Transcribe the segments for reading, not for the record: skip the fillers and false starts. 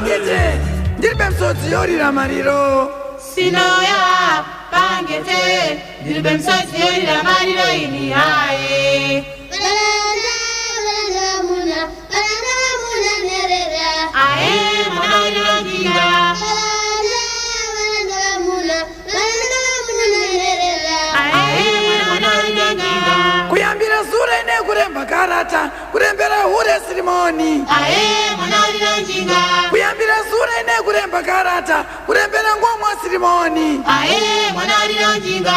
pangete ndiribe msodzi yorira mariro. Sinoya pangete ndiribe msodzi yorira mariro ini haye. Ae mwana warira njinga. Ae mwana warira njinga. Kuyambira sure nekuremba karata kurembera hure sirimoni. Ae mwana warira njinga. Kuyambira sure nekuremba karata kurembera ngomwa sirimoni. Ae mwana warira njinga.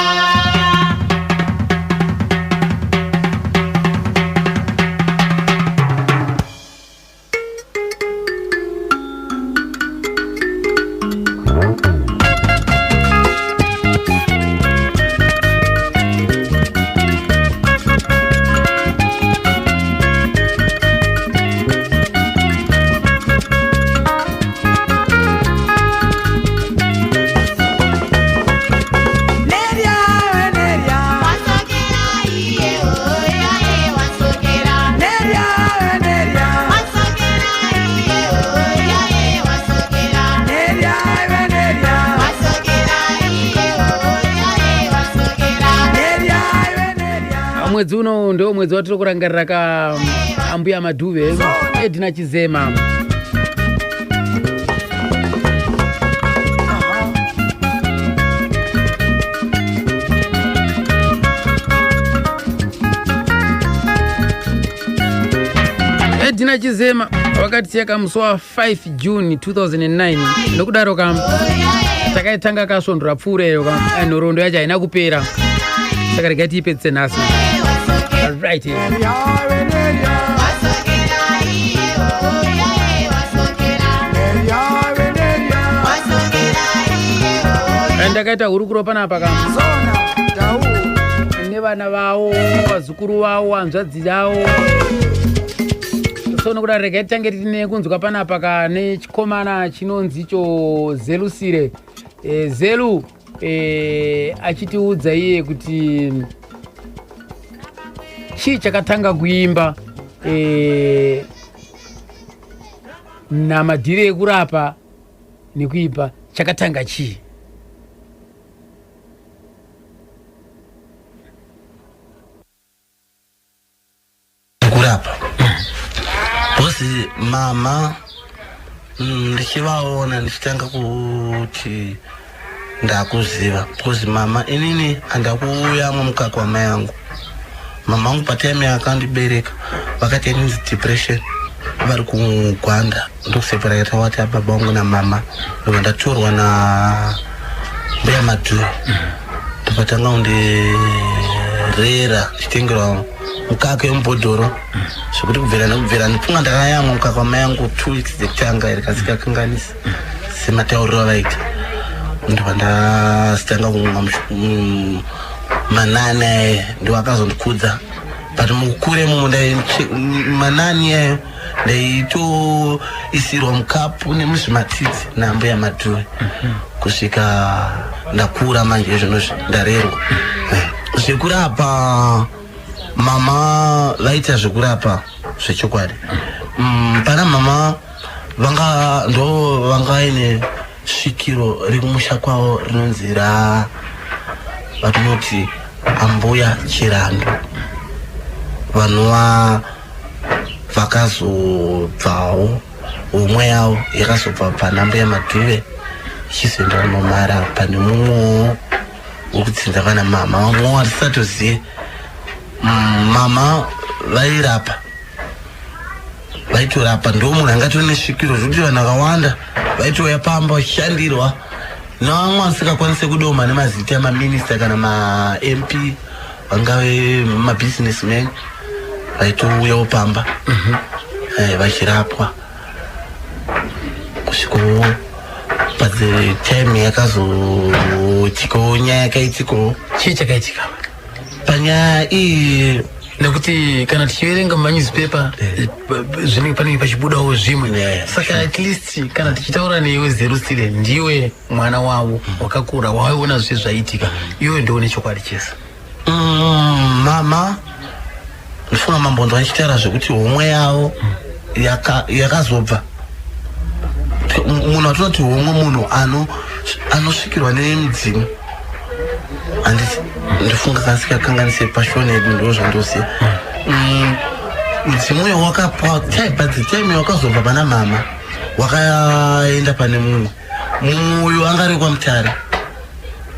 Neria we neria. Wasokera iye oya e wasokera. Neria we neria. Wasokera iye oya e wasokera. Neria we neria. Wasokera iye oya e wasokera. Neria we neria. Mwedzi uno ndo mwedzi watiri kurangarira ka ambuya Madhuve, Edina Chizema. Edina Chizema wakatisiya musi wa5 June 2009. Nokudaro ka takaitanga kasvondo rapfuura ka, nhoroondo yacho haina kupera, saka regai tiipedzise nhasi. Right. Neria we neria. Wasokera iye oya e wasokera. Neria we neria. Wasokera iye oya. Ndakaita hurukuro panapa ka Zona tau. nevana vavo, vazukuru vavo, hanzvadzi yavo. So nokudaro regai titange tine kunzwa panapa ka nechikomana chinonzi icho Zelusire, Zelu, achitiudza iye kuti chii chakatanga kuimba, namadhiri ekurapa nekuimba chakatanga chii. Kurapa because mama, ndichivaona ndichitanga kuti ndakuziva, because mama inini handakuyamwa mukaka wamai angu. Mama angu patime yakandibereka vakati inonzi depression vari kuGwanda, ndokuseparata wati ababa vangu namama. Ndobva ndatorwa na mbuya Madhuri, ndopatanga kundirera ndichitengerwa mukaka wemubhodhoro, zvekuti kubvira nekubvira ndifunga ndakayamwa mukaka wamai angu 2 weeks dzekutanga iri kasikakanganisi sematauriro avaita. Ndobva ndasitanga kumwa manani aye, ndo akazondikudza. But mukukura imomo manani ayo ndaitoisirwa mukapu nemuzvimatidzi nambuya Madhuri kusvika ndakura. Manje izvonozvi ndarerwa. Zvekurapa, mama vaita zvekurapa zvechokwadi. Pana mama vanga ndo vanga vaine svikiro rekumusha kwavo rinonzi ra vatinoti ambuya Chirando, vanova vakazobvawo homwe yavo yakazobva panambuya Madhuve ichizoenda kunomara pane mumwewo wekudzinza kana mama vamwewo hatisatozive. Mama vairapa, vaitorapa, ndo munhu angatori nesvikiro zvekuti vanhu vakawanda vaitouya pamba vachishandirwa nevamwe vasingakwanisi kudoma nemazita, emaminista kana maMP, vangave mabusinessman, vaitouyawo pamba vachirapwa kusvikawo padze time yakazoitikawo nyaya yakaitikawo. Chii chakaitika? Panyaya iyi, Nekuti kana tichiverenga mumanewspaper, zvinenge panenge pachibudawo zvimwe. Saka at least kana tichitaura newe Zerusile, ndiwe mwana wavo wakakura, waiona zvese zvaitika, iwe ndione chokwadi chese. Mama ndifunga mambondo achitaura zvekuti homwe yavo yakazobva. Munhu atinoti homwe munhu anosvikirwa nemudzimu. Handiti ndifunga kasikakanganise pashoni yedu, ndo zvandoziva. Mudzimu uyo wakapa time wakazobva pana mama, wakaenda pane mumwe. Mumwe uyu anga ari kwaMutare,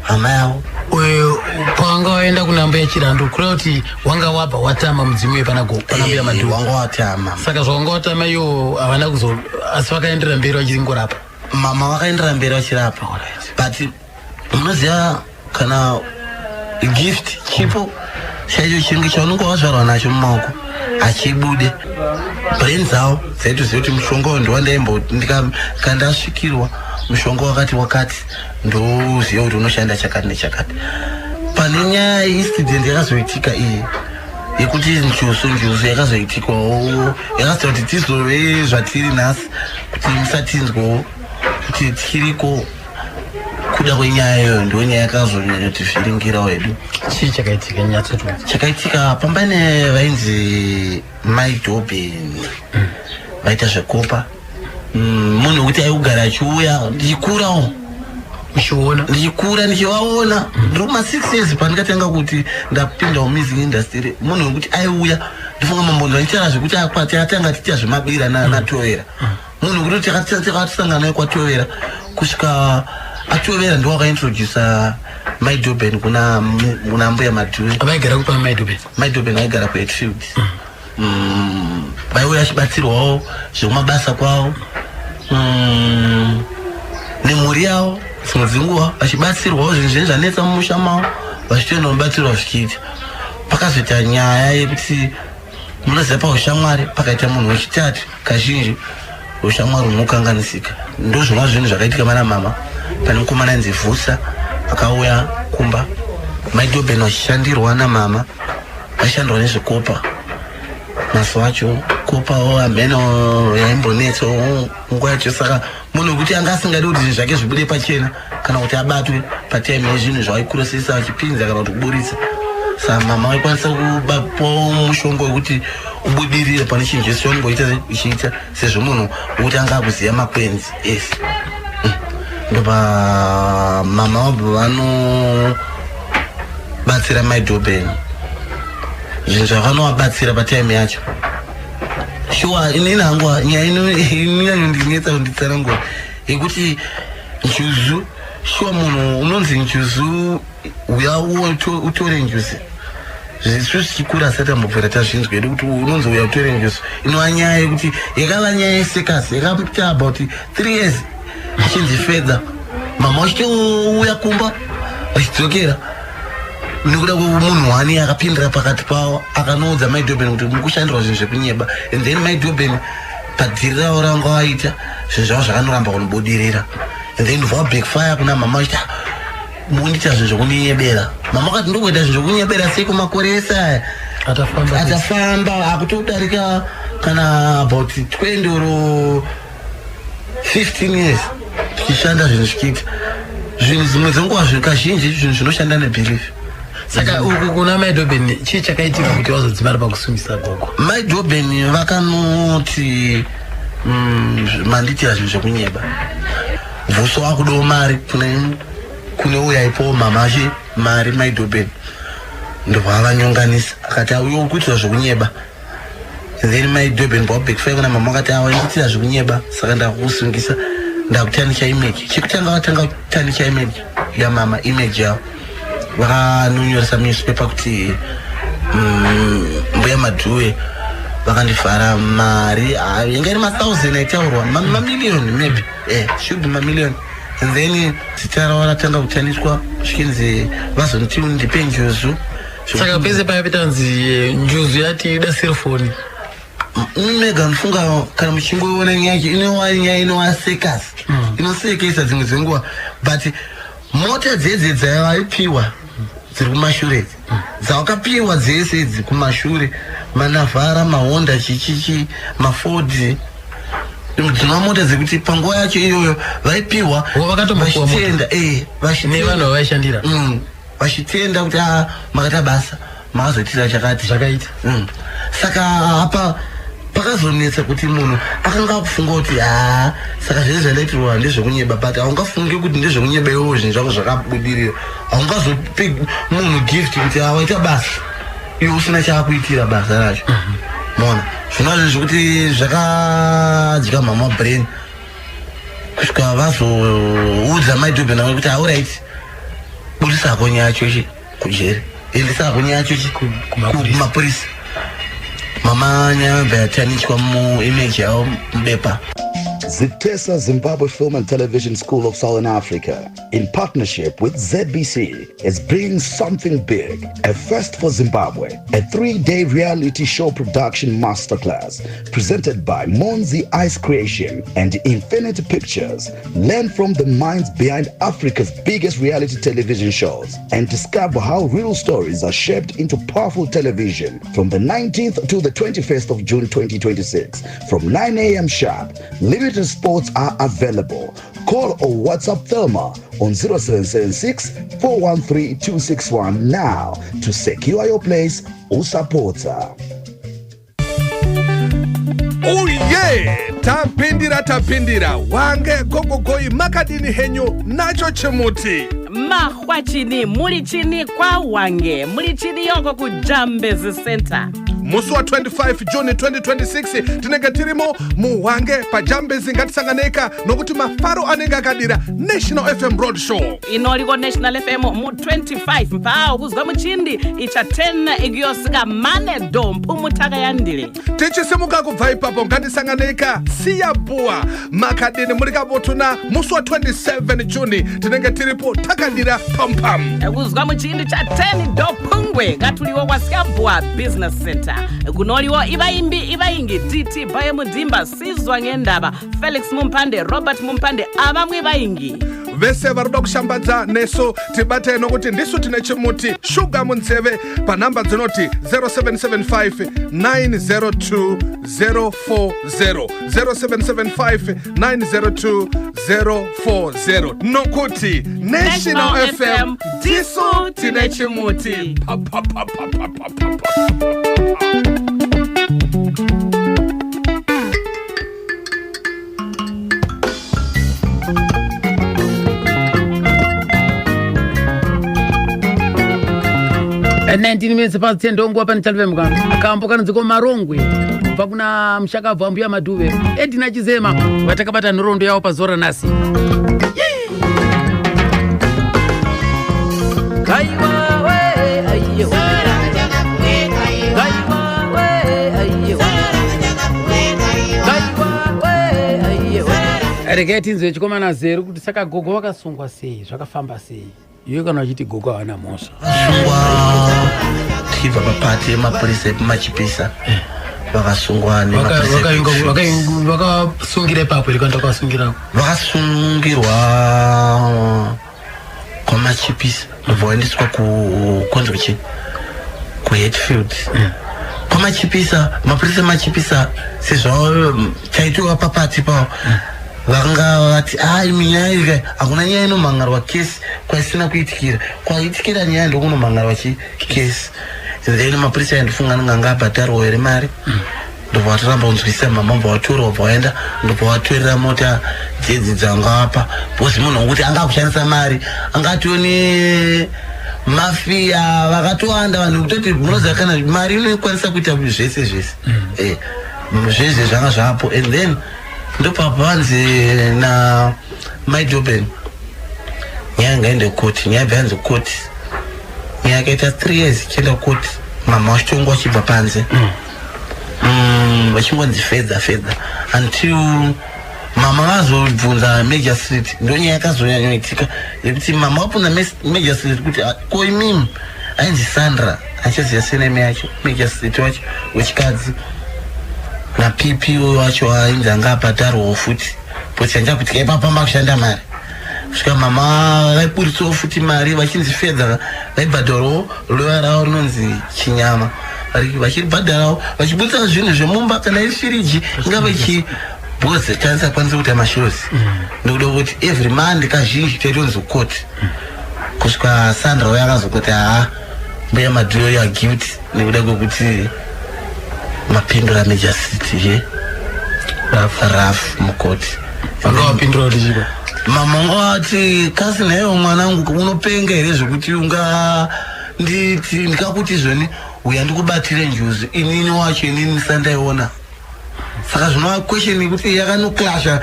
hama yavo. Uyu pawanga waenda kuna Mbuya Chirandu, kureva kuti wanga wabva watama mudzimu uyu pana Mbuya Madhuwe? Wanga watama. Saka zvawanga watama iwo havana kuzo, asi vakaenderera mberi vachingorapa? Mama vakaenderera mberi vachirapa, but munoziva kana gift, chipo chaicho, chinge chaunenge wazvarwa nacho mumaoko hachibude. Brain dzavo dzaitoziva kuti mushonga uyu ndowandaimbo kandasvikirwa mushonga wakati wakati, ndoziva kuti unoshanda chakati nechakati. Pane nyaya incident yakazoitika iyi yekuti njuzu yakazoitikawo, yakazoita kuti tizove zvatiri nhasi, kuti musatinzwawo kuti tiriko. Kuda kwenyaya iyoyo, ndo nyaya yakazonyanya kutivhiringirawo hedu. Chii chakaitika, nyatsotiudza. Chakaitika, pambane vainzi Mai Dobin, vaita zvekopa. Munhu wekuti aikugara achiuya ndichikurawo. Uchiona? Ndichikura ndichivaona, ndiri kuma 6 years pandikatanga kuti ndapinda mumusic industry. Munhu wekuti aiuya, ndifunga mambondo ndichitaura zvekuti atanga tiita zvemabira naTovera. Munhu wekuti takatisangana naye kwaTovera, kusvika aTovera ndo wakaintrodusa Mai Doben kuna Mbuya Madhuve. Vaigara kupa Mai Dobin? Mai Doben vaigara kuHatfield. Vaiuya achibatsirwawo zvekumabasa kwavo nemhuri yavo. Dzimwe dzenguva vachibatsirwawo zvinhu zvinenge zvanetsa mumusha mavo, vachitoenda kubatsirwa zvichiita. Pakazoita nyaya yekuti, munoziva, paushamwari pakaita munhu wechitatu, kazhinji ushamwari hunokanganisika. Ndo zvona zvinhu zvakaitika mana mama. Pane mukomana ainzi Vusa akauya kumba, Mai Doben vachishandirwa namama, vaishandirwa nezvekopa. Mazuva acho kopawo hameno yaimbonetsawo nguva yacho. Saka munhu wekuti anga asingadi kuti zvinhu zvake zvibude pachena kana kuti abatwe patime yezvinhu zvaikurosesa achipinza kana kuti kuburitsa. Saka mama vaikwanisa kubapawo mushonga wekuti ubudirire pane chinhu chese chaunenge uchiita uchiita, sezvo munhu wekuti anga akuziva makwenzi ese. Ndopa mama vabva vanobatsira Mai Doben zvinhu zvavanovabatsira patime yacho. Shuwa, inini hangu nyaya inonyanyondinetsa kunditsanangura yekuti njuzu, shuwa, munhu unonzi njuzu, uya utore njuzu. Zvisu zvichikura asati ambobvira tazvinzwa edu kuti unonzi uya utore njuzu. Inova nyaya yekuti yakava nyaya yesekasi, yakaita about 3 years ichinzi fedha, mama vachitouya kumba vachidzokera nekuda kwemunhu wani akapindira pakati pavo, akanoudza Mai Doben kuti mukushandirwa zvinhu zvekunyeba. And then Mai Doben padhiri ravo ranga vaita, zvinhu zvavo zvakanoramba kunobudirira. And then va backfire kuna mama vachiti, "Ah, mundiita zvinhu zvekuninyebera." Mama akati, "Ndokuita zvinhu zvekunyebera sei kumakore ese aya?" Atafamba. Atafamba akutodarika kana about 20 or 15 years tichishanda zvinhu zvichiita zvinhu. Dzimwe dzenguva zvinhu, kazhinji zvinhu zvinoshanda nebelief. Saka uku kuna Mai Doben, chii chakaitika kuti vazodzimara pakusungisa gogo? Mai Doben vakanoti, mandiitira zvinhu zvekunyeba." Vuso akudawo mari kune uyo aipawo mama achi mari. Mai Doben ndobva avanyonganisa, akati, "Auyo uri kuitira zvekunyeba." Then Mai Doben backfire kuna mama, akati, "Awa ndikuitira zvekunyeba, saka ndakusungisa, ndakutanisha image." Chekutanga vatanga kutanisha image yamama, image yavo. Vakanonyoresa munewspaper kuti Mbuya Madhuve vakandivhara mari. Ah, yanga iri mathousand aitaurwa, mamiliyoni maybe, should be mamiliyoni. And then zita ravo ratanga kutaniswa, zvichinzi vazoniti ndipe njuzu. Saka pese paya petanzi njuzu yati ida cellphone? Mega ndifunga kana muchingoiona nyaya yacho, inova nyaya inovasekasa, inosekesa dzimwe dzenguva. But mota dzedze dzavaipiwa dziri kumashure idzi, dzavakapiwa dzese idzi kumashure, maNavara, maHonda, chichichi, maFord, dzinova mota dzekuti panguva yacho iyoyo vaipiwa. Vo vakatombopiwa mota? Vachitenda, vachitenda. Nevanhu vavaishandira? Vachitenda kuti, "Ah, makaita basa, makazoitira chakati." Zvakaita. Saka apa Pakazonetsa kuti munhu akanga akufunga kuti haa, saka zvese zvandaitirwa ndezvekunyeba, but haungafungi kuti ndezvekunyeba iwowo zvinhu zvako zvakabudirira. Haungazopi munhu gift kuti awaita basa iwe usina chaakuitira basa racho. Mona zvinova zvinhu zvekuti zvakadya mama brain kusvika vazoudza maidhobhe navo kuti auright, budisako nyaya yacho ichi kujeri, endesako nyaya yacho ichi kumapurisa. Mama nyaya yobva yatanichwa muimage yavo mubepa. Zitesa, Zimbabwe Film and Television School of Southern Africa, in partnership with ZBC, is bringing something big, a first for Zimbabwe, a 3-day reality show production masterclass presented by Monzi Ice Creation and Infinity Pictures. Learn from the minds behind Africa's biggest reality television shows and discover how real stories are shaped into powerful television from the 19th to the 21st of June 2026 from 9 a.m. sharp. Limited spots are available. Call or WhatsApp Thelma on 0776 413 261 now to secure your place or supporter. Uye tapindira, tapindira wange gogogoi, makadini henyu nacho chimuti? Mahwa chini, muli chini kwa Wange, muli chini yoko ku Jambezi Center. Musi wa25 June 2026 tinenge tirimo muHwange paJambezi. Ngatisanganeka nokuti mafaro anenge akadira National FM Road Show. Inoliko National FM mu 25 mpawo kuzwa muchindi icha 10 ikuyosika mane do mphumutaka yandile. Tichisimuka kubva ipapo, ngatisanganeka Siyabuwa, makadini, muri kabotuna? Musi wa27 June tinenge tiripo takadira pampam. Kuzwa muchindi cha 10 do phungwe katuliwo kwa Siyabuwa Business Center. Kunoliwo ivaimbi ivaingi: DT Baye Mudimba, Sizwa Ngendaba, Felix Mumpande, Robert Mumpande, avamwe vaingi. Vese vari kuda kushambadza nesu, tibate nokuti ndisu tine chimuti shuga munzeve panhamba dzinoti 0775 902 040, 0775 902 040, nokuti National FM tisu tine chimuti. Pa, pa, pa, pa, pa, pa, pa, pa. At 19 minutes past 10, ndonguva pane chalivemka kambo kanonzi Marongwe kubva kuna mushakabvu Ambuya Madhuve Edina Chizema, vatakabata nhoroondo yavo pazuva ranhasi. Aiwa we, aiwa. Aiwa we, aiwa. Aiwa we, aiwa. Regai tinzwe chikomana Zeru kuti saka gogo vakasungwa sei, zvakafamba sei? Iwe kana uchiti gogo havana mhosva. Vakasungwa tichibva papati yemapurisa ekuMachipisa. Vakasungwa nemapurisa ekuShoes. Vakasungira ipapo here kana takasungirako? Vakasungirwa kwaMachipisa, ndobva vaendeswa kunzi kuchi kuHatfield. KwaMachipisa, mapurisa eMachipisa, sezvo chaitiwa papati pavo, vakanga vati ai minyaya iyi hakuna nyaya inomhangarwa kesi kwaisina kuitikira. Kwaitikira nyaya ndokunomhangarwa chi kesi. Then mapurisa aindifunga anenge anga abhadharwa here mari, ndobva vatoramba kunzwisisa mama, bva vatorwa, bva vaenda, ndobva vatorera mota dzedzi dzangapa, because munhu wekuti anga akushandisa mari angatone mafia vakatowanda vanhu, kutoti munoziva kana mari inokwanisa kuita zvese zvese. Zvese zvanga zvapo. And then ndopapanzi na Maidoben nyaya ngaende koti. Nyaya bva yanzi koti, nyaya yakaita 3 years ichienda koti, mama vachitongwa vachibva panze, vachingonzi fedza fedza until mama vazobvunza magistrate. Ndo nyaya yakazonyanyoitika yekuti mama vabvunza magistrate kuti, "Ah, ko imimi," ainzi Sandra, achaziva surname yacho, magistrate wacho wechikadzi naPP wacho ainzi anga abhadharwawo futi, because chanja kuti kaipapamba kushanda mari kusvika mama vaiburitsawo futi mari vachinzi fedza, vaibhadharawo loya ravo rinonzi Chinyama, vachibhadharawo vachiburitsa zvinhu zvemumba, kana iri firiji ingave chi, because taisakwanisa kuita mashows nekuda kuti every month kazhinji taitonzi court, kusvika Sandra uyo akazokoti, "Haa, Mbuya Madhuyo, you are guilty," nekuda kwekuti Mapindura Major City ye raf mukoti. Vanga vapindura kuti chiko? Mama wanga vati, kasi naiwe mwanangu, unopenga here zvekuti unga nditi ndikakuti zvoni uya ndikubatire njuzu, inini wacho inini sandaiona? Saka zvinova question yekuti yakanoclasha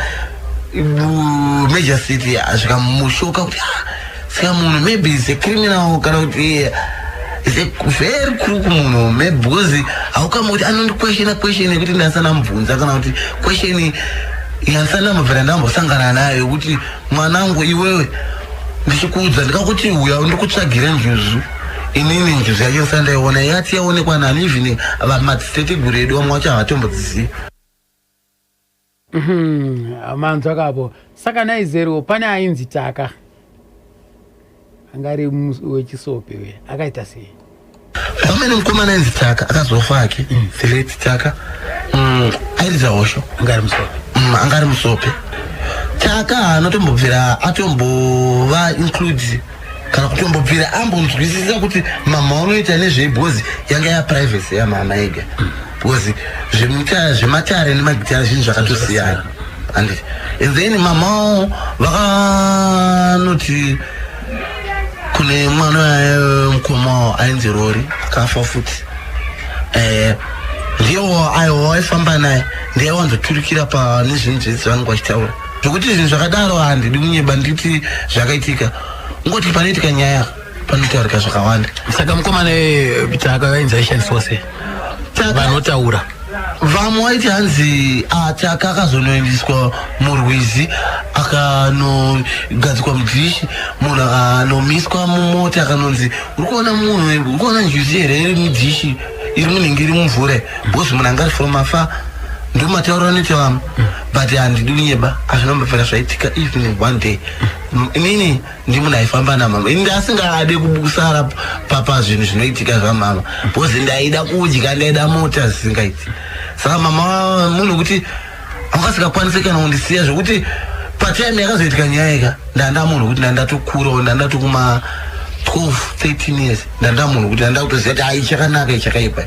Major City, zvikamushoka kuti, "Ah, saka munhu maybe is a criminal kana kuti is a very crook munhu maybe," because haukama kuti anondiquestiona question yekuti ndasana mubvunza, kana kuti question yandisana mubvira ndambosangana nayo yekuti, "Mwanangu iwewe, ndichikuudza ndikakuti uya ndikutsvagire njuzu, inini njuzu yacho sandaiona, yati yaonekwa nani?" Even madziteteguru edu vamwe vacho havatombodzizivi. Manzwa kapo. Saka naizero pane ainzi Taka angari wechisope we akaita sei? Pamene mukomana ainzi Taka akazofa ake, the late Taka, airidza hosho. Angari musope? Angari musope. Taka haanotombobvira atombova include kana kutombobvira ambonzwisisa kuti mama unoita nezvei, because yanga yaprivacy yamama ega, because zvematare nemagitare zvinhu zvakatosiyana, handiti? And then mamawo vakanoti kune mwana mukoma ainzi Rori akafa futi, ndiwo aiwa waifamba naye, ndiye wanzoturikira pane zvinhu zvese vanenge vachitaura, zvokuti zvinhu zvakadaro handidi kunyeba nditi zvakaitika. Ngoti panoitika nyaya panotaurika zvakawanda. Saka mukomana Taka vainzi aishandiswa sei? Vanotaura. Vamwe vaiti hanzi Taka akazonoendeswa murwizi, akanogadzikwa mudhishi, munhu akanomiswa mumota, akanonzi, "Uri kuona munhu, uri kuona njuzi here iri mudhishi, iri munenge iri mumvura?" Because munhu anga ari from afar. Ndo matauro anoita vamwe, but handidi kunyeba, hazvinombopera zvaitika even one day. Inini ndi munhu aifamba namama, ini ndasingade kusara pazvinhu zvinoitika zvamama, because ndaida kudya, ndaida mota zvisingaiti. Saka mama munhu wekuti angasingakwanisi kana kundisiya, zvokuti patime yakazoitika nyaya ika, ndanda munhu wekuti ndandatokurawo, ndandatokuma 12 13 years, ndanda munhu kuti ndanda kutoziva kuti ai chakanaka, ichakaipa.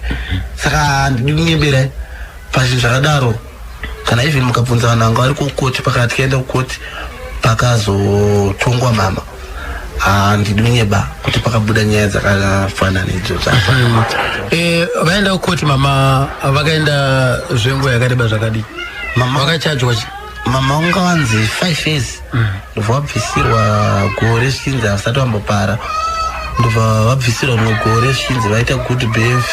Saka handidi kunyebera pazvinhu zvakadaro. Kana even mukabvunza vanhu vanga vari kukoti, pakati kaenda kukoti pakazotongwa mama, handidi kunyeba kuti pakabuda nyaya dzakafanana idzodzo. Vaenda kukoti mama vakaenda zvenguva yakareba zvakadii? Mama Vakachajwa chi? Mama vanga vanzi 5 years, ndobva vabvisirwa gore zvichinzi havasati vambopara, ndobva vabvisirwa rimwe gore zvichinzi vaita good behavior,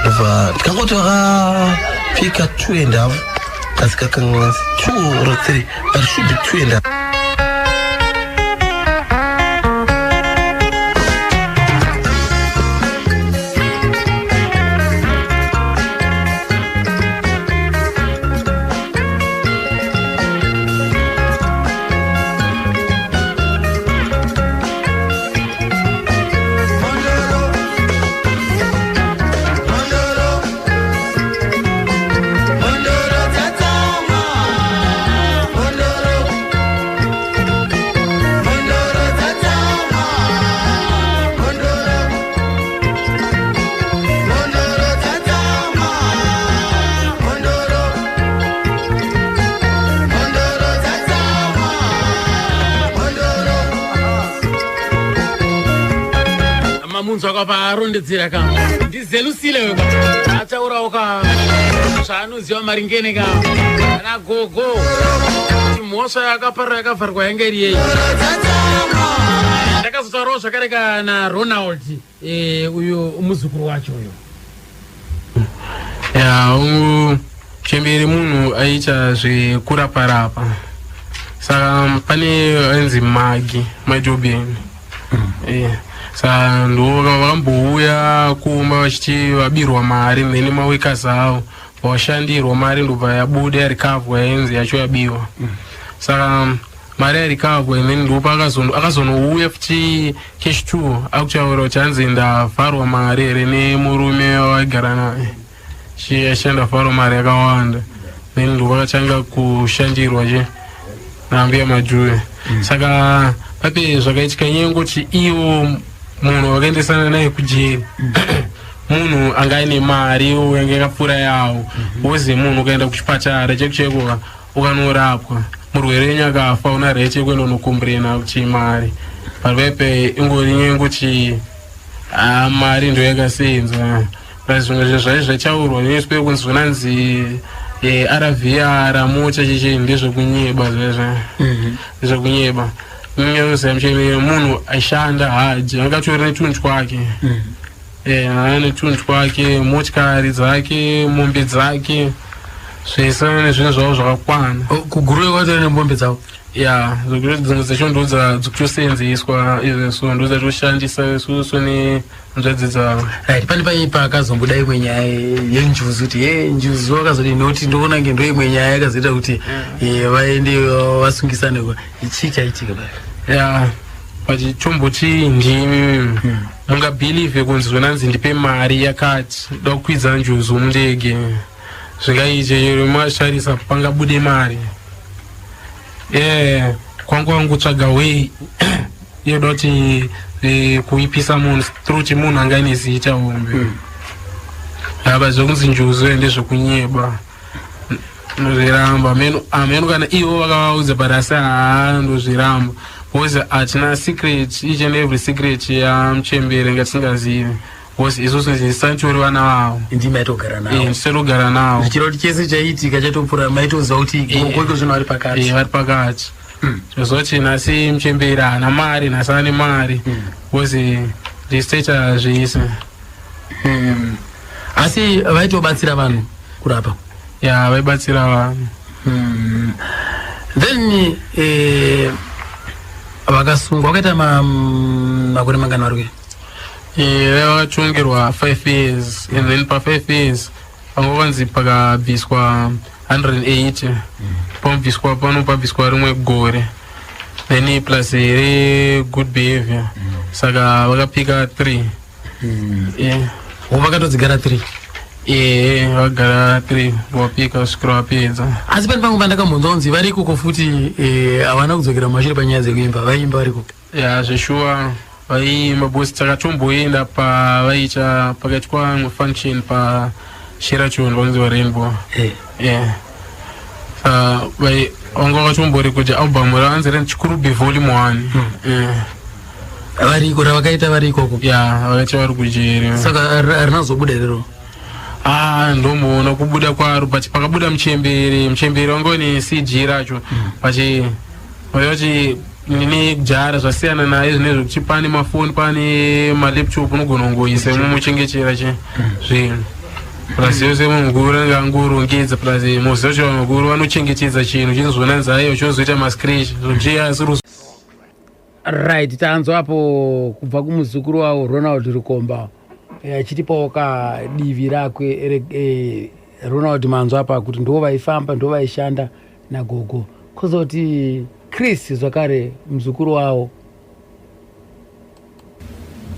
ndobva ndikangoti vakapika 2.5, kasi kakanganisi 2 or 3, but it should be 2.5. Mondoro. Mondoro. Mondoro dzatsamwa. Mondoro. Mondoro dzatsamwa. Mondoro. Mondoro dzatsamwa. Mondoro. Mondoro dzatsamwa. Mondoro. Mamunzwa kapaarondedzera ka, ndiZelusile weka ataurawo ka zvaanoziva maringene ka ana gogo, kuti mhosva yakaparira yakavharwa yanga iri yei. Ndakazotaurawo zvakare ka naRonald, uyu muzukuru wacho uyu. Ya, chemberi munhu aiita zvekurapa-rapa. Saka pane ainzi Magi Majobeni. Saka ndo vakambouya kumba vachiti vabirwa mari, then maworkers avo vashandirwa mari, ndobva yabuda yarikavhwa, yainzi yacho yabiwa. Saka mari yarikavhwa, and then ndopa akazonouya futi cash two, akutaura kuti hanzi ndavharwa mari here nemurume waigara naye, achindavharwa mari yakawanda. Then ndovakatanga kushandirwa che nambuya Majuve. Saka pape zvakaitika, nyaya yengoti iwo munhu wakaendesana naye kujeri. Munhu anga aine mari yanga yakapfuura yavo, wozi munhu ukaenda kuchipatara chekuchekuka ukanorapwa, murwere wenyu akafa, una right yekuenda unokomburena kuti mari paripepe ingori nyaya yekuti ah, mari ndo yakasenza. Plus zvimwe zvinhu zvai zvachaurwa newspaper kunzi zvinanzi RVR mota chichi, ndezvekunyeba zvezvo, ndezvekunyeba. Nyauza muchemere munhu aishanda hard, angatori netunhu twake. Ane tunhu twake, motikari dzake, mombe dzake, zvese nezvinhu zvavo zvakakwana. Kuguruve kwatori nemombe dzavo? Ya, zvekuti dzimwe dzacho ndo dzikutosenzeswa izveso, ndo dzatoshandisa isusu nehanzvadzi dzavo. Right, pane pai pakazombuda imwe nyaya yenjuzu, kuti ye njuzu wakazodini, nokuti ndoona nge ndo imwe nyaya yakazoita kuti vaende vasungisane. Chii chaitika pa? Ya, but chomboti ndimi mungabhilivhe kunzi zvonanzi ndipe mari yakati da kukwidza njuzu mundege, zvingaite chero masharisa pangabude mari kwangu wangu tsvaga way yoda kuti kuipisa munhu through kuti munhu anga aine zita hombe. Aba zvekunzi njuzu ndezvekunyeba, ndozviramba. Ameno kana ivo vakavaudza, but asi haa, ndozviramba because hatina secret, each and every secret yamuchembere ngatisingazivi, because isusu tisantori vana vavo. Ndimi maitogara navo? Tisatogara navo. Zvichireva kuti chese chaiitika chatopfuura maitoziva kuti gogo zvino vari pakati? Vari pakati. Zvozoti nhasi muchembere haana mari, nhasi ane mari, because ndisitoita zvese. Asi vaitobatsira vanhu kurapa? Ya, vaibatsira vanhu. Then vakasungwa vakaita makore mangani vari kuita? Vakatongerwa 5 years, and then pa5 years panga kwanzi pakabviswa 180, pamubviswa pano pabviswa rimwe gore, then plus re good behavior, saka vakapika 3, yeah. Vakatodzigara 3? Ehe, vagara 3, wapika kusvikira wapedza. Asi pane pamwe pandakambonzwa kunzi vari ikoko futi havana kudzokera mumashure panyaya dzekuimba, vaiimba vari ikoko. Ya, zveshuwa vaiimba, because takatomboenda pavaiita, pakaitwa function pa Sheraton vanonzi vaRainbow. Yeah, vanga vakatomborekodha album ravanzi rini Chikurubi Volume 1, yeah. Variko ravakaita vari ikoko? Ya, vakaita vari kujeri. Saka harina kuzobuda rero? Ah, ndomboona kubuda kwaro, but pakabuda muchembere, muchembere wanga une CD racho, pachi vaiti nekujara zvasiyana naye zvine zvekuti pane mafoni, pane malaptop, unogona kungoisa imomo uchengetera chi zvinhu, plus yose munhu mukuru anenge angorongedza, plus muziva kuti vanhu vakuru vanochengetedza chinhu chinozona nzaiyo chinozoita mascratch zvokuti asiri. Right, tanzwapo kubva kumuzukuru wavo Ronald Rukomba achitipawo kadivi rakwe. Ronald, manzwa apa kuti ndo vaifamba, ndo vaishanda nagogo, kuzoti Chris zvakare muzukuru wavo.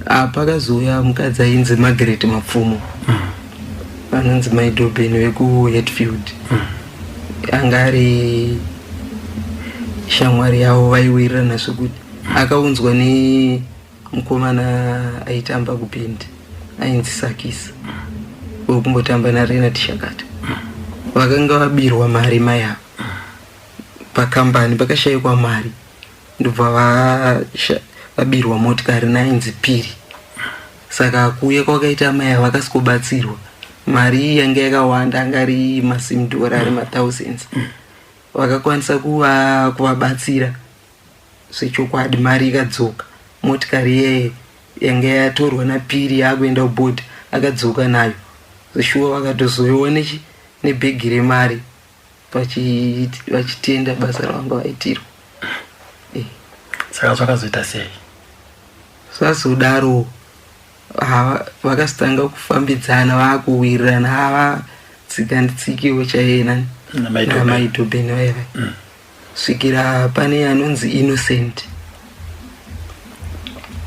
Pakazouya mukadzi ainzi Margaret Mapfumo, vanonzi Maidobhen vekuHatfield, anga ari shamwari yavo, vaiwirirana zvekuti akaunzwa nemukomana aitamba kubhendi ainzi Sakisa, wekumbotamba naRenat Shakata. Vakanga vabirwa mari mai ava pakambani, pakashayikwa mari, ndobva vabirwa motikari nainzi Piri. Saka kuuya kwakaita mai ava, vakasikobatsirwa mari iyi yanga yakawanda, anga ari masimdora ari mathousands. Vakakwanisa kuvabatsira zvechokwadi, mari ikadzoka, motikari iyeye yanga yatorwa naPiri yakuenda kubhodha akadzoka nayo zveshuwa. Vakatozoiwa nebhegi remari vachitenda basa ravanga vaitirwa. Saka zvakazoita sei? Zvazodaro, vakazotanga kufambidzana, vakuwirirana, hava tsika nditsikewo chaiye namaidhobheni vaiva, svikira pane anonzi Innocent.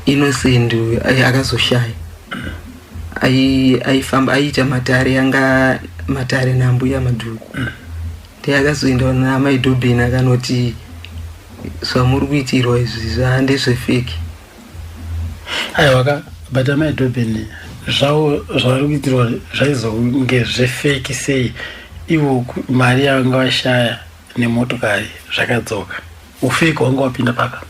Innocent uyu akazoshaya, aifamba aiita matare, anga matare nambuya Madhuku. Ndiye akazoenda namaidhobheni akanoti zvamuri kuitirwa izvi zvandezvefake. Aiwaka, but amaidhobheni Zvavo zvavari kuitirwa zvaizonge zvefeki sei ivo mari yavanga vashaya nemotokari zvakadzoka. Ufeki hwanga wapinda paka.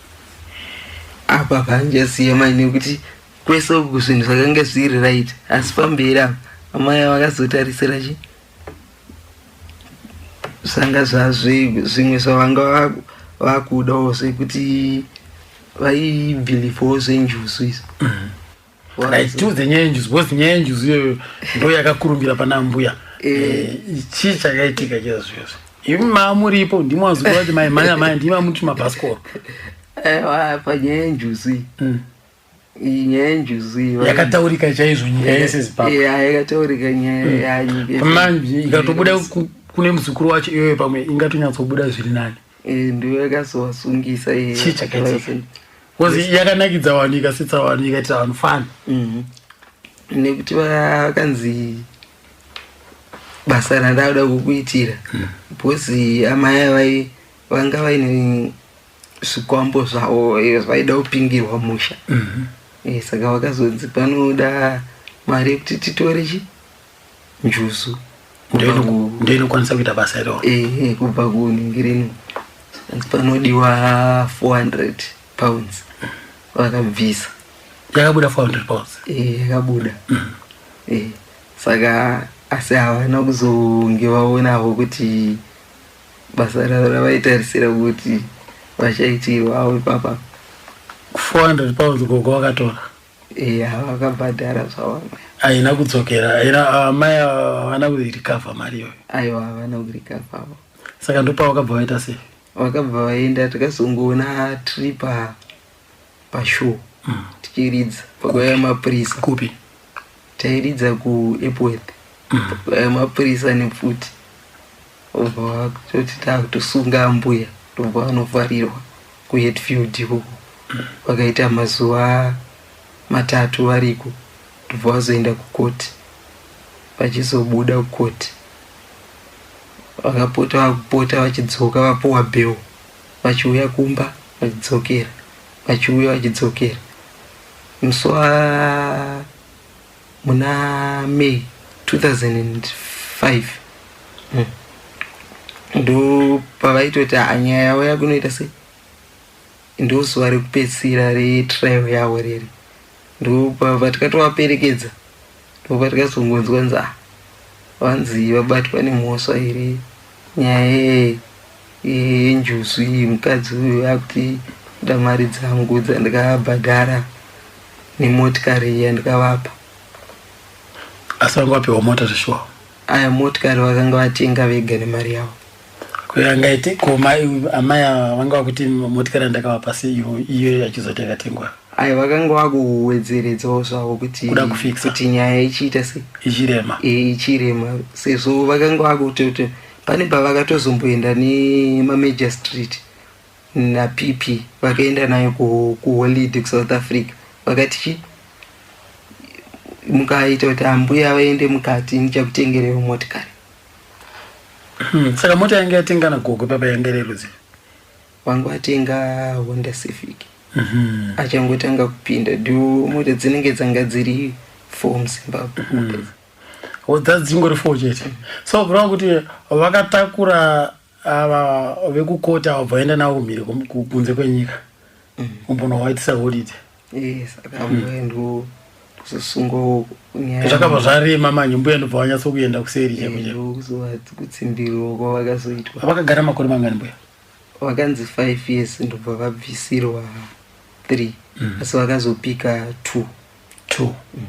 Apa panjasiya mai nekuti kwese uku zvinhu zvakanga zviri right asi pamberi apa amai vakazotarisira chi zvanga zvazve zvimwe zvavanga vakudawo zvekuti vaibhilivhawo zvenjuzu izvo mm. Right, tiudze nyaya yenjuzu because nyaya yenjuzu iyoyo ndo yakakurumbira pana mbuya eh. Eh, chii chakaitika chezvizvo imi maamuripo ndimo azukuru vacho maimhanya mhanya ndimi amuti mabhasikoro aiwa panyaya yenjuzu iyi mm. Iyi nyaya yenjuzu iyi yakataurika chaizvo nyika yese zimbabwe yakataurika nyaya mm. yanyika manje ikatobuda kune muzukuru wacho iyoyo pamwe ingatonyatsobuda zviri nani eh, ndiyo yakazovasungisa chii chakaitika bcause yakanakidza vanhu ikasetsa vanhu ikaitira vanhu fani mhm. nekuti vakanzi basa randauda kukuitira mm. because amai avai vanga vaine zvikwambo zvavo eh, vaida kupingirwa musha mm -hmm. saka vakazonzi panoda mari yekuti titore chi njuzu ndiyo inokwanisa kuita basa iroro eh, kubva kunhingirini panodiwa 400 pounds vakabvisa yakabuda 400 pounds yakabuda mm. Saka asi havana kuzonge vaonavo kuti basa ravo ravaitarisira kuti vachaitirwa avo ipapa 400 pounds gogo vakatora eya vakabhadhara zvavo haina kudzokera haina amai havana kurecover mari iyoyo aiwa havana kurecover avo saka ndopavakabva vaita sei vakabva vaenda tikazongoona tiri pa pashow mm. tichiridza pakauya mapurisa kupi tairidza kuepworth mm. pakauya mapurisa nepfuti obva vatoti takutosunga ambuya ndobva vanovharirwa kuhetfield ikoko vakaita mazuva matatu variko ndobva vazoenda kukoti vachizobuda kukoti vakapota vakupota vachidzoka vapuwa bheu vachiuya kumba vachidzokera vachiuya vachidzokera musi wa muna May 2005 mm. ndo pavaitoti ah, nyaya yavo yakunoita sei ndo zuva rekupedzisira retrial yavo reri ndo patikatovaperekedza ndo patikazongonzwa nzi ah, vanzi vabatwa nemhosva here nyaya yenjuzu iyi mukadzi uyu akuti da mari dzangu dzandikabhadhara nemotikari yandikavapa asi vanga vapiwa mota zveshuwa aya motikari vakanga vatenga vega nemari yavo kuyangaite ko amai ava vanga vakuti motikari yandakavapa sei iyo yachizoti yakatengwa aya vakanga vakuwedzeredzawo zvavo kuti kuda kufixa kuti nyaya ichiita se ichirema e, ichirema sezvo vakanga vakuti pane pavakatozomboenda nemamajor street naPP vakaenda nayo kuholiday kuSouth Africa vakati chi mukaita kuti ambuya vaende mukati ndichakutengerewo motikari hmm, saka mota yange yatenga nagogo papa yange rerudzi vangu vatenga Honda Civic mm -hmm. achangotanga kupinda ndo mota dzinenge dzanga dziri four muzimbabwe mm -hmm. dzadzingori four chete so kureva kuti vakatakura ava vekukota vabva vaenda navo kumhiri kunze kwenyika mm. kumbonovaitisa holiday eh, saka mbuya ndo kuzosungwa zvakabva zvarema manje mbuya ndobva vanyatso kuenda kuseri chaiko eh, chaiko kwavakazoitwa vakagara makore mangani mbuya vakanzi 5 years ndobva vabvisirwa 3 mm. asi vakazopika 2 2 mm.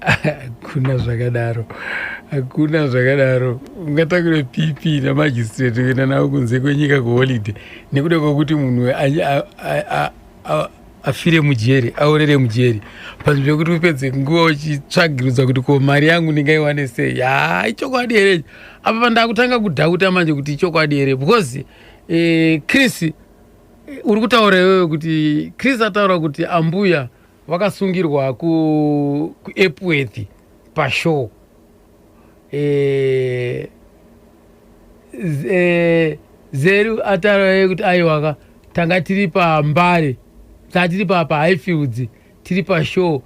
Hakuna zvakadaro, hakuna zvakadaro. Ungatakure PP namagistrate kuenda navo kunze kwenyika kuholiday nekuda kwekuti munhu afire mujeri aorere mujeri panzvimbo yekuti upedze nguva uchitsvagirudza kuti ko mari yangu ndingaiwane sei ha ichokwadi here apa pandakutanga kudhauta manje kuti ichokwadi here because eh, chris uri kutaura iwewe kuti chris ataura kuti ambuya vakasungirwa kuepworth ku pashow e, e, zeru ataura kuti aiwaka tanga tiri pambare tatiri pahighfields pa Tiri pashow,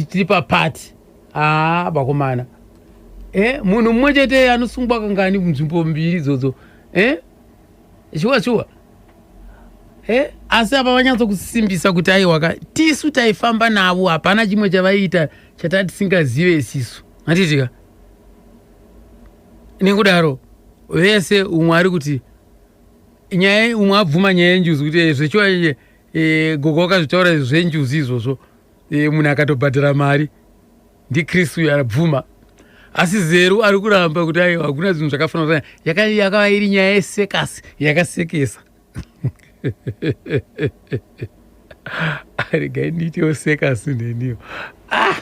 tiri papati. Haa vakomana, munhu mumwe chete anosungwa kangani munzvimbo mbiri idzodzo? Shuwa shuwa. Asi apa vanyatsokusimbisa kuti aiwaka, tisu taifamba navo, hapana chimwe chavaiita chatatisingazive isisu, handitika? Nekudaro vese, umwe ari kuti nyaya, umwe abvuma nyaya yenjuzu kuti zvechiwa, gogo wakazvitaura izvo zvenjuzu izvozvo, munhu akatobhadhara mari ndiKristu uyo abvuma. Asi Zeru ari kuramba kuti aiwa, hakuna zvinhu zvakafanana. Yakava iri nyaya yesekasi yakasekesa. Regai ndiitewo sekasi neniwo. Ah!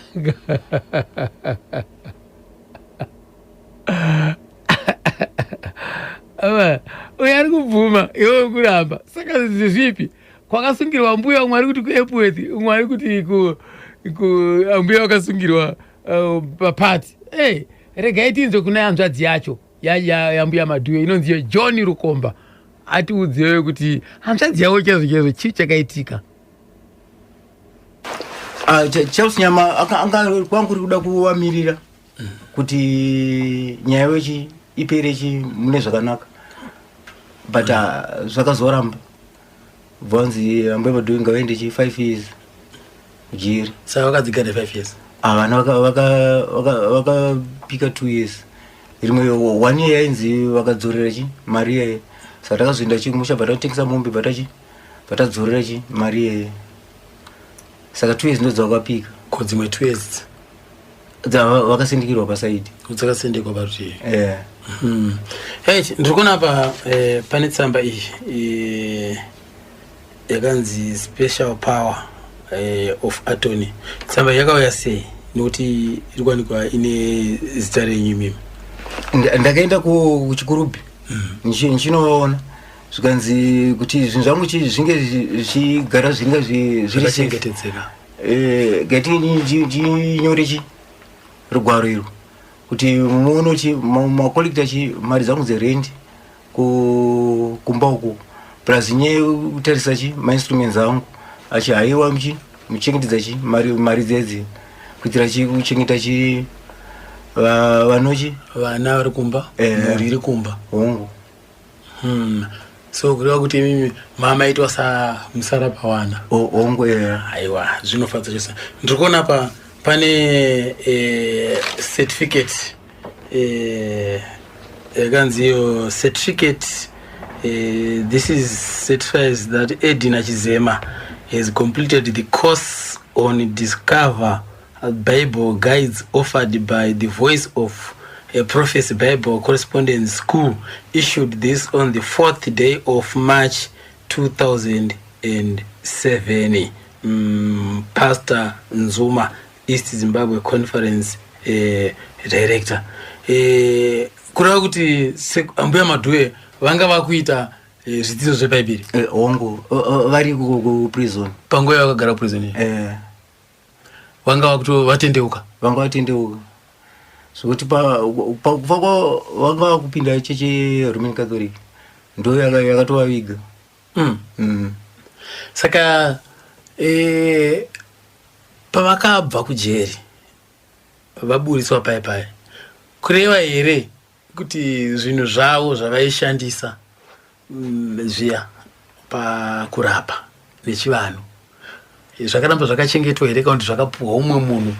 Ava, uyo ari kubvuma, iwe uri kuramba, saka zvipi? Kwakasungirwa mbuya, umwe ari kuti kuEpworth, umwe ari kuti ku mbuya wakasungirwa papati. Hey, regai tinzwe kuna hanzvadzi yacho yambuya Madhuye inonzi John Rukomba, atiudzewe kuti hanzvadzi yavo chaizvo chaizvo chii chakaitika. Ah, Charles Nyama anga kwangu kuri kuda kuvamirira kuti nyaya wechi ipere chi mune zvakanaka, but zvakazoramba, bvanzi ambuya Madhuye ngavaende chi 5 years kujeri. Saka vakadzigara 5 years? Ah, vana vakapika 2 years, rimwe one year yainzi vakadzorera chi mari iyeye. Saka takazoenda chi kumusha, bva tatengesa mombe, bva tachi bva tadzorera chi mari iyeye. Saka 2 years ndo dzavakapika. Ko dzimwe 2 years? Vakasindikirwa pasaidi. Dzakasendekwa parutivi. Yeah. Right, ndiri kuona apa pane tsamba iyi yakanzi special power of attorney. Tsamba iyi yakauya sei, nekuti iri kuwanikwa ine zita renyu imimi? Ndakaenda kuChikurubi ndichinoona, zvikanzi kuti zvinhu zvangu zvinge zvichigara zvinge zviri safe. Zvakachengetedzeka. Gati ndinyore chi rugwaro irwo kuti muone chi macollecta chi mari dzangu dzerendi kumba uku, plus nyaya yekutarisa chi mainstruments angu achi haiwa muchi muchengetedza chi mari dzedzi kuitira chi kuchengeta chi vanochi vana vari kumba, mhuri iri kumba. Hongu. So kureva kuti imimi mamaitwa samusara pawana? Hongu. Aiwa, zvinofadza chose. Ndiri kuona pa pane certificate yakanzi iyo certificate, this is certifies that Edina Chizema has completed the course on Discover Bible Guides offered by the Voice of a Prophecy Bible Correspondence School, issued this on the fourth day of March 2007. Pastor Nzuma, East Zimbabwe Conference director. Kureva kuti ambuya Madhuye vanga vakuita zvidzidzo zvebhaibheri? Hongu, vari kuprison. Panguva yavakagara kuprison iyi? Eh. Vanga vakuto vatendeuka? Vanga vatendeuka, zvokuti pakufa kwavo vanga vakupinda chechi yeRoman Catholic, ndo yakatovaviga. Saka pavakabva kujeri, vaburitswa pai pai, kureva here kuti zvinhu zvavo zvavaishandisa zviya pakurapa nechivanhu zvakaramba zvakachengetwa here, kana kuti zvakapuhwa umwe munhu?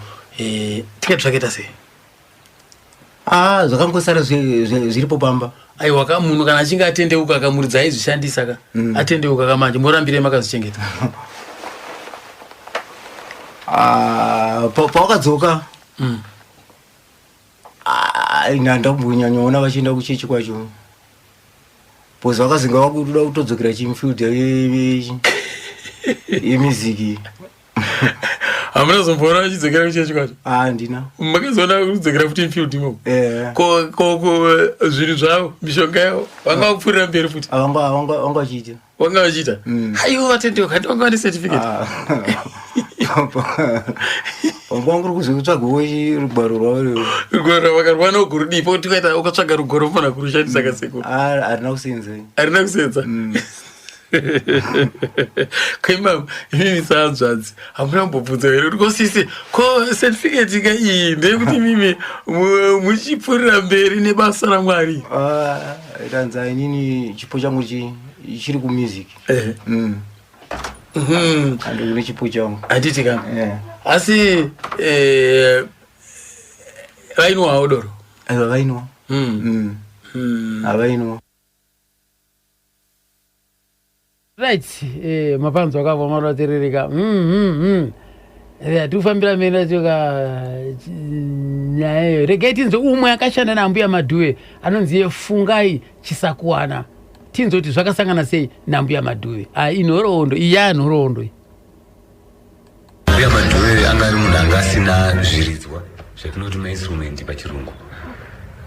Tingati zvakaita sei? Ah, zvakangosara zviripo pamba. Aiwa ka, munhu kana achinge atendeuka, kamuridzi aizvishandisa ka, atendeuka kamanje, morambirei makazvichengeta? Ah, pawakadzoka Ah, ini handambonyanyoona vachienda kuchechi kwacho, because vakazinga vakutoda kutodzokera chimufield yemiziki. Hamuna zomboona vachidzokera kuchechi kwacho? Ah, handina. Makazoona kudzokera futi mufield imomo? Eh. Ko zvinhu zvavo, mishonga yavo, vanga vakupfuurira mberi futi? Ah, vanga vachiita. Vanga vachiita? Haiwa, vatendeuka, handi vanga vane certificate? Vanga vanguri kuzotsvagawo rugwaro rwavo rero. Rugwaro vakarwana gurudii tikaita, ukatsvaga rugwaro ufanira kurushandisa kasekuru. Harina kusenza. Harina kusenza. Koimam imimi sahanzvadzi hamuna kumbobvunza here kuti ko sisi ko certificate ka iyi ndeyekuti imimi muchipfuurira mberi nebasa ramwari? Ah, tanza inini chipo changu chiri kumusic. Andikune chipo changu. Handiti ka? Asi vainwawo doro? Aiwa, vainwa. Havainwa. Right, mapanzo akabva maraterereka. Tikufambira mberi nachoka nyaya iyo. Regai tinzwe umwe akashanda naambuya Madhuve anonzi iye Fungai Chisakuwana, tinzwe kuti zvakasangana sei nambuya Madhuve. Ah, inhoroondo iyi, yanhoroondo iyi. Mbuya Madhuve anga ari munhu anga asina zviridzwa zvatinoti mainstrument pachirungu,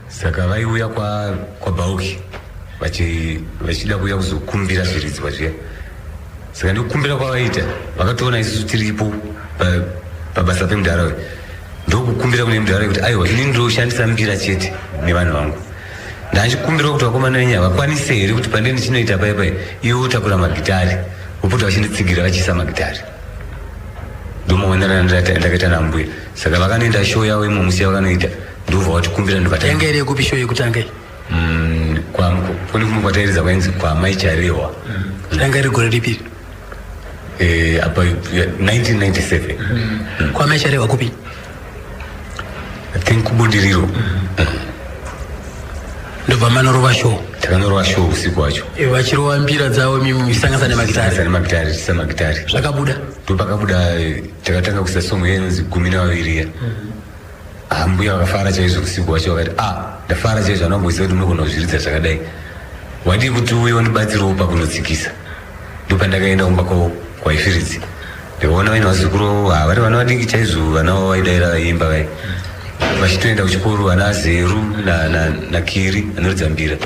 saka vaiuya kwaBauki vachida kuuya kuzokumbira zviridzwa zviya. Saka nekukumbira kwavaita, vakatoona isusu tiripo pabasa pemudhara uyu, ndokukumbira kune mudhara kuti, "Aiwa, ini ndoshandisa mbira chete nevanhu vangu. Ndachikumbira kuti vakomana venyu havakwanise here kuti pandee ndichinoita pai pai, iwe utakura magitari, vopota vachinditsigira vachiisa magitari?" Ndomaonera ndakaita nambuya. Saka vakanoenda show yavo imo musi yavakanoita, ndobva vatikumbira, ndobva Yanga iri yekupi show yekutanga iyi? Kune kumwe kwatairidza kwainzi kwamai Charehwa. Yanga iri gore ripi? Apa 1997. Kwamai Charehwa kupi? I think kuBudiriro. Ndobva manorova show? Takanorova show usiku wacho. Vachirova mbira dzavo, mimi muchisanganisa nemagitari? Nemagitari, tichisa magitari. Zvakabuda? Ndopakabuda. Takatanga kuisa song iya inonzi 12 iya. Ah, mbuya vakafara chaizvo usiku wacho. Vakati, "Ah, ndafara chaizvo, anomboziva kuti munogona kuzviridza zvakadai. Wadii kuti uye wandibatsirawo pakunotsikisa?" Ndopandakaenda kumba kwavo kwaifiridzi, ndikaona vaine vazukuru. Ha, vari vana vadiki chaizvo, vana vavo vaidaira, vaiimba, vai vachitoenda kuchikoro, vana Zeru naKiri anoridza mbira.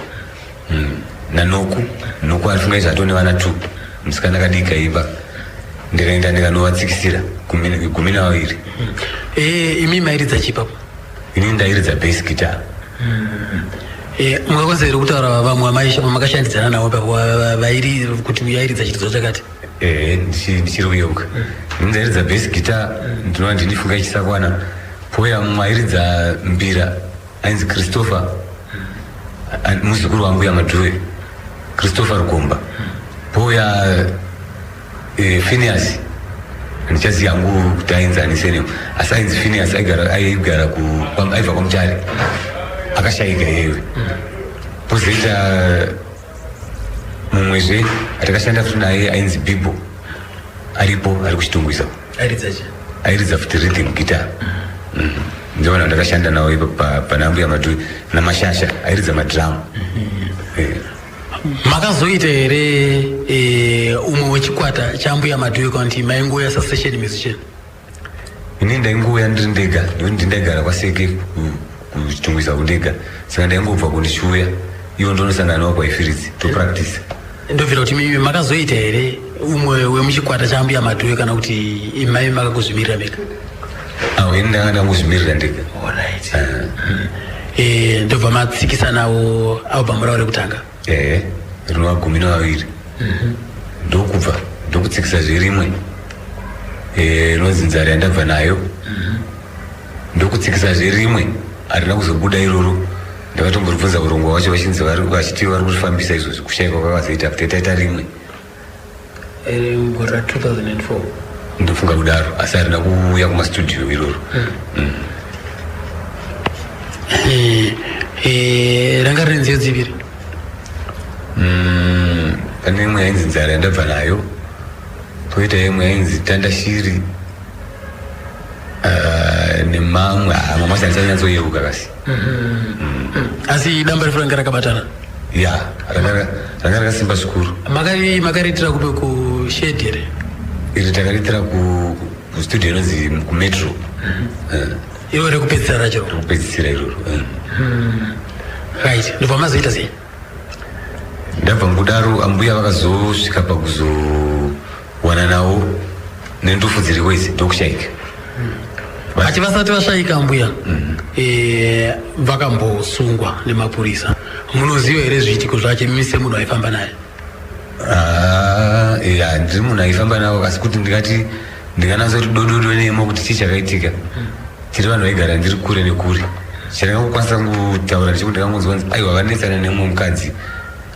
Nanoku Noku arifunga izvo atone vana two, musikana kadiki kaimba. Ndikaenda ndikanovatsikisira 12. Imi mairidza chipapo? Ini ndairidza bass guitar. Mungakwanisa here kutaura vamwe vamakashandidzana navo ipapo vairi kuti yairidza chiridzo chakati? Ehe, ndichiri kuyeuka. Ini ndairidza bass guitar, ndinova ndini Fungai Chisakwana. Pouya mumwe airidza mbira ainzi Christopher, muzukuru wambuya Madhuve, Christopher Rugomba. Pouya Phineas, handichaziva hangu kuti ainzi ani surname, asi ainzi Phineas, aigara aibva kwaMuchari, akashayika iyewe. Pozoita mumwezve atakashanda futi naye ainzi Bibo, aripo, ari kuChitungwiza. Airidza chi? Airidza futi rhythm guitar. Ndivana ndakashanda navo ipo pana ambuya Madhuve, naMashasha airidza madrum. Makazoita here umwe wechikwata chambuya Madhuve, kana kuti maingoya sasession musician? Ini ndaingouya ndiri ndega nekuti ndaigara kwaSeke kuChitungwiza kundega, saka ndaingobva kundichiuya ivo, ndonosangana navo kwaifiridzi, topractice. Ndobvira kuti mimi makazoita here umwe wemuchikwata chambuya Madhuve, kana kuti imai makakuzvimirira mega? Awo, ini ndanga ndangozvimirira ndega. Alright. Ndobva matsikisa nawo album ravo rekutanga? Ehe, rinova 12. Ndokubva ndokutsikisa zverimwe rinonzi Nzara Yandabva Nayo. Ndokutsikisa zverimwe, harina kuzobuda iroro. Ndakatomboribvunza urongwa hwacho, vachinzi vachiti vari kurifambisa izvozvi. Kushayikwa kwakazoita kuti taita rimwe. Gore ra2004? Ndofunga kudaro, asi harina kuuya kumastudio iroro. Ranga rine nziyo dziviri? Pane imwe yainzi Nzara Yandabva Nayo, poita imwe yainzi Tandashiri, nemamwe. Ah, mamwe acho handichanyatsoyeuka kasi. Asi damba refu ranga rakabatana? Ya, ranga rakasimba zvikuru. Makariitira kupi, kushed here? Iri takariitira kustudio inonzi kuMetro. Ivo rekupedzisira racho? Rekupedzisira iroro. Right, ndobva mazoita sei? Ndabva mukudaro, ambuya vakazosvika pakuzowana nawo nendufu dziriko idzi, ndokushayika. Ati vasati vashayika mbuya, vakambosungwa nemapurisa. Munoziva here zviitiko zvacho imi semunhu aifamba naye? Ah, ya ndiri munhu aifamba navo, asi kuti ndingati ndinganatsa kuti dododo nemo kuti chii chakaitika, tiri vanhu vaigara ndiri kure nekure. Chandingakukwanisa kutaura ndechekuti ndakangonzwa kunzi aiwa, vanetsana nemumwe mukadzi,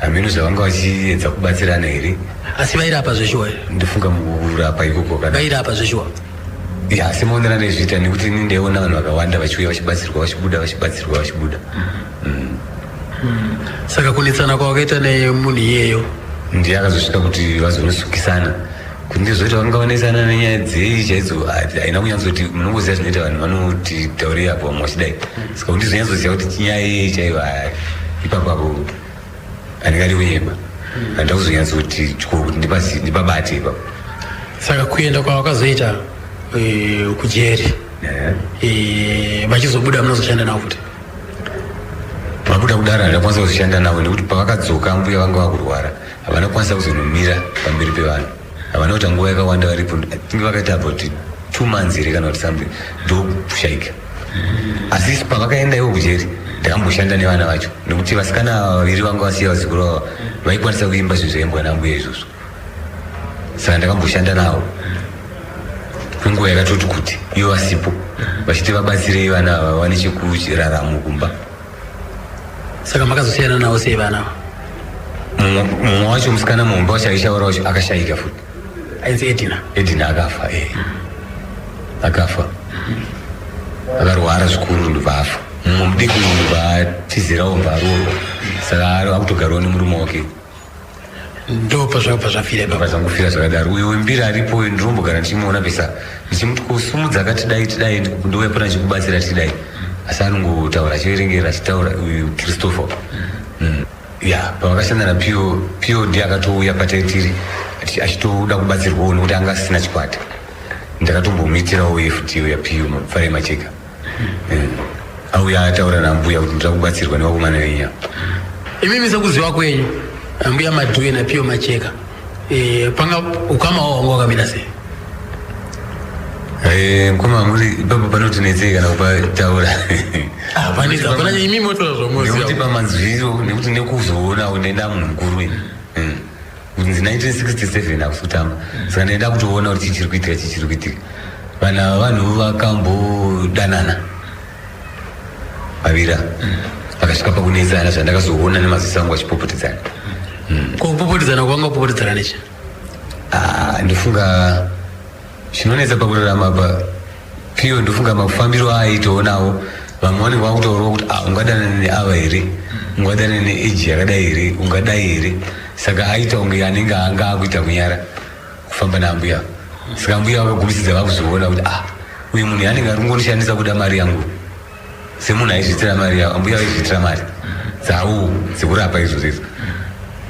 hameno zvavanga vachiedza kubatsirana here. Asi vairapa zveshuwa here? Ndofunga mukurapa ikoko kana Vairapa zveshuwa? Ya, semaonero andazviita, nekuti ini ndaiona vanhu vakawanda vachiuya vachibatsirwa, vachibuda, vachibatsirwa, vachibuda. Saka kunetsana kwavakaita nemunhu iyeyo? Ndiye akazosvika kuti vazonosukisana, kuti ndizvoti vanga vanetsana nenyaya dzei chaidzo haina kunyatsoti. Munongoziva zvinoita vanhu, vanoti taurei apo, vamwe vachidai. Saka kuti ndizonyatsoziva kuti nyaya yei chaiyo, ipapo apo handingadi kunyeba, handida kuzonyatsoti tyo kuti ndipabate ipapo. Saka kuenda kwavakazoita kujeri, vachizobuda, munozoshanda navo futi? Vabuda kudaro handakwanisa kuzoshanda navo, nekuti pavakadzoka mbuya vanga vakurwara, havana kukwanisa kuzonomira pamberi pevanhu. Havana kuita nguva yakawanda varipo, tinge vakaita about 2 months here kana kuti something, ndokushaika. Asi pavakaenda ivo kujeri ndakamboshanda nevana vacho, nekuti vasikana ava vaviri vanga vasiya vazukuru vava vaikwanisa kuimba zvinhu zvaimbwa nambuya izvozvo. Saka ndakamboshanda navo kwenguva yakatoti kuti ivo vasipo, vachiti vabatsirei vana ava vawane chekuraramo kumba. Saka makazosiyana navo sei vana ava? Mumwe wacho musikana muhombe wacho aishaura wacho akashayika futi. Ainzi Edina? Edina akafa, akafa, akarwara zvikuru, ndobva afa. Mumwe mudiki uyu ndobva atizirawo, bva aroorwa, saka akutogarawo nemurume wake. Ndo pazvakabva zvafira ipapo? Zvangofira zvakadaro. Uyo wembiri aripo uyu, ndinombogara ndichimuona pesa, ndichimuti kusumudza akati dai tidai, ndouya pona ndichikubatsira, tidai, asi anongotaura achiverengera achitaura. Uyu Christopher. Ya, pavakashanda naPio, Pio ndiye akatouya pataitiri achitoda kubatsirwawo, nekuti anga asina chikwata. Ndakatombomuitirawo futi iyo yaPio Mapfare Macheka. Auya ataura nambuya kuti ndinoda kubatsirwa nevakomana venyama. Imimi sekuziva kwenyu mbuya Madhuve naPio Macheka, panga ukama hwavo hwanga hwakamira sei? Mukoma, muri ipapo panotinetsei kana kupataura. Hapana, imi motora zvamoziva. Nekuti pamanzwiro, nekuti nekuzoonawo, ndaenda munhu mukuru ini. Kunzi 1967 hakusi kutamba, saka ndaenda kutoona kuti chii chiri kuitika, chii chiri kuitika. Vanhu ava, vanhu vakambodanana vavira, vakasvika pakunetsana, zvandakazoona nemaziso angu vachipopotedzana. Kupopotedzana kwanga kupopotedzana nechi? Ah, ndofunga chinonetsa pakurarama pa Pio, ndofunga mafambiro aaitoonawo vamwe vanenge vakutaurawo kuti, ah, ungadanana neava here, ungadanana neage yakadai here, ungadai here? Saka aita kunge anenge anga akuita kunyara kufamba naambuya. Saka ambuya vakagumisidza vakuzoona kuti, ah, uyu munhu anenge ari kungonishandisa kuda mari yangu, semunhu aizviitira mari yavo. Ambuya vaizviitira mari dzavo dzekurapa izvozvo izvo.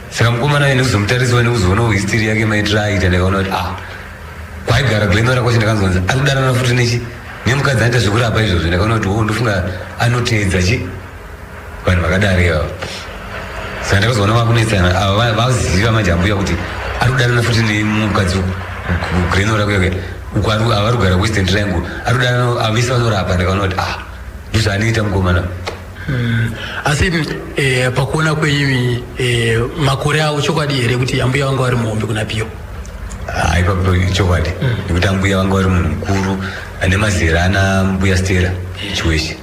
Saka mukomana uyu, nekuzomutarisiwa, nekuzoonawo history yake, maitiro aiita, ndakaona kuti, ah, kwaigara Glen Norah kwacho ndakanzonzi ari kudanana futi nechi nemukadzi anoita zvekurapa izvozvo. Ndakaona kuti, oh, ndofunga anoteedza chi vanhu vakadaro ivavo. Saka ndakazoona vakunetsana ava, vaziva manje ambuya kuti ari kudanana futi nemumwe mukadzi kuGlen Norah kuya uko avari kugara Western Triangle, ari kudanana avese vanorapa. Ndakaona kuti, ah, ndozvaanoita mukomana. Asi pakuona kwenyu, makore avo, chokwadi here kuti ambuya vanga vari muhombe kuna Pio? Ah, ipapo chokwadi, nekuti ambuya vanga vari munhu mukuru ane mazera ana mbuya Stera Chiweshe.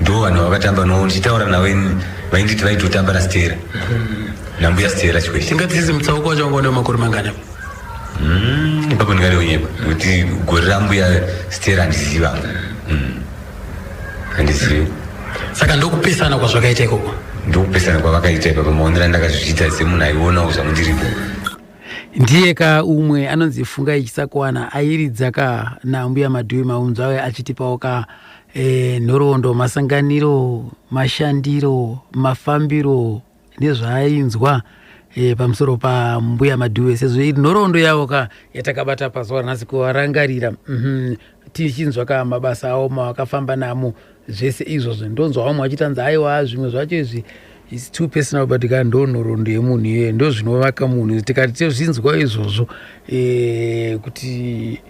Ndo vanhu vakatamba navo, ndichitaura navo vainditi vaitotamba naStera, nambuya Stera Chiweshe. Tingati sisi mutsauko wacho wanga une makore mangani? Ipapo ndingade kunyepa, nekuti gore rambuya Stera handiziva, handizivi. Saka ndokupesana kwazvakaita ikoko? Ndokupesana kwavakaita ipapo, maonero andakazviita semunhu aionawo zvangu ndiripo. Ndiye ka umwe anonzi Fungai Chisakuwana, airidza ka naambuya Madhuve. Maunzo ayo achitipawo ka nhoroondo, masanganiro, mashandiro, mafambiro nezvaainzwa pamusoro pambuya Madhuve, sezvo iri nhoroondo yavo ka yatakabata pazuva ranhasi kuvarangarira. Tichinzwa ka mabasa avo mavakafamba namo, zvese izvozvo. Ndonzwa vamwe vachitanzi aiwa, zvimwe zvacho izvi it's too personal, but ka ndo nhoroondo yemunhu iyoyo, ndo zvinovaka munhu. Tikati tozvinzwa izvozvo, kuti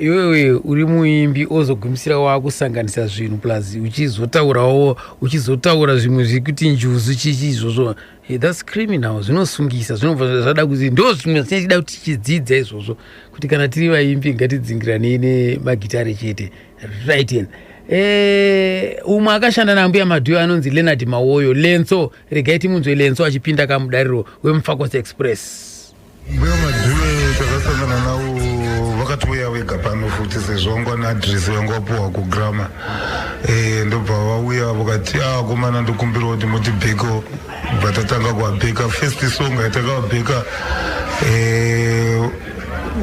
Iwewe uri muimbi ozogumisira wakusanganisa zvinhu, plus uchizotaurawo, uchizotaura zvimwe zvekuti njuzu chichi izvozvo. That's criminal, zvinosungisa, zvinobva zvada kuti ndo zvimwe zvinechida kuti tichidzidza izvozvo, kuti kana tiri vaimbi ngatidzingiranei nemagitare chete. Right in umwe akashanda naMbuya Madhuyo anonzi Leonard Mawoyo, Lenso. Regai timunzwe Lenso achipinda kamudariro weMufakose Express. Mbuya Madhuve takasangana navo, vakatouya vega pano futi, sezvo vanga neadhiresi vanga vapuhwa kugrama. Ndobva vauya vakati, "A komana, ndokumbira kuti mutibheko." Bva tatanga kuvabheka. First song yatakavabheka,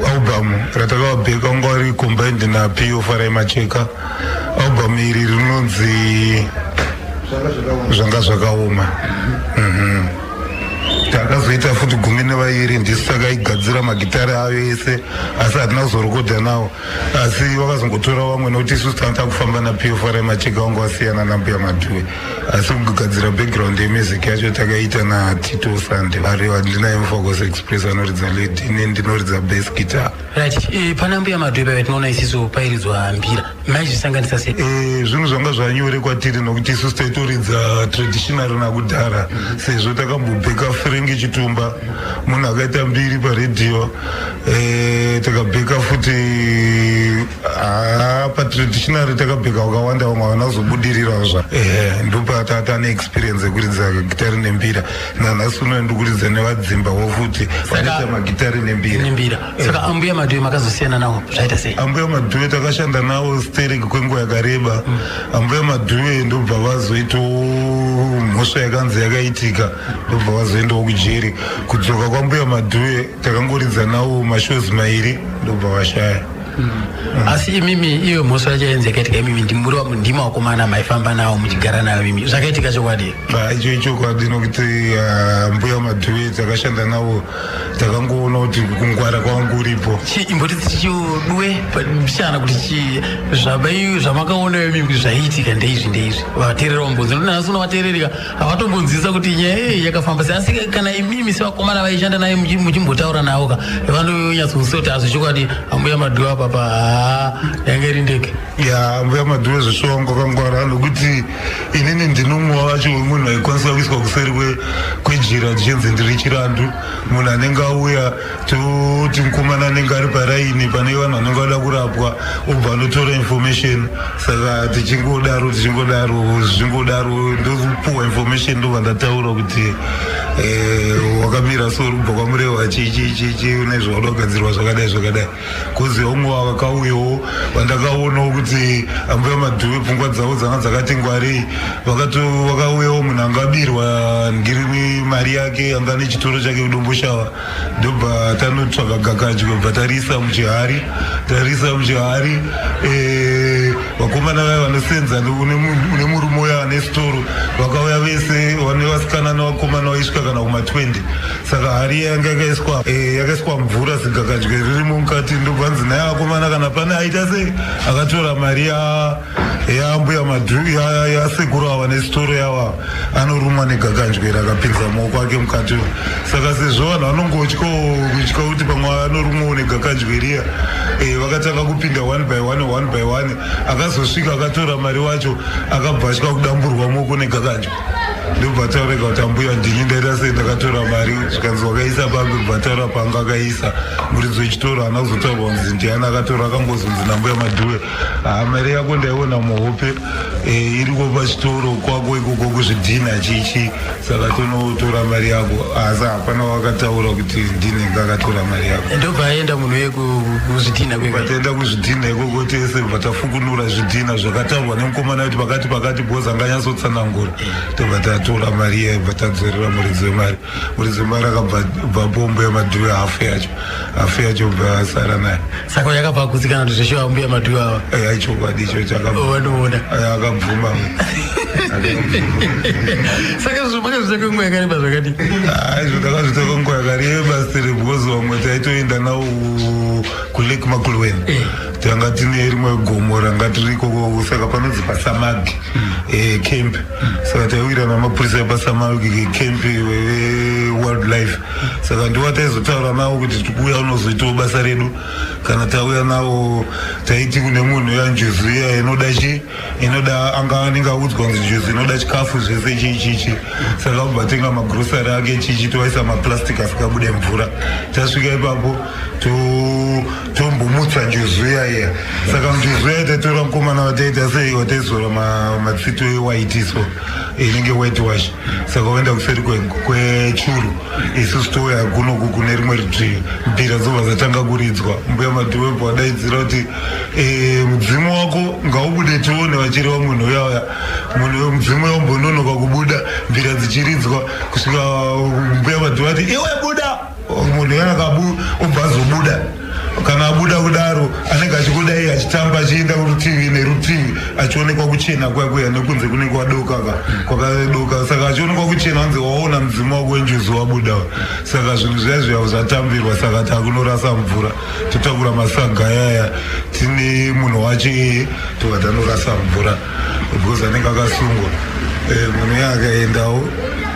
album ratakavabheka, wanga vari combined naPio Farai Macheka. Album iri rinonzi Zvanga Zvakaoma. Takazoita futi 12, ndisu takaigadzira magitare ayo ese, asi hatina kuzorokodha nawo, asi vakazongotora vamwe nekuti isusu tanga takufamba naPio Farai Macheka, vanga vasiyana naMbuya Madhuve. Asi kugadzira background yemusic yacho takaita naTito Sande, vari vandinaye Mufakose Express, anoridza lead, ine ndinoridza bass guitar. Right, pana Mbuya Madhuve paiva tinoona isisu pairidzwa mbira, maizvisanganisa sei? Zvinhu zvanga zvanyore kwatiri nokuti isusu taitoridza traditional nakudhara, sezvo takambobheka Frank Chitumba, munhu akaita mbiri paredhiyo. Takabheka futi patraditional, takabheka vakawanda, vamwe havana kuzobudirira zva. Ehe, ndopatata neexperience yekuridza gitari nembira. Nanhasi uno ndikuridza nevadzimbawo futi vanoita magitari nembira. Nembira. Saka Ambuya Madhuve makazosiyana navo zvaita sei? Ambuya Madhuve takashanda navo sterek kwenguva yakareba. Ambuya Madhuve ndobva vazoitawo mhosva yakanzi yakaitika, ndobva vazoendawo kujeri. Kudzoka kwaMbuya Madhuve, takangoridza navo mashows mairi, ndobva vashaya. Asi imimi, iyo mhosva yacho yainzi yakaitika, imimi ndimi vakomana maifamba navo, muchigara navo imimi, zvakaitika chokwadi? Icho ichokwadi, nokuti Mbuya Madhuve takashanda navo, takangoona kuti kungwara kwangu kuripo. Imboti tichiduwe shana kuti chi zvamai zvamakaona imimi kuti zvaiitika ndeizvi ndeizvi, vateerera vambonzi, nokuti nhasi uno vateererika havatombonzwisa kuti nyaya iyi yakafamba sei. Asi kana imimi sevakomana vaishanda naye muchimbotaura navo ka, vanonyatsonzwisa kuti hazvi chokwadi Ambuya Madhuve apapa haa yanga iri ndege. Ya, Mbuya Madhuve zveshuwa wangu akangwara, nokuti inini ndinomwe wacho wemunhu aikwanisa kuiswa kuseri kwejira ndichinzi ndiri chirandu. Munhu anenge auya, toti mukomana anenge ari paraini pane vanhu vanenge vada kurapwa, obva anotora information. Saka tichingodaro, tichingodaro, zvichingodaro, ndopuwa information, ndobva ndataura kuti wakamira so, uri kubva kwaMurehwa, chii chii chii chii, une zvauda kugadzirwa zvakadai zvakadai. Kuzi umwe vakauyawo vandakaonawo kuti Ambuya Madhuve pfungwa dzavo dzanga dzakati ngwarei, vakauyawo munhu angabirwa ngiri mari yake, anga nechitoro chake kuDomboshava. Ndobva tanotsvaga gakadyo, bva tarisa muchihari, tarisa muchihari. Vakomana vaya vanosenza une murume uya ane sitoro vakauya vese, vane vasikana nevakomana vaisvika kana kuma20. Saka hari yanga yakaiswa yakaiswa mvura, zigakadyo ririmo mukati. Ndobvanzi naye, vakomana, kana pane aita sei akatora mari yaMbuya Madhu, yasekuru ava nesitoro yava, anorumwa negakanjwera akapinza maoko ake mukati. Saka sezvo vanhu vanongotyawo kutya kuti pamwe anorumwawo negakanjweriya, vakatanga kupinda one by one, one by one. Akazosvika akatora mari wacho akabva atya kudamburwa maoko negakanjwa. Ndobva taureka kuti, "Ambuya, ndini ndaita sei, ndakatora mari." Zvikanzi, "Wakaisa papi?" Bva taura panga akaisa. Muridzi wechitoro haana kuzotaurwa kunzi ndiani akatora, akangozonzi naMbuya Madhuve, "Ha, mari yako ndaiona muhope, iriko pachitoro kwako ikoko kuzvidhina chichi, saka tonotora mari yako." Asi hapana wakataura kuti ndinenge akatora mari yako. Ndobva aenda munhu uye kuzvidhina. Bva taenda kuzvidhina ikoko tese, bva tafukunura zvidhina zvakataurwa nemukomana kuti pakati pakati, bhozi anganyatsotsanangura. Tobva tatora mari iya, bva tadzorera muridzi wemari. Muridzi wemari akabva bva Mbuya Madhuve hafu yacho, hafu yacho bva asara naye. Saka yakabva akutsikana kuti zveshuwa Mbuya Madhuve ava. Ichokwadi icho. Vanoona. Akabvuma. Saka zvo makazvita kwenguva yakareba zvakadii? Izvo takazvita kwenguva yakareba sere, because vamwe taitoenda nawo kuLake Makulweni. Tanga tine rimwe gomo ranga tiri ikoko, saka panonzi paSamagi camp. Saka taiwira namapurisa epaSamagi camp. wildlife. Saka ndiwo taizotaura navo kuti tikuuya unozoitawo basa redu. Kana tauya navo, taiti kune munhu uya, njuzu iya inoda chi inoda, anga anenge audzwa kunzi njuzu inoda chikafu zvese chii chichi. Saka obva tenga magrosari ake chichi, tovaisa maplastic asikabude mvura. Tasvika ipapo tombomutsa njuzu iya iya. Saka njuzu iya tatora mukomana wataita sei, wataizora matsito ewhite, so inenge white wash. Saka waenda kuseri kwechuru, isusu touya kunoku kune rimwe rutivi. Mbira dzobva dzatanga kuridzwa. Mbuya Madhuwebho wadaidzira kuti, "Mudzimu wako ngaubude tione." Vachireva munhu uya uya. Munhu mudzimu wambononoka kubuda, mbira dzichiridzwa, kusvika Mbuya Madhuwe ati, "Iwe buda." Munhu uya obva azobuda. Kana abuda kudaro, anenge achikudai, achitamba, achienda kurutivi nerutivi, achionekwa kuchena kuya kuya, nekunze kunenge kwadoka ka, kwakadoka. Saka achionekwa kuchena, anzi, "Waona mudzimu wako wenjuzu wabuda." Saka zvinhu zviya zviya zvatambirwa. Saka takunorasa mvura, totakura masaga ayaya tine munhu wacho iyeye, tobva tanorasa mvura because anenge akasungwa. Munhu uya akaendawo,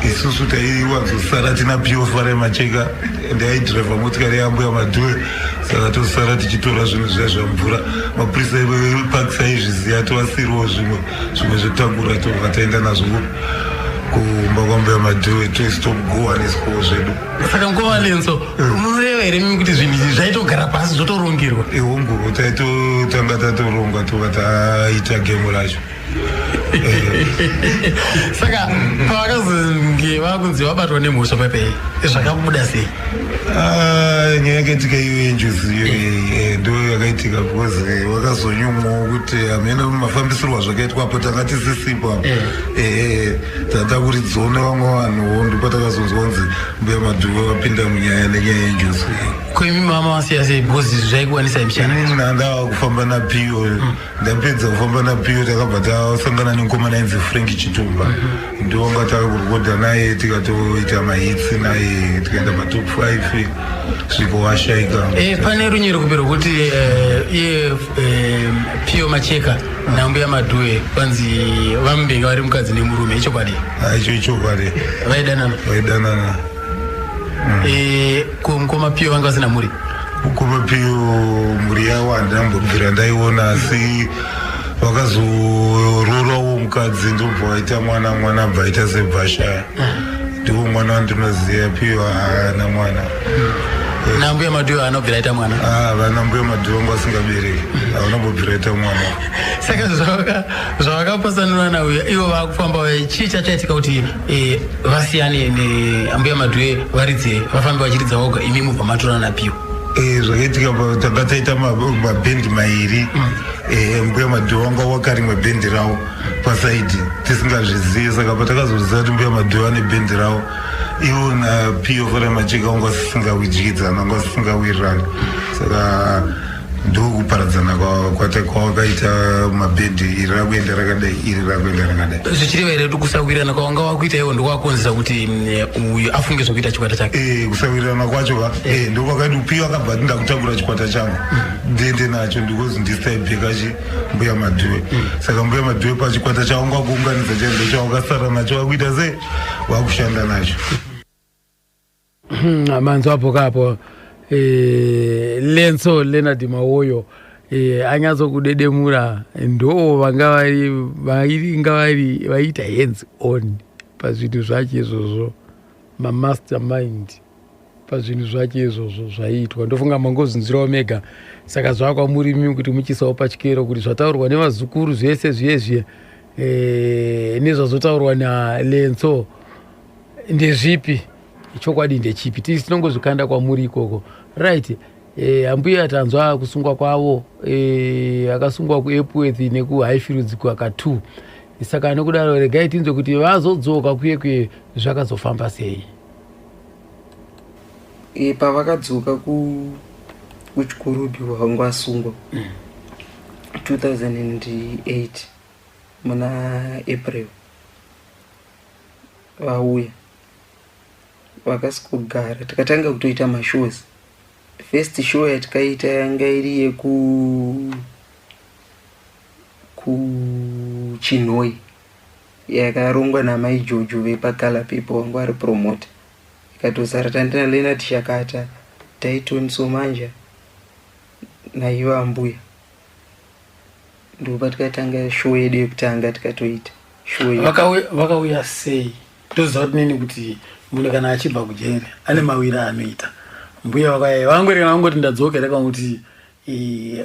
isusu taiwanzosara tina Pio Farai Macheka, ndaidhiraivha motikari yaMbuya Madhuwe. Saka tosara tichitora zvinhu zviya zvamvura. Mapurisa eParks aizviziva, tovasiriwo zvimwe zvimwe zvetakura, tobva taenda nazvo kumba kwaMbuya Madhuwe, toisitogowaniswawo zvedu. Saka mukoma Lenso, munoreva here mimi kuti zvinhu izvi zvaitogara pasi zvotorongerwa? Ihongu, taitotanga tatoronga, tobva taita gemu racho. Saka pavakazonge vakunzi vabatwa nemhosva paipai, zvakabuda sei? Ah, nyaya yakaitika iyo yenjuzu iyo, ndo yakaitika because vakazonyumwawo kuti hamene mafambisirwo azvakaitwa apo tanga tisisipo apo. Tatakuridzawo nevamwe vanhuwo, ndipo takazonzwa kunzi Mbuya Madhuve vapinda munyaya nenyaya yenjuzu iyi. Ko imi mama vasiya sei, because zvaikuwanisai mishana? Inini ndandava kufamba naPio. Ndapedza kufamba naPio, takabva tasangana nemukomana ainzi Frank Chitumba, ndowanga takurekodha naye, tikatoita mahits naye, tikaenda patop 5, sviko washaika. Pane runyero kupi rwekuti iye Pio Macheka naMbuya Madhuve vanzi vamubenga vari mukadzi nemurume, ichokwadi? Icho ichokwadi. Vaidanana? Vaidanana. Ko mukoma Pio vanga vasina mhuri? Mukoma Pio mhuri yavo handambobvira ndaiona, asi vakazororawo mukadzi, ndobva vaita mwana. Mwana abva aita sebvashaya, ndiwo mwana wandinoziva. Pio haana mwana. NaMbuya Madhuve anobvira aita mwana? Ah, vana Mbuya Madhuve vanga vasingabereki, havanambobvira aita mwana. Saka zvavakapasanurana uya, ivo vakufamba, chii chachaitika kuti vasiyane neambuya Madhuve, varidze, vafambe vachiridza voga, imi mubva matorana naPio? Zvakaitika tanga taita mabhendi mairi. Mbuya Madhuve vanga wakarimwe bhendi ravo paside, tisingazvizivi. Saka patakazoziva kuti Mbuya Madhuve vane bhendi ravo, ivo naPio Farai Macheka vanga vasingawidyidzana, vanga vasingawirirani. Saka ndokuparadzana kwavakaita mabhendi, iri rakuenda rakadai, iri rakuenda rakadai. Zvichireva here kuti kusawirirana kwavanga vakuita ivo ndokwakonzera kuti uyu afunge zvokuita chikwata chake? Kusawirirana kwacho ka, ndokwakaiti Pio akabva ati, "Ndakutakura chikwata changu, ndiende nacho," ndikozi ndisitaibheka chi Mbuya Madhuve. Saka Mbuya Madhuve pachikwata chavo ngakuunganidza chacho, ndochavakasara nacho, vakuita sei, vakushanda nacho. Manzwa apo kapo, Lenso Leonard Mawoyo anyatsokudedemura. Ndo vanga vari vairinga vari vaiita hands on pazvinhu zvacho izvozvo, mamastermind pazvinhu zvacho izvozvo zvaiitwa. Ndofunga mangozvinzwirawo mega. Saka zvakwamuri imi kuti muchiisawo pachikero kuti zvataurwa nevazukuru zvese zviye zviye nezvazotaurwa naLenso ndezvipi, chokwadi ndechipi? Tisi tinongozvikanda kwamuri ikoko. Right, ambuya tanzwa kusungwa kwavo, akasungwa kuEpworth nekuHighfields kwaka2. Saka nokudaro regai tinzwe kuti vazodzoka kuye kuye zvakazofamba sei. Pavakadzoka kuChikurubi, vanga vasungwa 2008 muna April, vauya vakasvikogara, tikatanga kutoita mashows. First show yatikaita yanga iri yeku kuChinhoi, yakarongwa namai Jojo vepaColor People, vanga vari promoter. Ikatozara tandina Leonard Shakata, Taiton Somanja naivo ambuya. Ndopa tikatanga show yedu yekutanga, tikatoita show yedu. Vakauya sei? Ndoziva kuti nini kuti munhu kana achibva kujeri ane mawiri aanoita. Mbuya vakauya vangori kana vangoti ndadzokera, kana kuti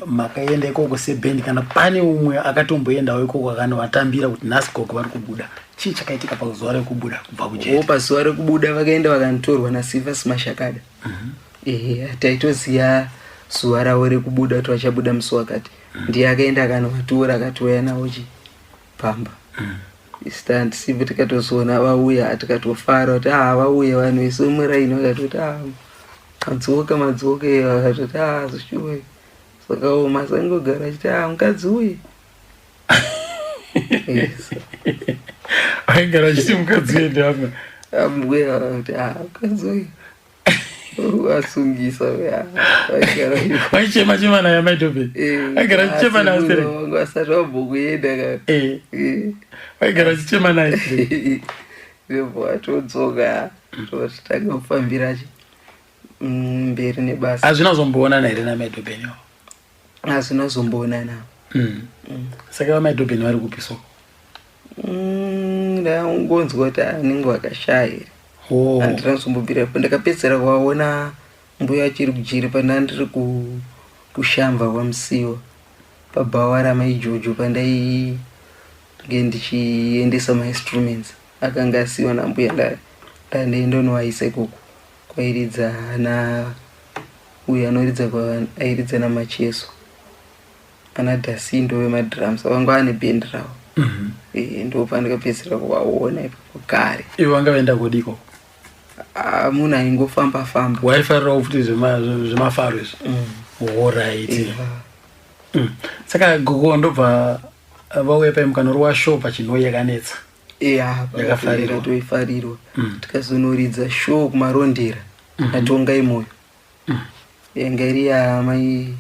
makaenda ikoko sebhendi, kana pane umwe akatomboendawo ikoko akanovatambira kuti nhasi gogo vari kubuda? Chii chakaitika pazuva rekubuda kubva kujeri? O, pazuva rekubuda vakaenda vakanotorwa naSilvas Mashakada. Ehe, taitoziva zuva ravo rekubuda kuti vachabuda musi wakati. Ndiye akaenda akanovatora, akatouya navo chi pamba. Stand sipo tikatozoona vauya, tikatofara kuti ah, vauya vanhu vese muraini. Vakatoti, "Ah, madzoka, madzoka." Vakatoti, "Ah, zvishuwe zvakaoma." Sangogara achiti, "Ah, mukadzi uyu." Yes. Vaigara achiti mukadzi uyu ndiamwe? Ambuya kuti, "Ah, mukadzi uyu asungisa." Vaichema chema naye amaitope? Aigara achichema naye stereki? Vangu vasati vambokuenda ka. Vaigara achichema naye stereki? Ndobva vatodzoka, totanga kufambira chi mberi nebasa. Hazvina kuzomboonana here namaidhobheni ivo? Hazvina kuzomboonana. Saka vamaidhobheni vari kupi soko? Ndangonzwa kuti anenge vakashaya here. Oh. Handina kuzombobvira. Ndakapedzisira kuvaona mbuya achiri kujeri pandanga ndiri kushamba kwaMusiwa, pabhawa ramaiJojo, pandainge ndichiendesa mainstruments akanga asiwa nambuya. Ndandaenda unovaisa ikoko kwairidza na uyo anoridza, airidza namacheso, ana Dhasindo vemadrums, vanga vane bhendi ravo. Ndo pandakapedzisira kuvaona ipapo kare. Ivo vanga vaenda kodiko? Ah, munhu aingofamba famba. Waifarirawo futi zvemafaro izvi? Alright. Saka gogo ndobva vauya paimukano show pachinhoi, yakanetsa? Ya. Yakafarirwa. Toifarirwa. Tikazonoridza show kuMarondera naTongai Moyo, yanga iri yamai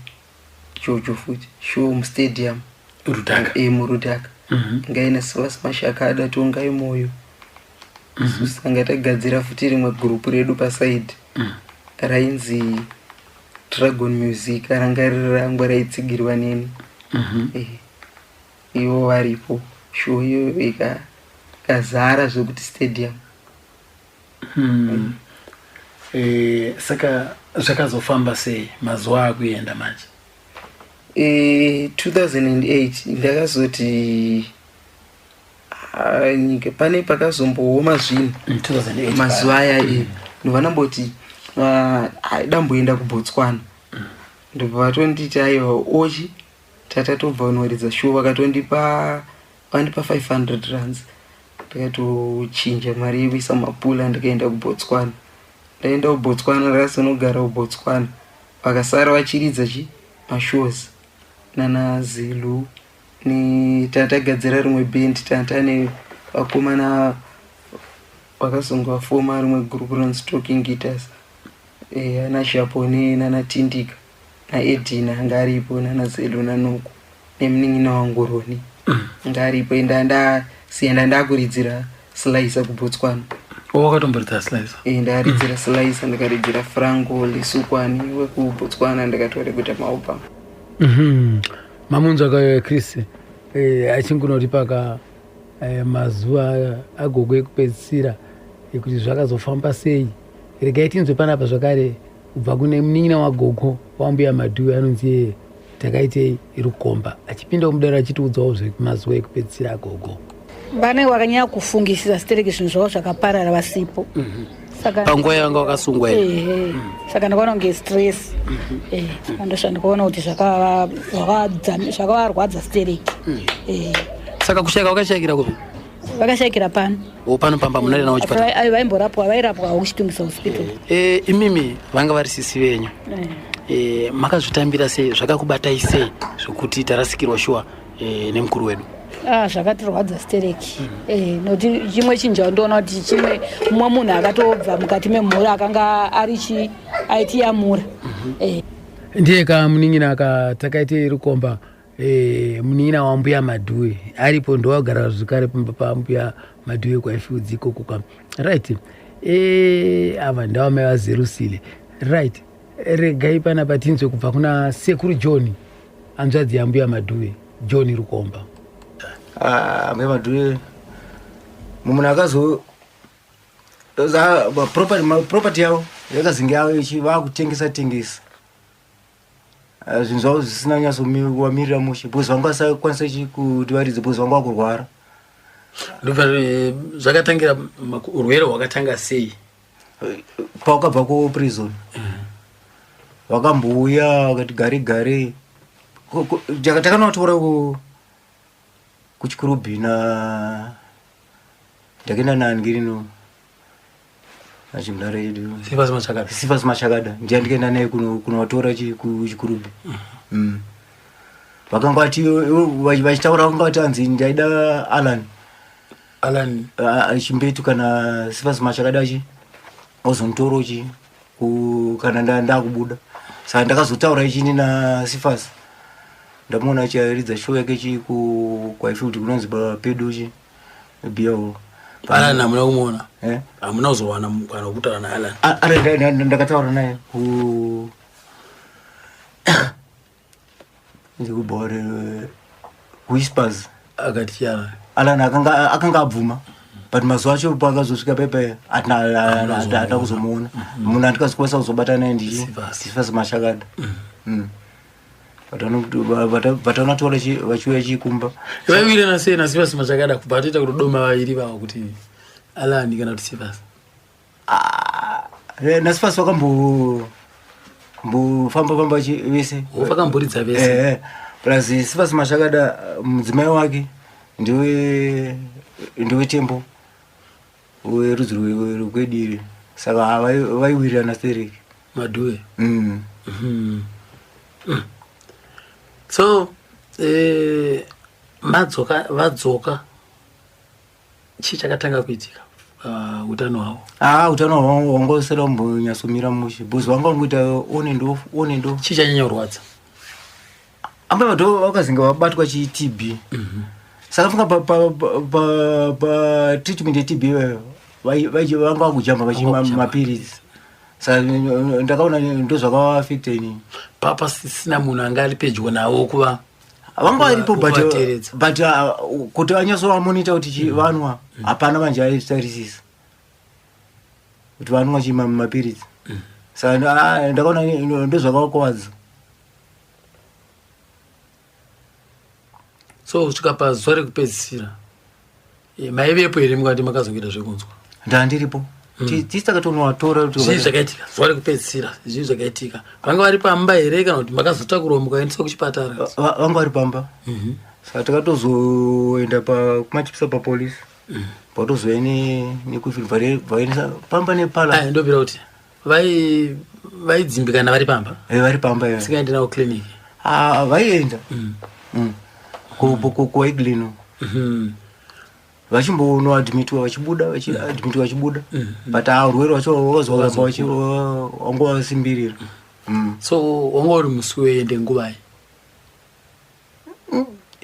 Jojo futi, show mustadium. Rudhaka? Murudhaka. Yanga ina Sivas Mashakada, Tongai Moyo. Isusu tanga tagadzira futi rimwe gurupu redu pasaidi rainzi Dragon Music, ranga riri rangu, raitsigirwa neni. Ivo varipo, show iyoyo ikazara zvekuti stadium. Saka zvakazofamba sei mazuva akuenda manje? 2008 ndakazoti, ah, nyika pane pakazombooma zvinhu. 2008. Mazuva aya ndobva ndamboti, ah, damboenda kuBotswana. Ndobva vatonditi, "Aiwa, ochi tatatobva unoridza show." Vakatondipa, vandipa 500 rands, ndikatochinja mari yekuisa mapula, ndikaenda kuBotswana. Ndaenda kuBotswana, ndakazonogara kuBotswana. Vakasara vachiridza chi mashows nana Zelu. Tatagadzira rimwe bhendi, tane vakomana vakazonga vafoma rimwe gurupu rinonzi Talking Guitars, ana Japone nana Tindika naEdina anga aripo, nana Zelu naNoku nemunin'ina wangu Roni anga aripo. Ndasiya ndandakuridzira Slicer kuBotswana. Wakatomboridza Slicer? Ndaridzira Slicer, ndikaridzira Franco Lesukwani wekuBotswana, ndakatora kuita maalbum. Mamunzwa kayo Chris, achingunoti paka mazuva agogo ekupedzisira, kuti zvakazofamba sei. Regai tinzwe panapa zvakare kubva kune munin'ina wagogo, wambuya Madhuwe, anonzi iye Takaitei Rukomba, achipinda mudaro achitiudzawo zvemazuva ekupedzisira agogo. Vanenge vakanyanya kufungisisa stereki, zvinhu zvavo zvakaparara vasipo. Saka Panguva yavanga vakasungwa here? Ehe. Saka ndakaona kunge stress. Saka ndozvandikaona kuti zvakavarwadza stereki. Saka kushayika vakashayikira kupi? Vakashayikira pano. O, pano pamba munari nawo chipatara? Vaimborapwa, vairapwa kuChitungwiza Hospital. Imimi vanga vari sisi venyu. Makazvitambira sei? Zvakakubatai sei zvokuti tarasikirwa shuwa nemukuru wedu? Ah, zvakatirwadza stereki, nokuti chimwe chinhu chaundoona kuti chimwe mumwe munhu akatobva mukati memhuri akanga ari chi aitiyamura. Ndiye kamunin'ina ka Takaitei Rukomba, munin'ina wambuya Madhuwe, aripo, ndowagara zvekare pamba pambuya Madhuwe kwaIfiudzi ikoko ka. Right. E, ava ndavamai vaZerusile. Right, regai panapa tinzwe kubva kuna Sekuru John, hanzvadzi yambuya Madhuve, John Rukomba. Ah, ambuya Madhuve munhu akazo property yavo yakazinge yavo vakutengesa tengesa ah, zvinhu zvavo zvisina kunyatsowamirira mushe because vanga vasakwanisa kuti varidze because vanga vakurwara. Eh, zvakatangira urwere hwakatanga sei? Pawakabva kuprison vakambouya vakati gare gare takanovatora kuchikurubhi na ndakaenda naangirino nachimdara yedu Sifasi Machakada ndiye ndikaenda naye kunovatora kuchikurubhi. Vakanga vati vachitaura vakanga vati hanzi ndaida Alan. Alan Chimbetu kana Sifasi Machakada chi ozonditora chi kana ndakubuda. Saka ndakazotaura ichini naSifasi, ndamuona achiridza show yake chi kuHighfield kunonzi pedu chi beer. Alan hamuna kumuona? Eh? Hamuna kuzowana mukana wekutaura naAlan? Alan ndakataura naye ku ndikubore Whispers. Akati chiana? Alan akanga abvuma, but mazuva acho paakazosvika pepe hatina kuzomuona. Munhu andikazokwanisa kuzobata naye ndiSifasi Mashakada. Vatanotora vachiuya chikumba. Vaiwirana sei naSifasi Machakada kubva atoita kutodoma vaviri vavo kuti Alan kana kuti Sifasi? NaSifasi vakambo mbofamba famba vese. Vakamboridza vese. Plus Sifasi Mashakada mudzimai wake ndiwe tembo werudzi rwekwediri, saka vaiwirirana stereki. Madhuve. Mm. So madzoka, vadzoka, chii chakatanga kuitika utano hwavo? Ah, utano hwangu hwanga usina kumbonyatsomira mushe because vanga vangoita on and off, on and off. Chii chanyanya kurwadza? Ambuya vado vakazinga vabatwa chi TB, saka funga pa treatment yeTB iyoyo vanga vakujamba vachimwa mapiritsi, saka ndakaona ndo zvakavaafecta inini. Pasisina munhu anga ari pedyo navo kuva Vanga varipo but kuvateeredza. But kuti vanyatsovamonita kuti chi vanwa hapana, manje aizvitarisisa kuti vanwa chi mapiritsi, saka ndakaona ndo zvakavakuvadza. So kusvika pazuva rekupedzisira maivepo here mukati makazongoita zvekunzwa? Ndandiripo. Tisi takatonovatora. Zvii zvakaitika zuva rekupedzisira? Zvii zvakaitika? Vanga vari pamba here kana kuti makazotakurwa mukaendeswa kuchipatara? Vanga vari pamba, saka takatozoenda kumachipisa papolisi, patozouya nekufi vaendesa pamba nepala. Ndobvira kuti vaidzimbikana vari pamba? Vari pamba, eh. Singaendi navo clinic? Ah, vaienda kuEglin, vachimbonoadmitwa vachibuda, vachiadmitwa vachibuda, but urwere hwacho wakazoramba wanga wasimbirira. So wanga uri musi wende nguvai?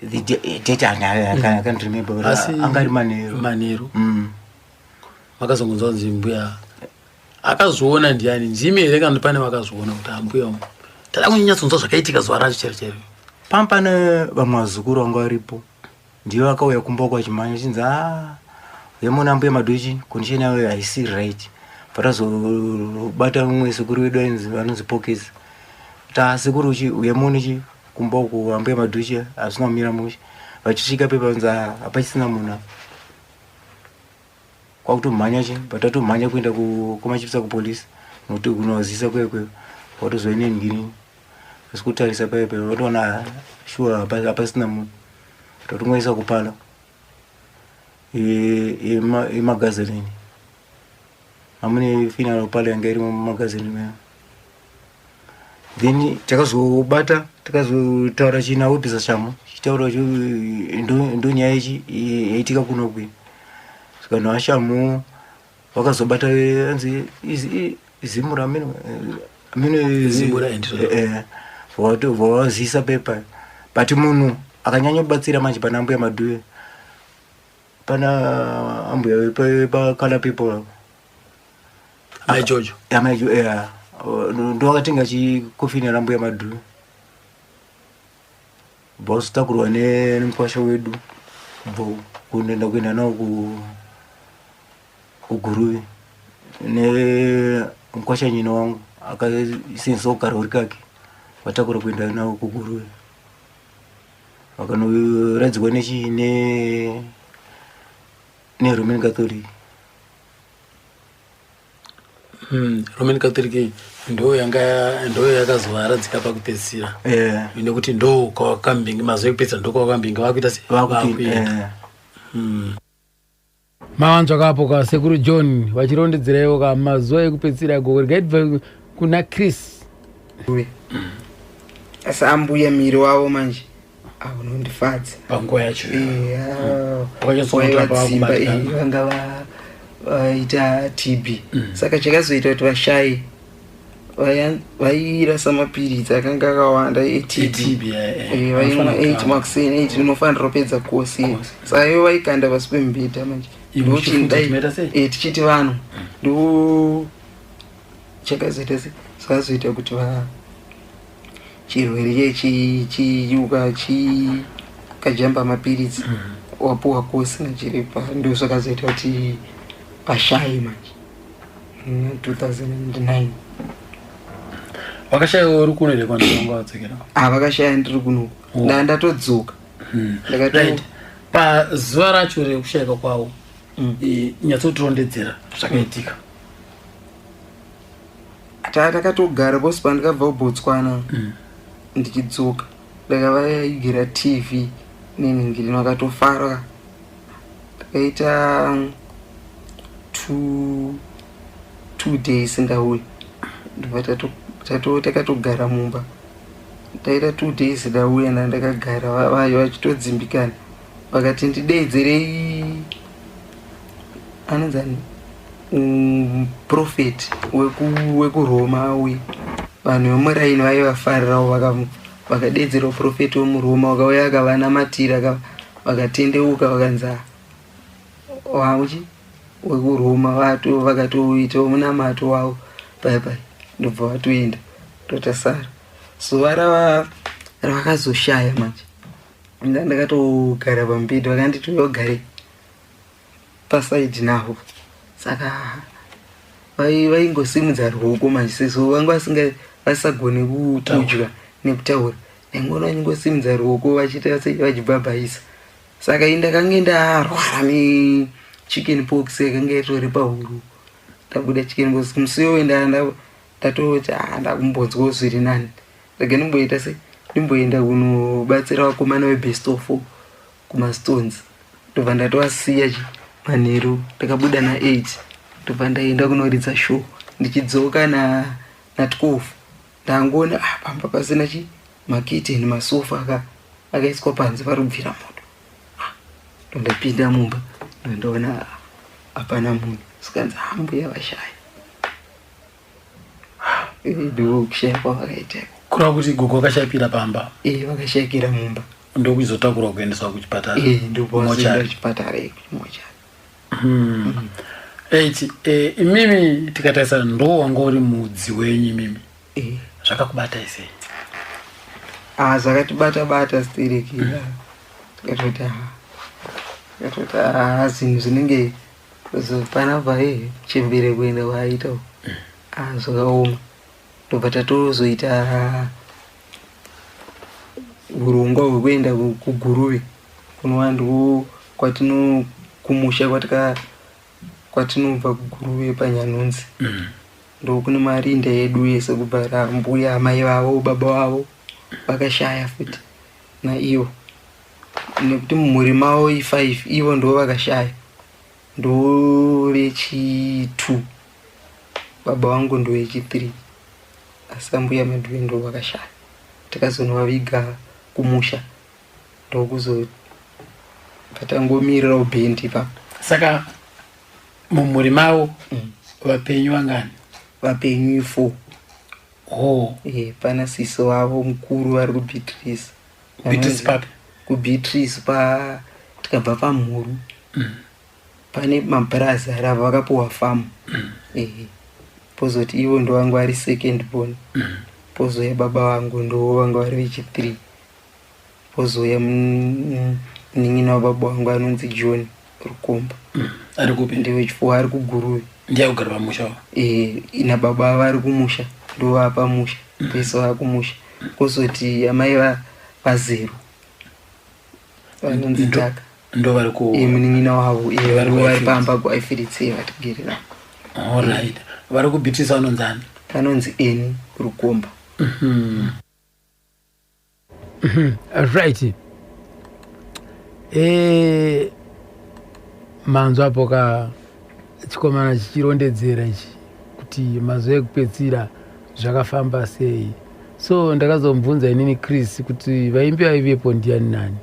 The date I can't remember, but anga ari manheru. Manheru. Makazongonzwa kunzi mbuya akazviona ndiani? Ndimi here kana kuti pane vakazviona kuti ambuya umu tada kunyatsonzwa zvakaitika zuva racho chero chero? Pam pane vamwe vazukuru vanga varipo, ndivo vakauya kumba kwachimhanya chinzi a yemuna mbuya Madhuchi condition yavo haisi right. Patazobata mumwe sekuru wedu ainzi vanonzi Pokesi kuti a sekuru chi uyemuni chi kumba uku ambuya Madhuchi hazvina kumira mushe. Vachisvika pepa vanzi hapachisina munhu apa. Kwakutomhanya chi patatomhanya kuenda kumachipisa kupolisi nokuti kunozisa kwekwe watozoine ngirini asi kutarisa paipa watoona sure hapasina munhu. Tatongoisa kupala yemagazini amune funeral parlour yanga iri mumagazini meyo. Then takazobata takazotaura china webisa shamo chitaura ndo nyaya ichi yaitika kunokwi. Saka naashamu vakazobata anzi Zimura amene amene. Zimura and Vavazisa pepa, but munhu akanyanya kubatsira manje pana ambuya Madhuve, pana ambuya vepakala people ava. Mai Jojo. Amai Jojo ndo vakatenga chikofini rambuya Madhuve, bva nemukwasha wedu bvo kunoenda kuenda nawo kuGuruve nemukwasha nyina wangu akasenzawo karori kake, vatakura kuenda nawo kuGuruve, vakanoradzikwa nechi neRoman Catholic. Roman Catholic ndo yanga ndo yakazovaradzika pakupedzisira? Nekuti ndo kwakambingi mazuva ekupedzisira, ndo kwakambingi vakuita se vakuenda. Mawanzwa kapo ka sekuru John vachirondedzeraiwo ka mazuva ekupedzisira gogo. Regai tibve kuna Chris. Asi ambuya miri wavo manje aunondifadza. Panguva yacho waivatsimba, vanga vaita TB, saka chakazoita kuti vashaye vairasa mapiritsi akanga akawanda eTB. Vaimwa 8 makuseni, 8, unofanira kupedza kosi. Saka ivo vaikanda pasi pemubhedha manje. Iwe muchifunga kuti maita sei? Tichiti vanhu ndo chakazoita se zvakazoita kuti va chirwere chiyuka chikajamba mapiritsi, wapuwa kosi nachiremba, ndo zvakazoita kuti vashaye manje 2009. Vakashayiwa uri kuno here kwandanga vadzokera? Ah, vakashaya ndiri kunoku. Ndaa ndatodzoka. Right, pazuva racho rekushayika kwavo, nyatsotirondedzera zvakaitika. Takatogara pose pandakabva kuBotswana ndichidzoka, ndakavaigira TV nenhingirino, vakatofara. Takaita 2 days ndauya, ndobva takatogara mumba. Taita 2 days ndauya, ndandakagara vachitodzimbikana, vakati ndideedzerei anonzani prophet wekuRoma auye. Vanhu vemuraini vaivafarirawo, vakadeedzerawo prophet wemuRoma, vakauya akavanamatira, vakatendeuka, vakanzi, "Ah, wauchi wekuRoma." Vakatoitawo munamato wavo pai pai, ndobva vatoenda, totasara. Zuva ravakazoshaya manje, ndakatogara pamubhedha, vakanditi uyogare pasaidhi navo. Saka vaingosimudza ruoko manje, sezvo vanga vasisagoni kudya nekutaura, ndaingoona vachingosimudza ruoko vachiita sei, vachibhabhaisa. Saka ini ndakange ndarwara nechicken pox yakanga itori pahuro, ndabuda chicken pox musi iwoyo. Ndatoti, "Ah, ndakumbonzwawo zviri nani, rega ndimboita sei, ndimboenda kunobatsira vakomana vebest of four kumastones." Ndobva ndatovasiya chi manheru, ndakabuda na8, ndobva ndaenda kunoridza show. Ndichidzoka na12, ndangoona, ah, pamba pasina chi makiteni, masofa akaiswa panze, pari kubvira moto. Ah, ndondapinda mumba, ndondoona, ah, hapana munhu. Sikanzi, "Ah, mbuya vashaya." Ndokushaya kwavakaita. Kureva kuti gogo vakashayikira pamba? Vakashayikira mumba. Ndokuzotakurwa kuendeswa kuchipatara? Ndopazoenda kuchipatara, kumochari. Right, imimi tikatarisa ndo wanga uri mudzi wenyu imimi, zvakakubatai sei? Ah, zvakatibata bata stereki. Tikatoti, ah, tikatoti, ah, zvinhu zvinenge panapa chembere kuenda kwaita, ah, zvakaoma. Ndobva tatozoita urongwa hwekuenda kuGuruve, kunova ndiko kwatino kumusha kwatinobva, kuGuruve paNyanhunzi. Ndokune marinda edu ese, kubva mbuya, amai vavo, baba vavo vakashaya futi naivo, nekuti mumhuri mavo i5, ivo ndo vakashaya, ndo vechi2, baba vangu ndo vechi3, asi ambuya Madhuve ndo vakashaya. Takazonovaviga kumusha, ndokuzo patangomirirawo bhendi ipapo. Saka mumhuri mavo vapenyu vangani? Vapenyu i4. Oh. Pana sisi vavo mukuru vari kuBeatrice. Beatrice papi? KuBeatrice, pa tikabva pamhuru, pane mabhurazi ari ava, vakapiwa famu. Pozoti ivo ndo vanga vari second born. Pozouya baba vangu ndo vanga vari vechi3. Pozouya munin'ina wababa vangu anonzi John Rukomba. Ari kupi? Ndewechifour, ari kuGuruve. Ndiye kugara pamusha wa? E, nababa vari kumusha, ndovapa musha pese vakumusha. Kozoti amai vaZero vanonzi Taka. Ndo vari ku E, munin'ina wavo e, Vari vari kuIfields. pamba kuIfields vatigere navo. Alright, vari kuBeatrice vanonzi ani? Vanonzi Eni Rukomba. Right, manzwa apo ka chikomana chichirondedzera ichi kuti mazuva ekupedzisira zvakafamba sei. So ndakazomubvunza inini Chris kuti vaimbi vaivepo ndiani nani.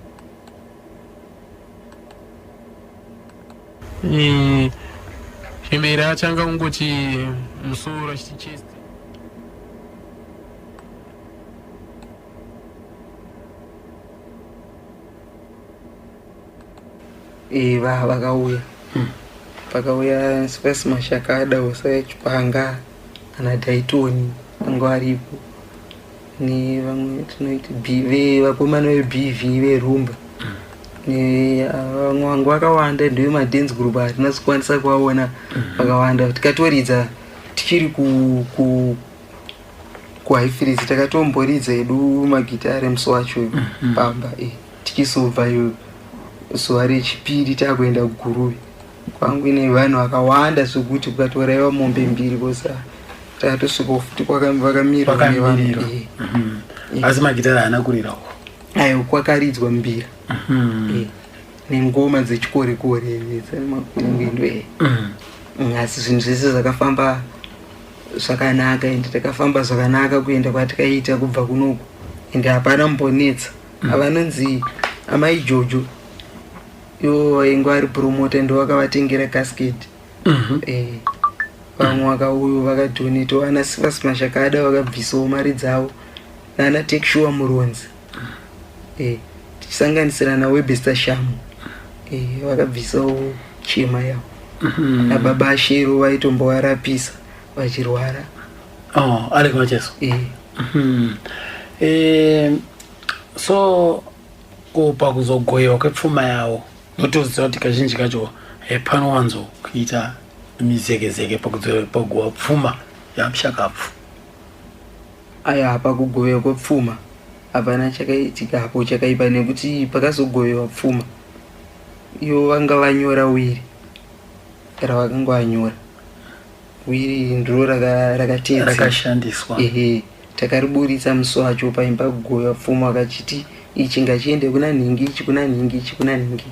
Chemberi achanga kungoti musoro achiti chest. E, vakauya, pakauya Space Mashakada, Usaya Chipanga, ana Daitoni vanga varipo, nevamwe tinoiti vakomana veBV verumba, nevamwe vangu vakawanda ndevemadance group, hatina kukwanisa kuvaona vakawanda. Tikatoridza tichiri ku kuHighfields, takatomboridza edu magitare musi wacho pamba, tichizobva iyo zuva rechipiri takuenda kuGuruve. Kwangu ine vanhu vakawanda zvekuti kukatoraiwa mombe mbiri kosa takatosvika futi vakamirwa nevanhu. Vakamirirwa. Asi magitare haana kurira uko? Aiwa, kwakaridzwa mbira nengoma dzechikorekore dzemakunguindo. Asi zvinhu zvese zvakafamba zvakanaka, ende takafamba zvakanaka kuenda kwatikaita kubva kunoku, ende hapana mbonetsa. Avanonzi amai Jojo ivo vainge vari promoter, ndo vakavatengera casket. Vamwe vakauyo vakadonate, vana Sivas Mashakada vakabvisawo mari dzavo, nana Takesure Muronzi, tichisanganisira naWebster Shamu, vakabvisawo chema yavo, nababa Ashero vaitombovarapisa vachirwara. Oh, Alec Macheso. So kupa kuzogoyiwa kwepfuma yavo, notoziva kuti kazhinji kacho panowanzo kuita mizekezeke pakugowa pfuma yamushakabvu. Aya, pakugovewa kwepfuma hapana chakaitikapo chakaipa, nekuti pakazogovewa pfuma ivo vanga vanyora will ravakanga vanyora. Will ndiro rakateedzera. Rakashandiswa. Ehe, takariburitsa musi wacho paimba kugovewa pfuma, vakachiti ichi ngachiende kuna nhingi, ichi kuna nhingi, ichi kuna nhingi,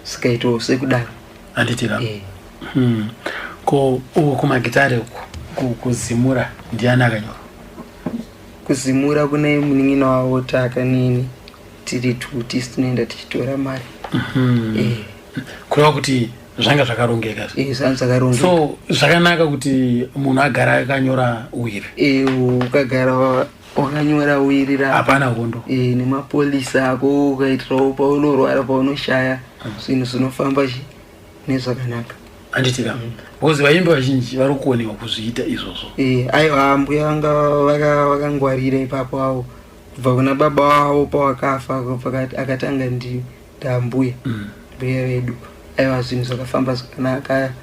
sikaitawo sekudaro. Handitira. Ko uku kumagitare uku kuzimura ndiani akanyora? Kuzimura kune munin'ina wavo Taka nini, tiri two, tisi tinoenda tichitora mari. Kureva kuti zvanga zvakarongeka. Eh, zvanga zvakarongeka. So zvakanaka kuti munhu agara akanyora will. Ukagara wakanyora will rako, Hapana hondo. Nemapolisi ako ukaitirawo paunorwara, paunoshaya, zvinhu zvinofamba nezvakanaka. Handitika, because vaimbi vazhinji vari kuonewa kuzviita izvozvo. Aiwa, mbuya vanga vakangwarira ipapo avo, kubva kuna baba vavo pawakafa, akatanga ndambuya, mbuya vedu. Aiwa, zvinhu zvakafamba zvakanaka,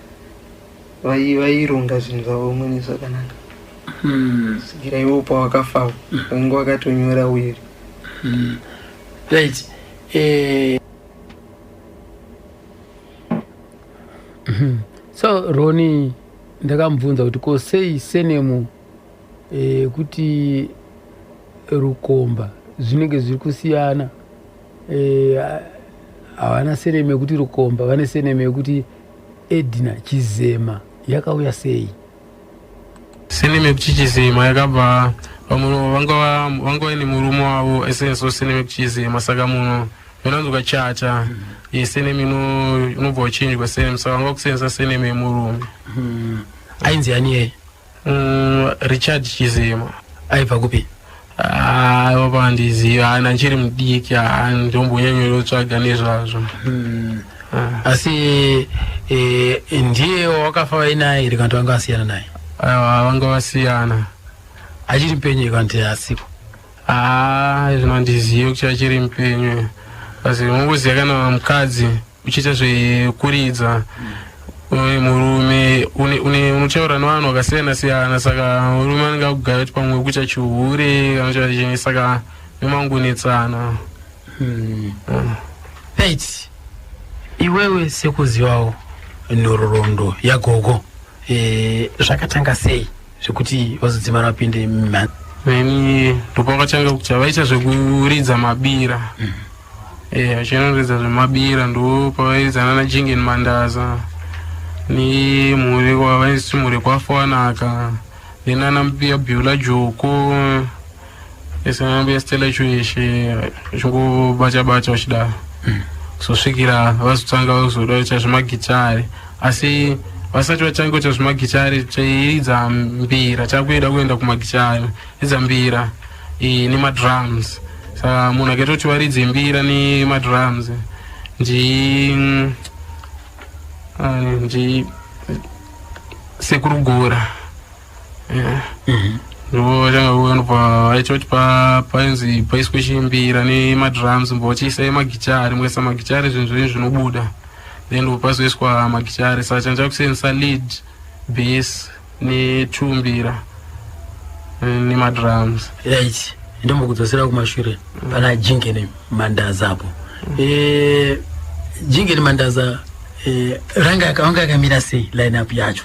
vaironga zvinhu zvavo mune zvakanaka svikira ivo pawakafawo vanga vakatonyora will. Right. So Roni, ndakamubvunza kuti ko sei surname kuti Rukomba zvinenge zviri kusiyana? Havana surname yekuti Rukomba, vane surname yekuti Edina Chizema. Yakauya sei? Surname yekuti Chizema yakabva pamunhu vanga vaine murume wavo esenso surname yekuti Chizema. Saka munhu unonzi ukachacha, surname inobva uchinjwa surname, saka vanga kusenzesa surname yemurume. Ainzi ani yeye? Richard Chizema. Aibva kupi? Aiwa, pandiziva hana, ndichiri mudiki, ndombonyanyotsvaga nezvazvo. Asi ndiye wakafa vainaye here, kana kuti vanga vasiyana naye? Aiwa, vanga vasiyana. Achiri mupenyu kana kuti asiko? Haa, zvino handizivi kuti achiri mupenyu, asi unongoziva kana mukadzi uchiita zvekuridza uye murume unotaura nevanhu vakasiyana siyana, saka murume anenge akugaya kuti pamwe kuita chihure kana kuita chii, saka nemangunetsana. Right, iwewe sekuzivawo nhororondo yagogo, zvakatanga sei zvekuti vazodzimara vapinde mumhanzi? Then ndopakatanga kuti vaita zvekuridza mabira, vachinoridza zvemabira, ndo pavairidzana naJingen Mandaza nemhuri vainzi mhuri kwaFanaka, then ana mbuya Bhula Joko ese, ana mbuya Stella Chueshe, vachingobata bata vachidaro kuzosvikira vazotanga kuzoda kuita zvemagitari. Asi vasati vatanga kuita zvemagitari, tairidza mbira, takuenda kuenda kumagitari, ridza mbira nemadrums. Saka munhu akaita kuti varidze mbira nemadrums ndi Sekuru Gora. Ndo vatanga kunopa vaita kuti painzi paiswe chimbira nemadrums, mbo vachiisa magitari, mukaisa magitari zvinhu zvenyu zvinobuda. Then ndo pazoiswa magitari, saka changa kusenzesa lead, bass netumbira nemadrums. Right, ndombokudzosera kumashure pana Jingeni Mandaza apo. Jingeni Mandaza, ranga vanga yakamira sei line up yacho?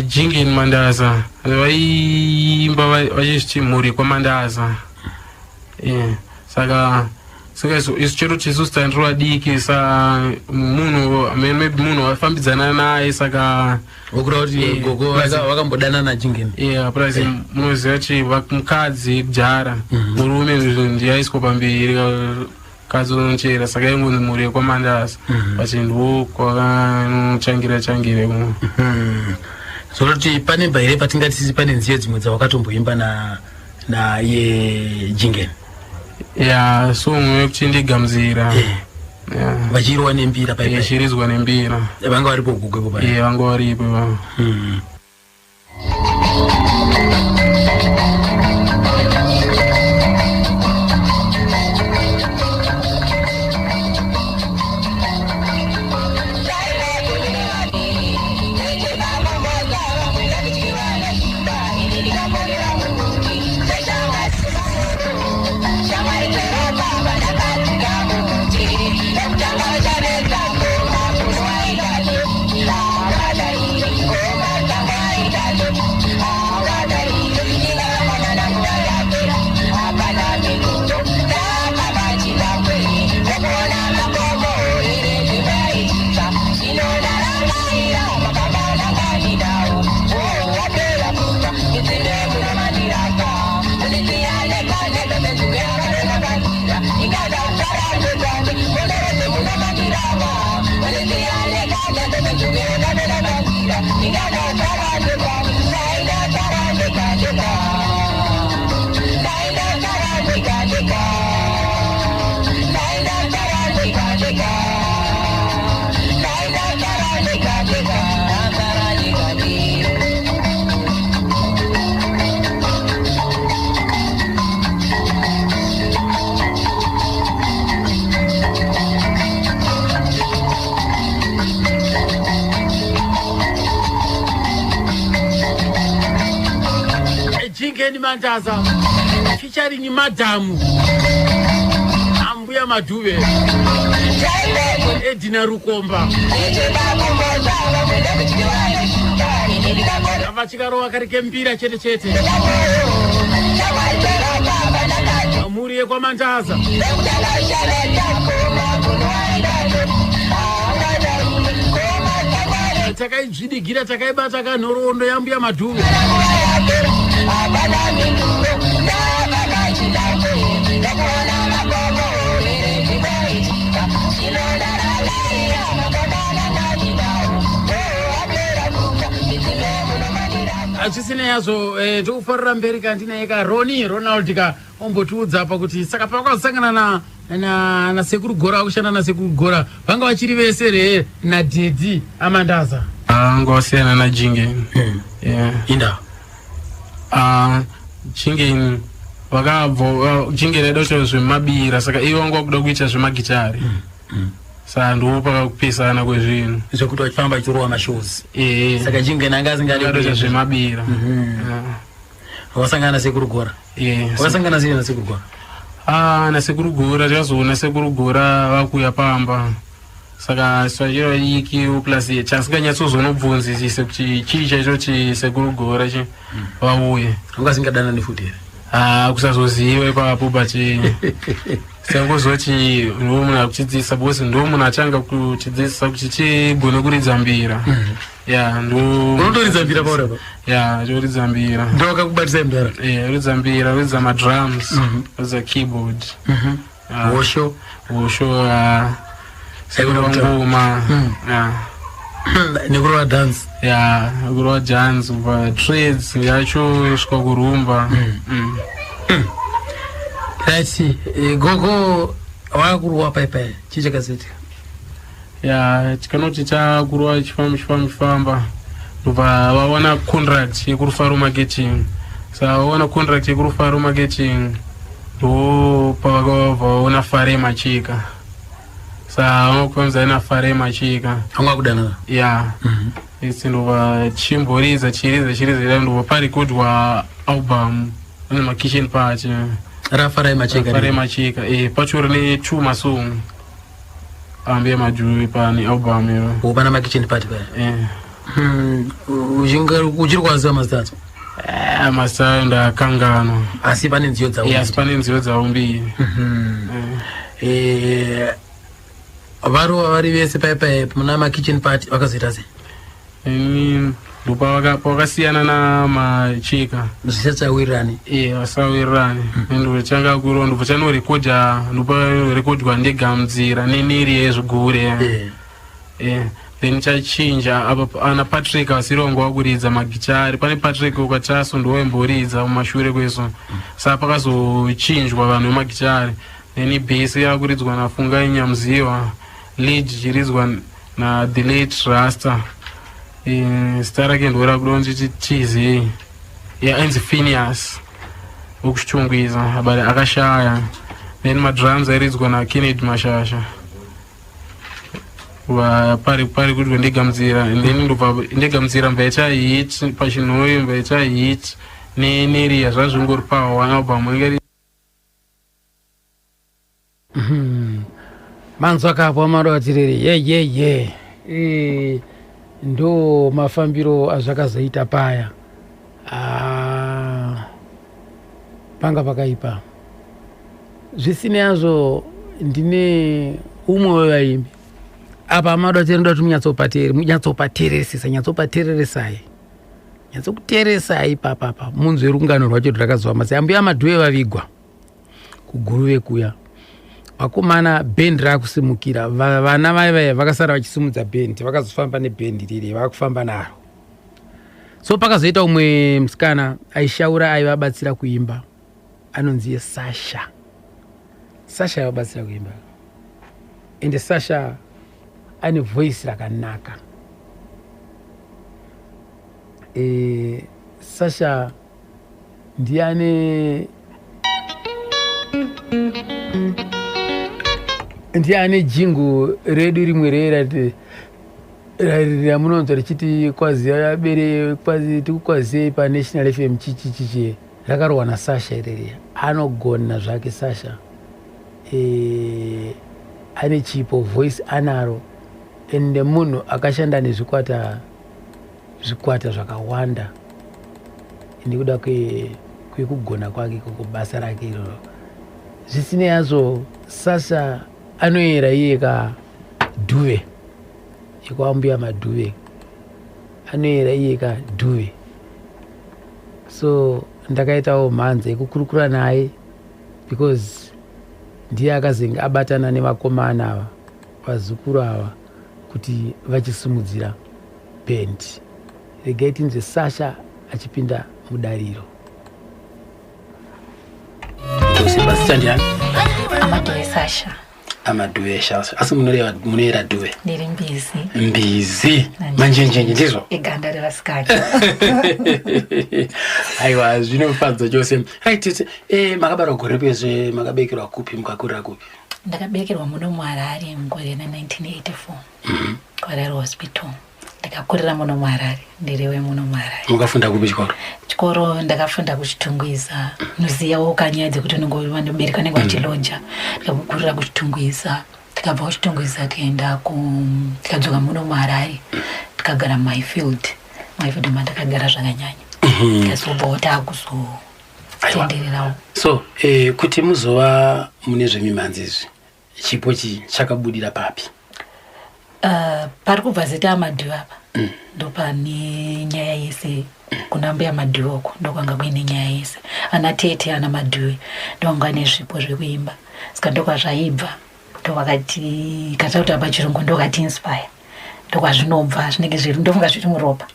Jingeni Mandaza vaiimba vachizviti mhuri kwaMandaza. Yeah. Saka isu chero isusu tandiri vadiki, sa munhu maybe munhu wafambidzana naye, saka Wokureva kuti gogo vakambodanana naJingeni? Yeah, plus munoziva kuti mukadzi kujara murume ndiyaiswa pamberi, kadzi unochera, saka ingonzi mhuri yekwaMandaza, but ndo kwakanochangira changira imomo. Zvoroti pane here patingati pane nziyo dzimwe dzawakatomboimba na naye Jingeni? Ya, song yekuti Ndigamudzira. Yeah. Vachirwa nembira paipai? Ichiridzwa nembira. Vanga varipo gogo ipo paya? Yeah, vanga varipo ipapo. Jingeni Mandaza featuring Madhamu Ambuya Madhuve, Edina Rukomba, vachikarowa kari kembira chete chete, mhuri yekwaMandaza. Takaidzvidigira, takaibata kanhoroondo yambuya Madhuve. Zvisinei hazvo, tokufarira mberi kandinaye ka Roni Ronald ka ombotiudza apa kuti saka pavakazosangana na Sekuru Gora, akushanda naSekuru Gora, vanga vachiri vese re nadhedhi aMandaza? Anga wasiyana najingeni. Yeah. Inda. Ah, Jingeni vakabva Jingeni aida kuita zvemabira saka ivo vanga vakuda kuita zvemagitari. Saka ndo pakapesana kwezvinhu. Zvekuti vachifamba vachirova mashows. Eh. Saka Jingeni anga asingadi Angada kuita kuita zvemabira. Wakasangana nasekuru Gora. Yeah. Wakasangana sei nasekuru Gora? Ah, nasekuru Gora takazoona sekuru Gora vakuuya pamba. Saka sachiro iki plus chasinganyatsozonobvunzisise kuti chii chaicho chi sekuru Gora chi vauye. Anga asingadanani futi here? Ah, kusazoziva ipapo but sangozoti ndo munhu akuchidzidzisa because ndo munhu achanga kuchidzidzisa kuti chigone kuridza mbira. Ya, ndo Unotoridza mbira pauri apa? Ya, toridza mbira. Ndo akakubatisai mudhara? Eh, ridza mbira, ridza madrums, ridza keyboard. Ah, Hosho. Hosho, ah, Haikona kutaura. ngoma. Ya. Nekurova dance. Ya, kurova dance, kubva trades yacho svika kurumba. Right, gogo wakurowa pai pai. Chii chakazoitika? Ya, tikanoti chakurova chifamba chifamba chifamba. Ndobva vawana contract yekurufaro marketing. Saka vawana contract yekurufaro marketing ndo pavakabva vaona Fare Machika. Saka vanokufambidzana naFare Machika. Vanga kudanana? Ya. Isi ndobva chimboridza chiridza chiridza ndobva parekodwa album ane makitchen party. RaFarai Macheka. Farai Machika. Eh, pacho rine two masong. Ambiya Madhuve pane album iyo. Oh, pana makitchen party paya. Eh. Uchiri kuwaziva mazita acho? Eh, mazita ayo ndakanganwa. Asi pane nziyo dzavo. Eh, asi pane nziyo dzavo mbiri. Eh, varova vari vese pai pai muna makitchen party vakazoita sei? Ini ndopavakasiyana naMachika. Zvisachawirirani. Eh, vasawirirani. Ndobva kuro ndobva chanorekodha ndoparekodwa ndegamudzira neneri yezvigure. Eh, then chachinja apa ana Patrick asirongo wakuridza magitari. Pane Patrick ukachaso ndowaimboridza mumashure kweso. Saka pakazochinjwa vanhu vemagitari. Then bass yakuridzwa naFungai Nyamziwa, lead ichiridzwa na the late Rasta. Eh, zita rake ndorakuda kuti tizei. Yeah, ainzi Phineas wekuChitungwiza but akashaya. Then madrums airidzwa naKennedy Mashasha. Pari pari kuti ndegamudzira and then ndobva ndegamudzira mbaita hit pachinhoyi mbaita hit neneriya zvazvingori pa one album inge Manzwa kapo amarovatireri ye ye ye. Eh, ndo mafambiro azvakazoita paya. Ah, panga pakaipa. Zvisinei hazvo ndine umwe wevaimbi apa amadotere ndoda kuti munyatsopateeresesa nyatsopateereresai nyatsokuteeresai papapa munzwe rungano rwacho rwakazova masi. Ambuya Madhuve vavigwa kuGuruve kuya, vakomana bhendi rakusimukira. Vana vaya vaya vakasara vachisimudza bhendi vakazofamba nebhendi riri vakufamba naro. So pakazoita umwe musikana aishaura aivabatsira kuimba anonzi Sasha. Sasha aivabatsira kuimba ende Sasha ane voice rakanaka. Sasha ndiye ane jingu redu rimwe rerati ramunonzwa richiti kwaziva bere kwazi tikukwaziyei paNational FM chichichichi rakarohwa naSasha ireriya. Anogona zvake Sasha. Ane chipo, voice anaro, ende munhu akashanda nezvikwata zvikwata zvakawanda nekuda kwekugona kwake ikoko basa rake iroro. Zvisinei hazvo Sasha anoyera iye kadhuve ekwambuya Madhuve, anoyera iye kadhuve. So ndakaitawo mhanza yekukurukura naye because ndiye akazenge abatana nevakomana ava vazukuru ava kuti vachisimudzira bhendi. Regai tinzwe Sasha achipinda mudariro. Mazita ndiani? Amadhuve Sasha. Amadhuve shasha, asi munoreva munoera dhuve? Ndiri mbizi. Mbizi manjenjenje, ndizvo? Iganda revasikana. Aiwa, zvinofadza chose. Right tete, makabarwa gore pezve, makabekerwa kupi, mukakurira kupi? Ndakaberekerwa muno muHarare mugore ra1984, kuHarare Hospital. Ndikakurira muno muHarare, ndiriwe muno muHarare. Mukafunda kupi chikoro? Chikoro ndakafunda kuChitungwiza. Unoziyawo kanyaya dzekuti unenge vanobereka vanenge vachiloja. Ndikakurira kuChitungwiza, tikabva kuChitungwiza tikaenda ku tikadzoka muno muHarare, tikagara muMyfield. Myfield mandakagara zvakanyanya. Tikazobvawo taakuzotendererawo. So kuti muzova mune zvemimhanzi izvi, chipo chi chakabudira papi? Pari kubva zita aMadhuve apa, ndopane nyaya yese. Kuna mbuya Madhuve uko ndokwanga kuine nyaya yese. Ana tete, ana Madhuve ndovanga vane zvipo zvekuimba, saka ndokwazvaibva. Ndovakati kana kuti pachirungu ndokati inspire, ndokwazvinobva. Zvinenge zviri, ndofunga zviri muropa,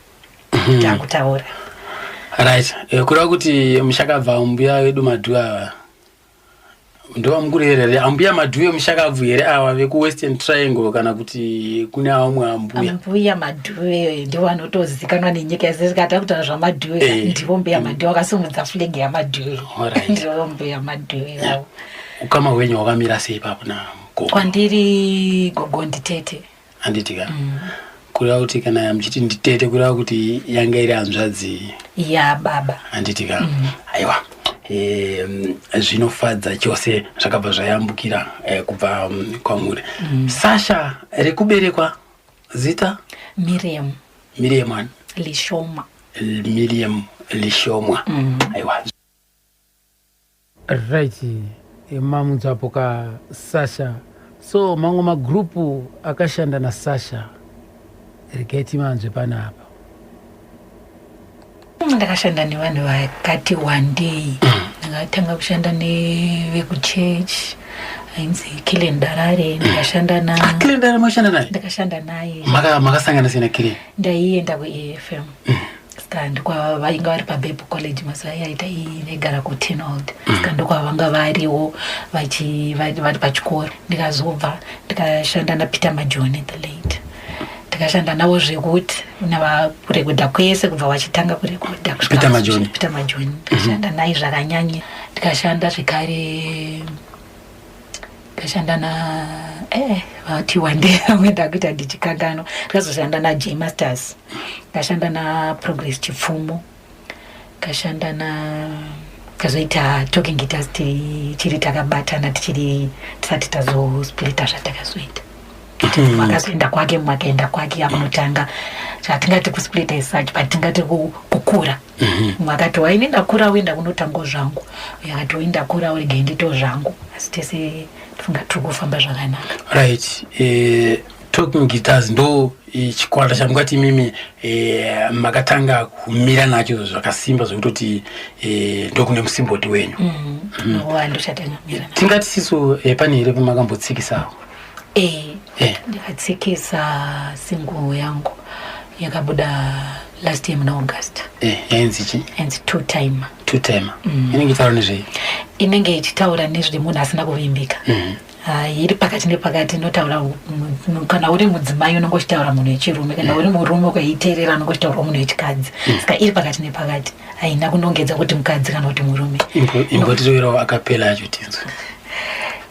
takutaura. Right, kureva kuti mushakabva mbuya vedu Madhuve ava ndovamukuru here, ambuya Madhuve mushakabvu here ava vekuWestern Triangle, kana kuti kune vamwe ambuya? Ambuya Madhuve ndivo vanotozikanwa nenyika yese. Tikata kutaura zvaMadhuve, ndivo mbuya Madhuve vakasimudza flag yaMadhuve. Ndivo mbuya Madhuve vavo. Ukama hwenyu hwakamira sei ipapo nagogo? Kwandiri gogo nditete. Handiti ka? Kureva kuti kana muchiti nditete, kureva kuti yanga iri hanzvadzi ya baba. Handiti ka? Aiwa, zvinofadza chose, zvakabva zvayambukira kubva kwamuri. Sasha rekuberekwa, zita? Miriam. Miriam ani? Lishoma. Miriam Lishomwa. Aiwa. Right, mamudzapo ka Sasha. So mamwe magrupu akashanda naSasha, regai timanzwe panapa. Ndakashanda nevanhu vakati wandei. Ndakatanga kushanda nevekuchurch ainzi Kilen Darare. Ndikashanda na Kilen Darare mashanda naye? Ndakashanda naye. Makasangana sei naKilen? Ndaienda kuAFM, saka ndokwa vainga vari paBible College mazuva aiaita. Ndaigara kuTinold, saka ndokwavanga variwo vari pachikoro. Ndikazobva ndikashanda naPeter Majoni the late. Ndikashanda navo zvekuti navakurekodha kwese, kubva vachitanga kurekodha kusvika Peter Majoni. Peter Majoni ndikashanda naye zvakanyanya. Ndikashanda zvekare, ndikashanda na vati wande, vamwe ndakuita ndichikanganwa. Ndikazoshanda naJ Masters, ndikashanda naProgress Chipfumo, ndikashanda na tikazoita Talking Guitars tiri takabatana, tichiri tisati tazosplita zvatakazoita. Makazoenda kwake, makaenda kwake akunotanga. Hatingati kusplita as such, but tingati kukura. Mumwe akati waini ndakura, uenda kunotangawo zvangu. Uyo akati wai ndakura, urege ndito zvangu. Asi tese tofunga tiri kufamba zvakanaka. Right, Talking Guitars ndo chikwata chamungati imimi makatanga kumira nacho zvakasimba, zvekutoti ndokune musimboti wenyu? Ndochatanga kumira. Tingati sisu pane here pamakambotsikisawo? Ndakatsikisa single yangu yakabuda last year muna August. Yainzi chi? Yainzi Two Time. Two Time. Inenge itaura nezvei? Inenge ichitaura nezvemunhu asina kuvimbika. Iri pakati nepakati. Inotaura kana uri mudzimai unenge uchitaura munhu wechirume, kana uri murume ukaiteerera unenge uchitaura munhu wechikadzi. Saka iri pakati nepakati, haina kunongedza kuti mukadzi kana kuti murume. Imbotiroverawo acapella yacho tinzwe.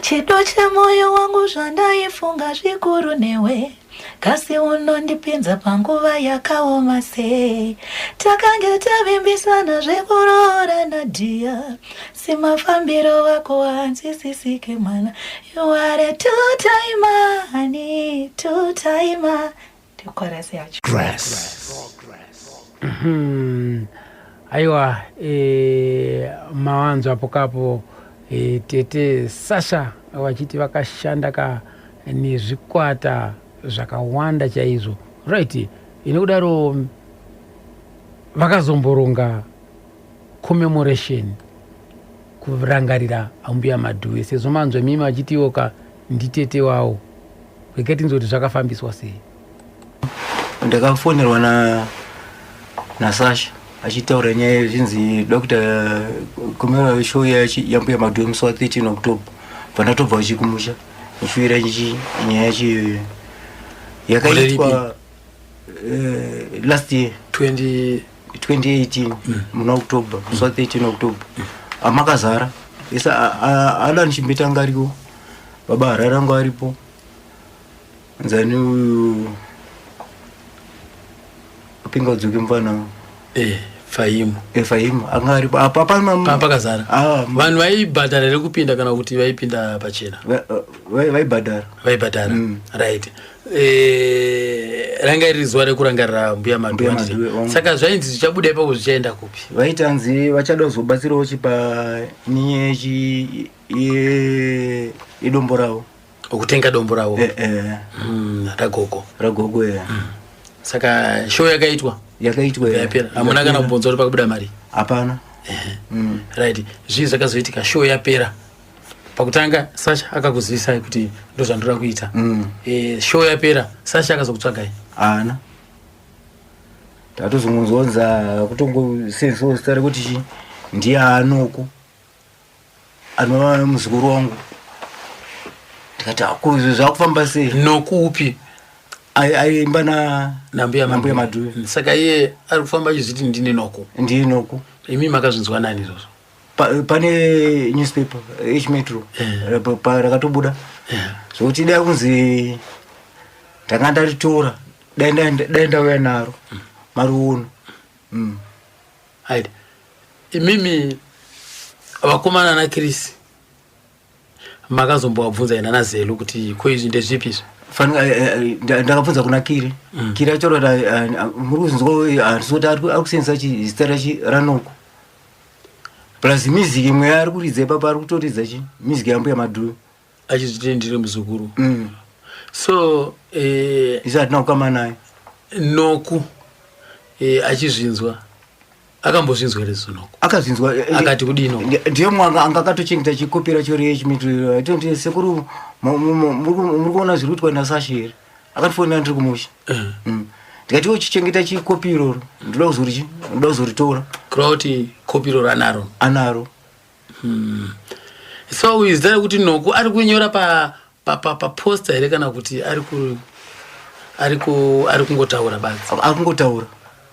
Chido chemoyo wangu, zvandaifunga zvikuru newe, kasi unondipinza panguva yakaoma sei. Takange tavimbisana zvekuroorana dear, simafambiro wako hanzwisisike mwana. You are a two timer honey, two timer. Ndichorus yacho. Aiwa, mawanzwa apo kapo, tete Sasha vachiti vakashanda ka nezvikwata zvakawanda chaizvo. Right, inekudaro vakazomboronga commemoration kurangarira ambuya Madhuve, sezvo manzwa mimi vachitiwo ka nditete wavo. Regai tinzwe kuti zvakafambiswa sei. Ndakafonerwa na naSasha achitaura nyaya zvinzi da kuita commemoration show yambuya Madhuve musi wa13 October. Bva ndatobva chikumusha. Kushuvira chi nyaya yacho iyoyo yakaitwa last year 20 2018 muna October, musi wa 13 October. Amakazara isa Alan Chimbeta anga ariko, Baba Harare anga aripo, nzani uyu pinga udzoke mufana. Fahimu. Fahimu anga aripo apa pana. Pakazara vanhu. Vaibhadhara here kupinda kana kuti vaipinda pachena? Vaibhadhara. Vaibhadhara, right. Ranga riri zuva rekurangarira Mbuya Mbuya Madhu. Madhuwe, wangu. Saka zvainzi zvichabuda ipapo zvichaenda kupi? Vaitanzi vachada kuzobatsirawo chipa nenyaya yedombo ravo. Okutenga dombo ravo. Ragogo. Ragogo, ya. Saka show yakaitwa? Yakaitwa, ya. Yapera, hamuna kana kubvunza kuti pakabuda mari? Hapana. Right. Zvii zvakazoitika show yapera? Pakutanga Sasha akakuzivisai kuti ndozvandoda kuita. Show yapera, Sasha akazokutsvagai? Haana. Tatozongonzwanza kutongosensawo zita rekuti chi ndiye anoko anova muzukuru wangu. Ndikati, "Ako izvo zvakufamba sei?" Nokupi? Aimba na Nambuya. Nambuya Madhuve. Saka iye ari kufamba achizviti ndini Noko. Ndiye Noko. Imi makazvinzwa nani izvozvo? Pane newspaper H-Metro rakatobuda zvokuti dai kunzi ndanga ndaritora, dai dai ndauya naro mariona. Right. Imimi vakomana naChris makazombovabvunza ina naZelu kuti ko izvi ndezvipi izvi? Fanika ndakabvunza kuna Kiri. Kiri achaura kuti muri kuzinzwa, handisi kuti ari kusenzesa chi zita rachi raNoko, plus music imwe yaari kuridza ipapo, ari kutoridza chi music yaMbuya Madhuve. Achizviti ndiri muzukuru. So Isu hatina kukama naye. Noku achizvinzwa, akambozvinzwa here Noko? Akazvinzwa. Akati kudii Noko? Ndiye mwe anga akatochengeta chikopi racho reH-Metro. Aitoti, "Sekuru, muri kuona zviri kuitwa naSasha here?" Akatifonera ndiri kumusha. Ndikati, "Iwe chichengeta chikopi iroro, ndoda kuzorichi ndoda kuzoritora." Kureva kuti kopi iroro anaro? Anaro. So uyu zita rekuti Noku ari kunyora pa paposter here kana kuti ari kungotaura badzi? Ari kungotaura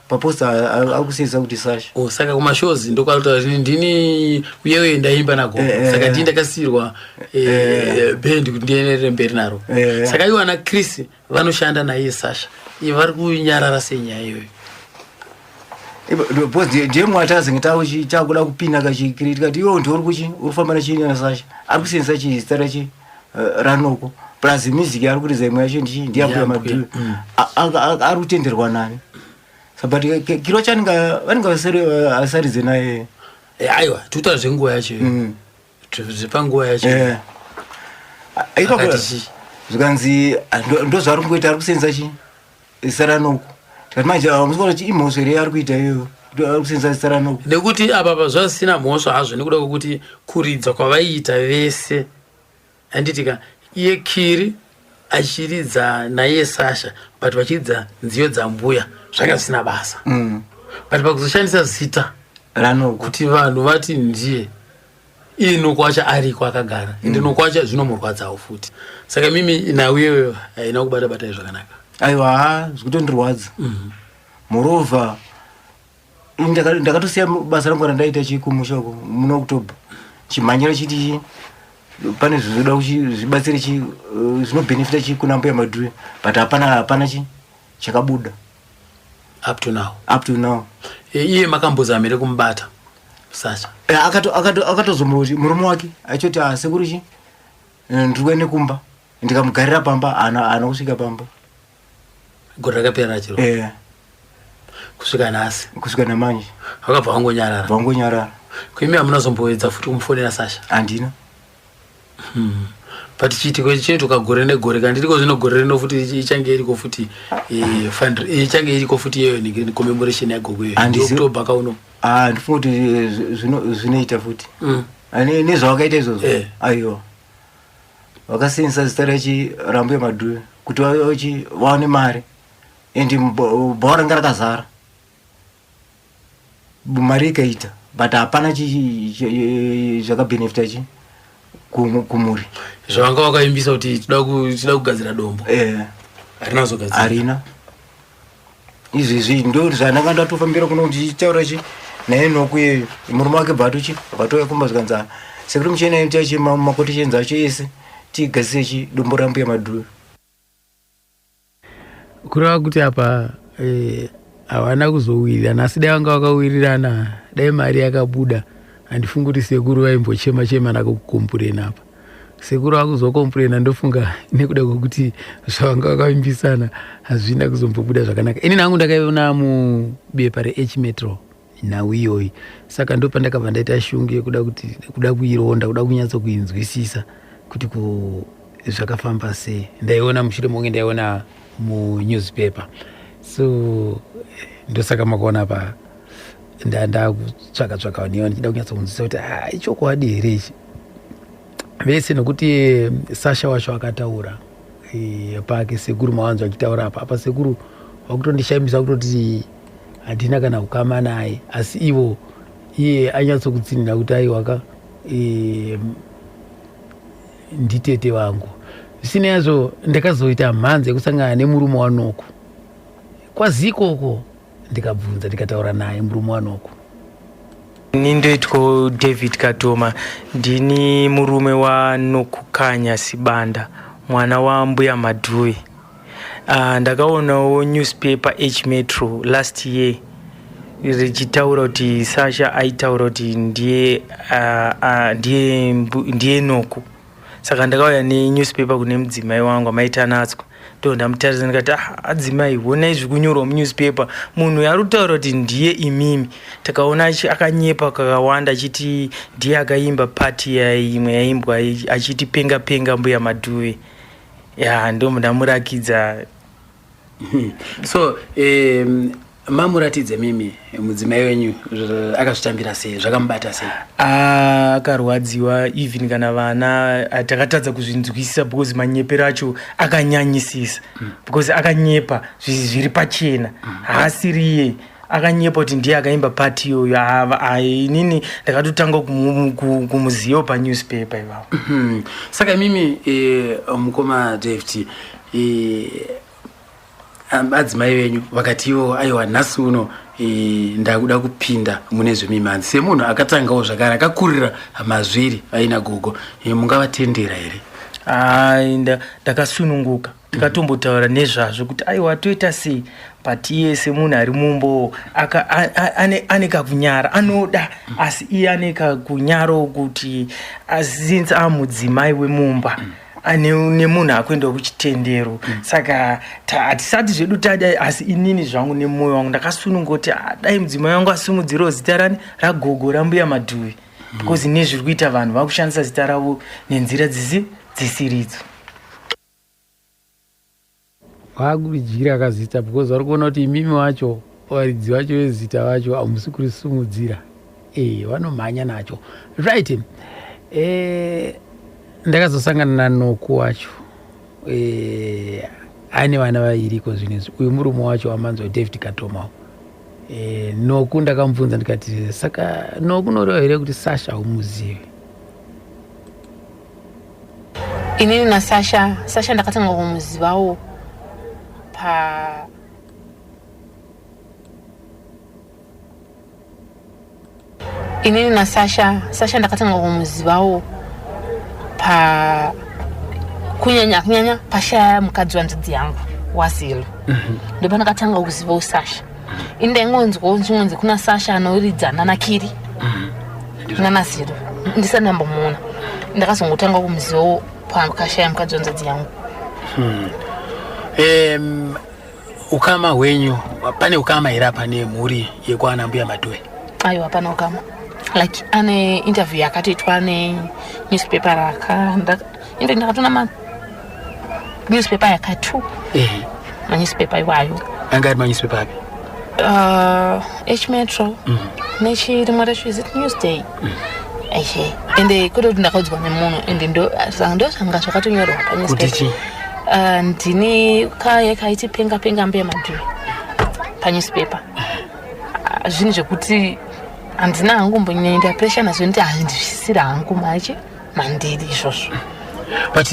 paposter, ari kusenzesa kuti Sasha. Oh, saka kumashows ndokwarutaura kuti ndini uyewe ndaimba nagogo. Saka ndini ndakasiyirwa bhendi kuti ndienderere mberi naro. Saka iwo ana Chris vanoshanda naiye Sasha, ivo vari kunyarara senyaya iyoyo? Because ndiye mwe atazenge takuda kupinda kachikiri, tikati, "Iwe ndiuri kuchi uri kufamba nachii naSasha, ari kusenzesa chi zita rachi raNoko, plus music yaari kuridza imwe yacho ndichi ndiyambuya Ndiyambuya. Madhuve, ari kutenderwa nani?" But kiro chanenge vanenge asaridze naye. Aiwa, tikutaura zvenguva yacho iyoyo. Zvepanguva yacho. Ipapo Akati chii? Zvikanzi, "Ah, ndozvaari kungoita, ari kusenzesa chi zita raNoko." Tikati, "Manje hamusi kuti imhosva here yaari kuita iyoyo? Ari kusenzesa zita raNoko." Nekuti apa pazvasina mhosva hazvo, nekuda kwekuti kuridza kwavaiita vese, handitika, iye Kiri achiridza naiye Sasha, but vachiridza nziyo dzambuya, zvanga zvisina basa. But pakuzoshandisa zita raNoko kuti vanhu vati ndiye, iye Noko wacho ariko akagara, ende Noko wacho zvinomurwadzawo futi. Saka mimi nhau iyoyo haina kubata batai zvakanaka? Aiwa, ha, zvikutondirwadza. Moreover, ini ndakatosiya basa rangu randaita chikumusha uko muna October, chimhanyira chiti pane zvizoda kuti zvibatsire chi zvinobhenefita chi kuna Mbuya Madhuve, but hapana chi chakabuda. Up to now? Up to now. Iye makambozama here kumubata Sasha? Akatozomuti murume wake achoti, "Ah, sekuru, chi ndiri kuenda kumba." Ndikamugarira pamba, haana kusvika pamba. Gore rakapera rachiro? Kusvika nhasi? Kusvika namanje. Vakabva vangonyarara? Vangonyarara. Kuimi hamuna zomboedza futi kumufonera Sasha? Handina. But chiitiko ichi chinoitoka gore negore, kana ndiriko zvino gore rino futi ichange iriko futi, ichange iriko futi iyoyo commemoration yagogo iyoyo. October kauno. Ah, ndifunga kuti zvinoita futi. Ah, nezvavakaita izvozvo, aiwa, vakasenzesa zita rachi raMbuya Madhuve kuti vawane mari, and bhawa ranga rakazara, mari ikaita, but hapana zvakabhenefita chi Kumuri Zvavanga vakaimbisa kuti tinoda kugadzira dombo harina kuzogadzira. Harina. Izvezvi ndo zvandanga ndatofambira kuno ndichitaura chi naye Noku iyeyo, murume wake bvatochi vatouya kumba, zvikanzi, "Ah, sekuru muchena, itachi maquotations acho ese, tigadzise chi dombo rambuya Madhuve." Kureva kuti apa havana kuzowirirana, asi dai vanga vakawirirana, dai mari yakabuda. Handifungi kuti sekuru vaimbochema chema nako kucomplaina apa. Sekuru vakuzocomplaina, ndofunga nekuda kwekuti zvavanga vakavimbisana hazvina kuzombobuda zvakanaka. Ini nangu ndakaiona mubepa reH Metro nhau iyoyi, saka ndo pandakabva ndaita shungu yekuda kuti kuda kuironda, kuda kunyatsokuinzwisisa kuti ku zvakafamba sei. Ndaiona mushure mokunge ndaiona munewspaper, so ndosaka makaona pa ndakutsvaka tsvaka vanhu iva ndichida kunyatsokunzwisisa kuti, ah, ichokwadi here ichi vese, nokuti Sasha wacho akataura pake, sekuru mawanzo achitaura apa sekuru vakutondishamisa kutoti handina kana kukama naye, asi ivo iye anyatsokutsinhira kuti aiwaka nditete vangu. Zvisina yazvo, ndakazoita mhanza yekusangana nemurume waNoku kwazikoko, ndikabvunza, ndikataura naye murume waNoku. Ini ndoitwa David Katoma, ndini murume waNokukanya Sibanda, mwana wambuya Madhuve. Ndakaonawo newspaper H Metro last year richitaura kuti Sasha aitaura kuti ndiye ndiye, ndiye Noku. Saka ndakauya nenewspaper kune mudzimai wangu, amaitanatswa, ndo ndamutarisa ndikati, "Ah, adzimai, honai zvikunyorwa munewspaper, munhu ari kutaura kuti ndiye imimi." Takaona akanyepa kakawanda, achiti ndiye akaimba part imwe yaimbwa achiti "Penga penga mbuya Madhuve". Ya, ndo ndamurakidza. So mamuratidze mimi mudzimai wenyu, akazvitambira sei? Zvakamubata sei? Akarwadziwa, even kana vana takatadza kuzvinzwisisa because manyepero acho akanyanyisisa, because akanyepa zviri pachena, haasiriye. Akanyepa kuti ndiye akaimba part iyoyo. Inini ndakatotanga kumuzivawo panewspaper ivavo. Saka imimi mukoma David, adzimai venyu vakati ivo, "Aiwa, nhasi uno ndakuda kupinda mune zvemimhanzi," semunhu akatangawo zvakare akakurira mazviri aina gogo, mungavatendera here? Ai, ndakasununguka. Takatombotaura nezvazvo kuti aiwa, toita sei, but iye semunhu ari mumbo ane kakunyara, anoda, asi iye ane kakunyarawo kuti since amudzimai wemumba nemunhu akuenda kuchitendero, saka hatisati zvedu tadai. Asi inini zvangu nemwoyo wangu ndakasununga kuti, ah, dai mudzimai wangu asimudzirawo zita rani, ragogo, rambuya Madhuve, because nezviri kuita vanhu vakushandisa zita ravo nenzira dzisiridzo. Vakuridyira kazita because vari kuona kuti imimi wacho, varidzi vacho vezita vacho, hamusi kurisumudzira. Vanomhanya nacho, right? Ndakazosangana naNoku wacho, ane vana vairiko zvinezvi. Uyu murume wacho wamanzwa, David Katomawo. Noku ndakamubvunza ndikati, "Saka Noku, unoreva here kuti Sasha haumuzivi?" Inini naSasha, Sasha ndakatanga kumuzivawo pa inini naSasha, Sasha ndakatanga kumuzivawo pa kunyanya kunyanya pashaya mukadzi wanzvadzi yangu waZilo, ndopandakatanga kuzivawo Sasha. Ini ndaingonzwawo chingonzi kuna Sasha anoridzana naKiri nanaZilo, ndisati ndambomuona. Ndakazongotanga kumuzivawo pakashaya mukadzi wanzvadzi yangu. Ukama hwenyu, pane ukama here apa nemhuri yekwana mbuya Madhuve? Aiwa, hapana ukama. Like ane interview yakatoitwa nenewspaper raka inde ndakatoona ma newspaper yakatu manewspaper iwayo. Anga ari manewspaper api? H Metro nechirimwe racho, is it Newsday? Ehe, ende kwete kuti ndakaudzwa nemunhu, ende ndo zvanga zvakatonyorwa Kuti panewspaper. chii? Ndini kaye kaiti "Penga penga mbuya Madhuve" panewspaper. Ah, zvinhu zvekuti handina hangu mbonyaenda pressure nazvo, nditi handizvisira hangu machi. Mandiri izvozvo. But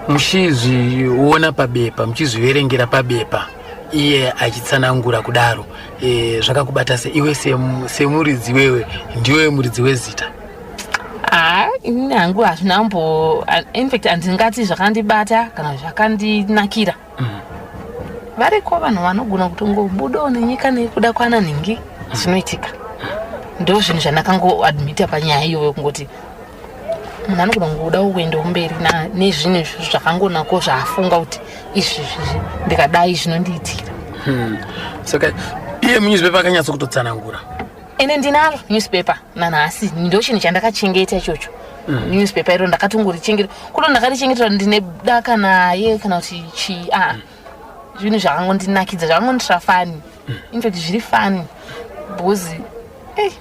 muchizviona pabepa, muchizviverengera pabepa, iye achitsanangura kudaro, zvakakubata se iwe semuridzi, wewe ndiwe muridzi wezita? Haa, inini hangu hazvina mbo, infact handingati zvakandibata kana zvakandinakira. Variko vanhu vanogona kutongobudawo nenyika nekuda kwana nhingi, zvinoitika. Ndo zvinhu zvandakangoadmita panyaya iyoyo, kungoti munhu anogona kungodawo kuendawo mberi nezvinhu izvo zvakangonako, zvaafunga kuti izvi zvi ndikadai zvinondiitira. Saka iye munewspaper akanyatso kutotsanangura? Ende ndinaro newspaper nanhasi, ndo chinhu chandakachengeta ichocho. Newspaper iro ndakatongorichengeta, kuto ndakarichengetera ndine daka naye kana kuti chii. A, zvinhu zvakangondinakidza, zvakangonditira funny. Infact zviri funny because ei,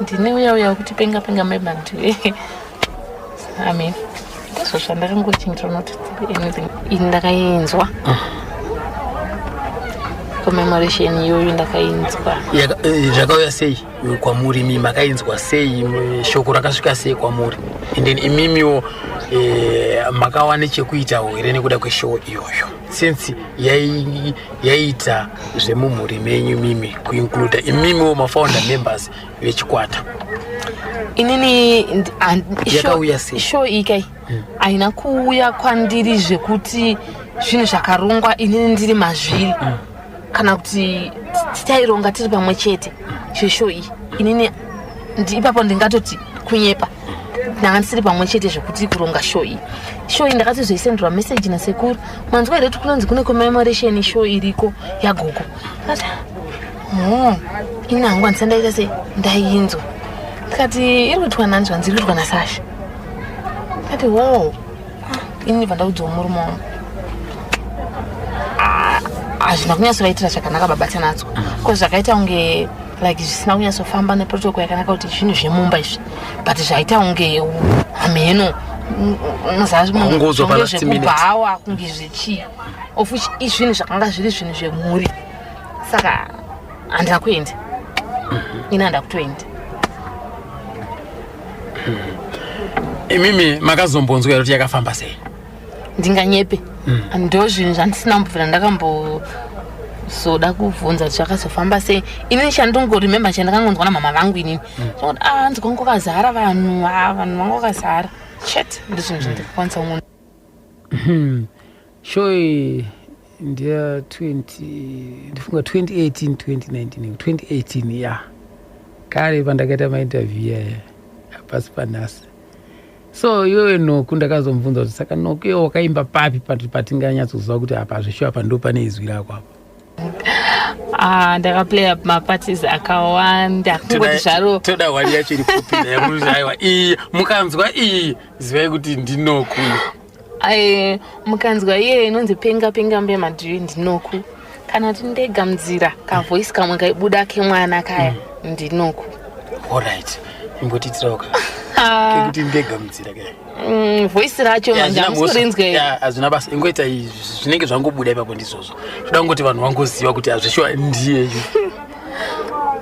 ndine uya uya wekuti penga penga mebantu. I mean, ndizvo zvandakangochengetera, not anything. Ini ndakainzwa commemoration iyoyo, ndakainzwa. Zvakauya sei kwamuri? Imi makainzwa sei? Shoko rakasvika sei kwamuri? And then imimiwo makawana chekuitawo here nekuda kweshow iyoyo, since yaiita zvemumhuri menyu mimi, kuincluda imimiwo mafounder members vechikwata? Inini Yakauya sei? Show iyi kai haina kuuya kwandiri zvekuti zvinhu zvakarongwa inini ndiri mazviri, kana kuti taironga tiri pamwe chete zveshow iyi. Inini ipapo ndingatoti kunyepa, ndanga ndisiri pamwe chete zvekuti kuronga show iyi. Show iyi ndakatozoisenderwa meseji nasekuru: "Manzwa here kuti kunonzi kune commemoration show iriko yagogo?" Ndikati, "Oh, ini hangu handisati ndaita sei ndainzwa." Ndikati, "Iri kuitwa nani?" Zvanzi, "Iri kuitwa naSasha." Ndikati, "Wo." Ini ndibva ndaudzawo murume wangu. Ah, hazvina kunyatsovaitira zvakanaka baba Tanatswa, because zvakaita kunge like zvisina kunyatsofamba neprotocol yakanaka, kuti zvinhu zvemumba izvi, but zvaita kunge hamheno. Kungozo pa last minute. Zvekubhawa, kunge zvechii, of which izvinhu zvakanga zviri zvinhu zvemhuri. Saka handina kuenda ini, handa kutoenda. Imimi makazombonzwa here kuti yakafamba sei? Ndinganyepe, ndo zvinhu zvandisina kumbobvira ndakambozoda kubvunza kuti zvakazofamba sei. Inini chandongoremember, chandakangonzwa namama vangu inini, kuti a nzi kwanga kwakazara vanhu, a vanhu vanga vakazara chete. Ndizvinhu zvandikakwanisa kungo Show iyi ndeya 20, ndifunga 2018, 2019, 2018 ya kare pandakaita mainterview yaya, hapasi panhasi. So iwewe Noku, ndakazomubvunza kuti saka Noku, iwe wakaimba papi patinganyatsoziva kuti apa zveshuwa apa ndo pane izwi rako apa? Ah, ndakaplaya maparties akawanda, kungoti zvaro Toda wari yacho iri kupi yamuti aiwa, iyi mukanzwa iyi zivai kuti ndiNoku? Ai, mukanzwa iye inonzi "Penga Penga Mbemadhiri", ndiNoku. Kana kuti "Ndega Munzira", kavoice kamwe kaibuda kemwana kaya, ndiNoku. Alright, imbotiitirawo ka kekuti "Ndega Munzira" kaya. Voice racho manje hamusikurinzwe. Hazvina basa, ingoita izvi zvinenge zvangobuda ipapo, ndizvozvo. Toda kungoti vanhu vangoziva kuti hazvishuwa ndiyeyu.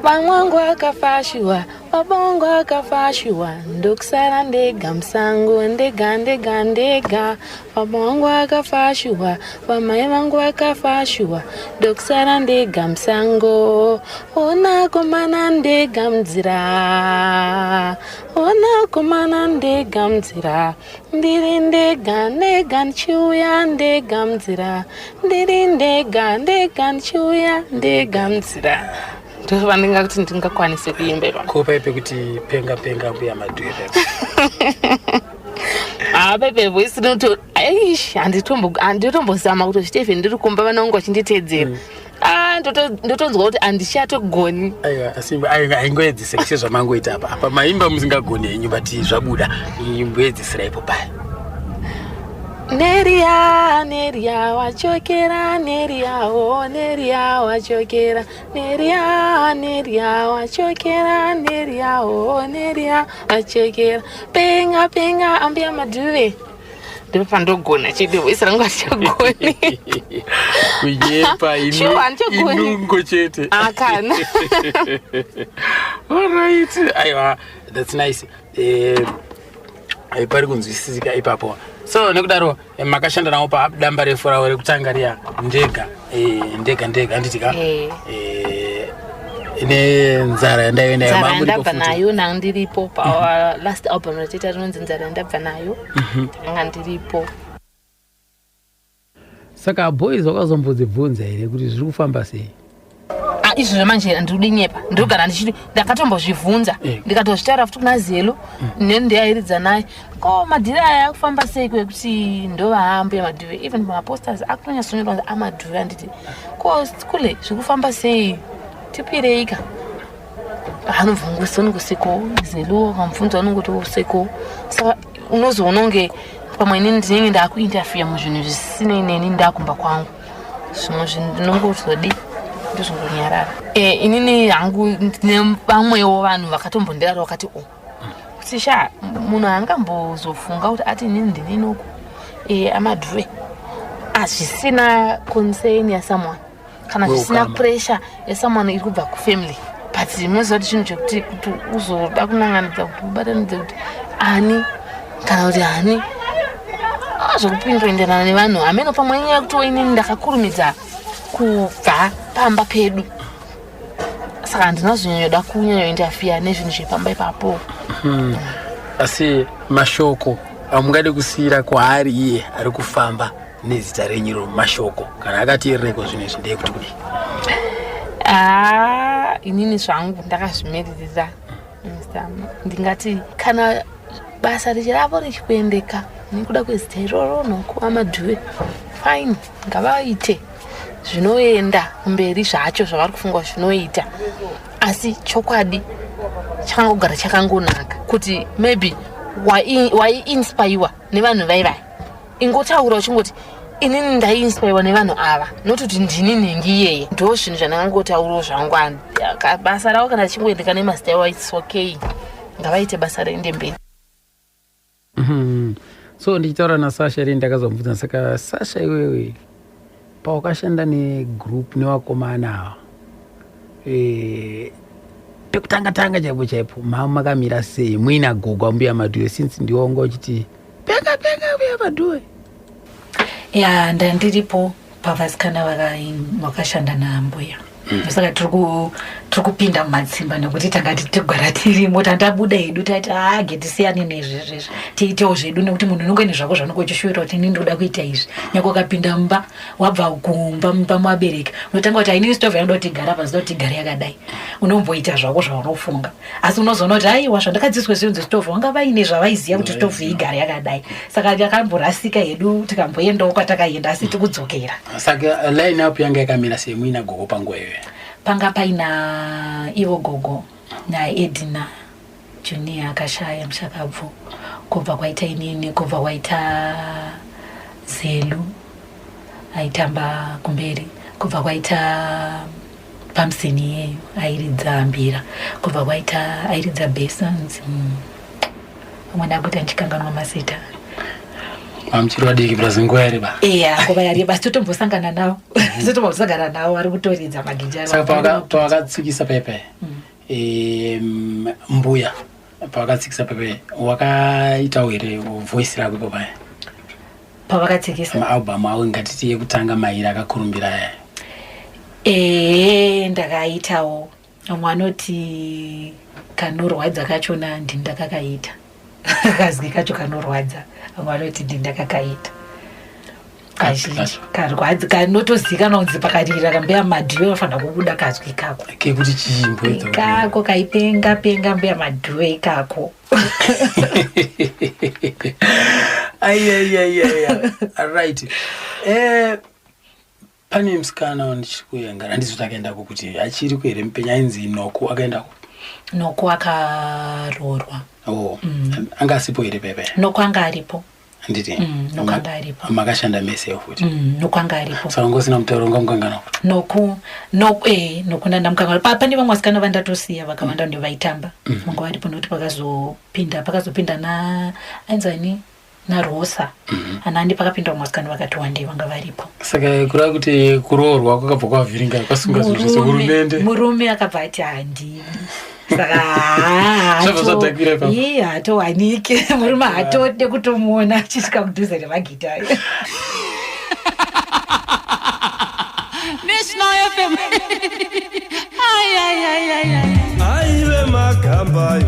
Vamwe vangu akafashiwa, baba vangu akafashiwa, ndokusara ndega musango, ndega ndega ndega. Baba vangu akafashiwa, vamai vangu vakafashiwa, ndokusara ndega musango. Ona komana, ndega munzira, ona komana, ndega munzira, ndiri ndega ndega ndichiuya ndega munzira, ndiri ndega ndega ndichiuya ndega munzira. Ndovandingakuti ndingakwanise kuimba ipapo. Ko paipe kuti "Penga Penga Mbuya Madhuye" paipe? Ah, pepe voice rinoto, aish, handitombozama kutozviita. Even ndiri kumba, vana vangu vachinditeedzera, ah, ndotonzwa kuti handichatogoni. Aiwa, asi aingoedzesera sezvamangoita apa. Apa maimba musingagoni henyu, but zvabuda. Imboedzesera ipo paya. Neria, Neria wachokera, Neria o, Neria wachokera, Neria, Neria wachokera, Neria o, Neria wachokera, penga penga ambuya Madhuve. Ndipo pandogona chete, voice rangu hatichagoni. Kunyepa. Sure, handichagoni. Inungo chete. Akana. Alright, aiwa, that's nice. Pari kunzwisisika ipapo. So nekudaro makashanda navo padamba refu ravo rekutanga riya ndega, ndega ndega, handiti ka? Eh. Nenzara yandaive nayo Nzara mamuripo yandabva futi. nayo nanga ndiripo pa last album ratiita rinonzi Nzara yandabva nayo. Ndakanga ndiripo. Saka boys wakazombodzibvunza here kuti zviri kufamba sei? Ah, izvozvo manje handiri kudinyepa, ndogara ndichiti ndakatombozvibvunza, ndikatozvitaura futi kuna Zelo nendiairidza naye, ko madhiri aya akufamba sei kwekuti ndovambuya Madhuve? Even maposters akutonyatsonyorwa kunzi aMadhuve, handiti? Ko kule zviri kufamba sei, tipireika. Anobvungusa unongoseko Zelo, akamubvunza unongoti useko. Saka unozoona unge pamwe inini ndinenge ndakuinterfere muzvinhu zvisinei neni, ndakumba kwangu, zvimwe zvinhu ndinongozodi ndozvingonyarara. Inini hangu ndine vamwewo vanhu vakatombondirara vakati o kuti sha, munhu haangambozofunga kuti ati inini ndini noku aMadhuve azvisina concern yasomeone kana zvisina Weukama. Pressure yasomeone iri kubva kufamily, but munoziva kuti chinhu chekuti kuti uzoda kunanganidza kuti ubatanidze kuti ani kana kuti hani zvekupindoenderana nevanhu hameno. Pamwe inyaya yekuti inini ndakakurumidza kubva pamba pedu, saka handina kuzonyanyoda kunyanyointerfere nezvinhu zvepamba ipapo. Asi mashoko amungade kusiyira kwaari iye ari kufamba nezita renyiro, mashoko kana akateerereko zvinhu izvi, ndeyekuti kudii? Haa, inini zvangu ndakazvimiririra. Mr. Ndingati kana basa richiravo richikuendeka nekuda kwezita iroro nokuva Madhuve, fine, ngavaite zvinoenda kumberi zvacho zvavari kufunga zvinoita. Asi chokwadi chakangogara chakangonaka kuti maybe waiinspaiwa nevanhu vaivai, ingotaura uchingoti inini ndaiinspaiwa nevanhu ava, not kuti ndini nhingi iyeye. Ndo zvinhu zvandangangotaurawo zvangu. Basa ravo kana richingoendeka nemazita iwayo, it's okay, ngavaite basa riende mberi. So ndichitaura naSasha rii, ndakazomubvunza, saka Sasha, iwewe pawakashanda negroup nevakomana ava, pekutanga tanga chaipo chaipo makamira sei muina gogo ambuya Madhuve, since ndiwo wanga uchiti penga penga mbuya Madhuve? Ya, ndandiripo pavasikana vakashanda nambuya. Saka tiri kupinda mumatsimba nekuti tangati tigara tirimo, tandabuda hedu, tati age tisiyane nezvezvezvi, tiitewo zvedu, nekuti munhu unonge nezvako zvanonge uchishuwira kuti inini ndoda kuita izvi. Nyangwe ukapinda mumba, wabva kumba, mumba muvabereki, unotanga kuti ainini stove yanoda kuti igare apa, zida kuti igare yakadai. Unomboita zvako zvaunofunga, asi unozoona kuti aiwa, zvandakadzidziswa zvinonzi stove, vanga vaine zvavaiziva kuti stove igare yakadai. Saka takamborasika hedu, tikamboendawo kwatakaenda, asi tikudzokera. Saka line up yanga yakamira sei muina gogo panguva iyoyo? Panga paina ivo gogo naEdina Junior akashaya mushakabvu, kubva kwaita inini, kubva kwaita Zelu aitamba kumberi, kubva kwaita Pamuseni iyeyo airidza mbira, kubva kwaita airidza basons. Vamwe ndakuita ndichikanganwa mazita. Mamuchiri vadiki, plus nguva yareba. Iya, nguva yareba, asi totombosangana navo, totombosangana navo vari kutoridza magitari. Saka pawakatsikisa paipai, mbuya pawakatsikisa paipai, wakaitawo here voice rako ipo paya? Pavakatsikisa? Maalbum avo, ngatiti yekutanga mairi akakurumbira aya. Ehe, ndakaitawo. Vamwe anoti kanorwadza kachona ndini ndakakaita, kazwi kacho kanorwadza, vamwe vanoti ndini ndakakaita. Kazhinji karwadzi kanotozikanwa kunzi pakarira kambuya Madhuve vanofanira kubuda kazwi ikako. Kekuti chimbo? Ikako kaipenga penga mbuya Madhuve ikako. Aiaiaiaia, right. Pane musikana wandichiri kuyangara, handisi kuti akaendako, kuti achiri kuhere mupenya, ainzi Noku, akaendako? Noku akaroorwa. Oh, anga asipo here paipai? Noku anga aripo. Handiti? Noku anga aripo. Makashanda mesewo futi? Noku anga aripo. Saka ngosina mutauro ungamukangana? Noku, Noku ndandamukangana. Pane vamwe vasikana vandatosiya vakawanda ndovaitamba, vanga varipo, nokuti pakazopinda na ainzani naRosa anandi, pakapinda vamwe vasikana vakati wandei vanga varipo. Saka kureva kuti kuroorwa kwakabva kwavhiringa, kwasunga zvinhu zvese hurumende? Murume akabva ati handidi. Saka Zvabva zvadhakira ipapo. ii haatowanike murume haatode kutomuona achisvika kudhuze nemagitari. National FM. Ai, ai, ai, ai, ai. Aive magamba,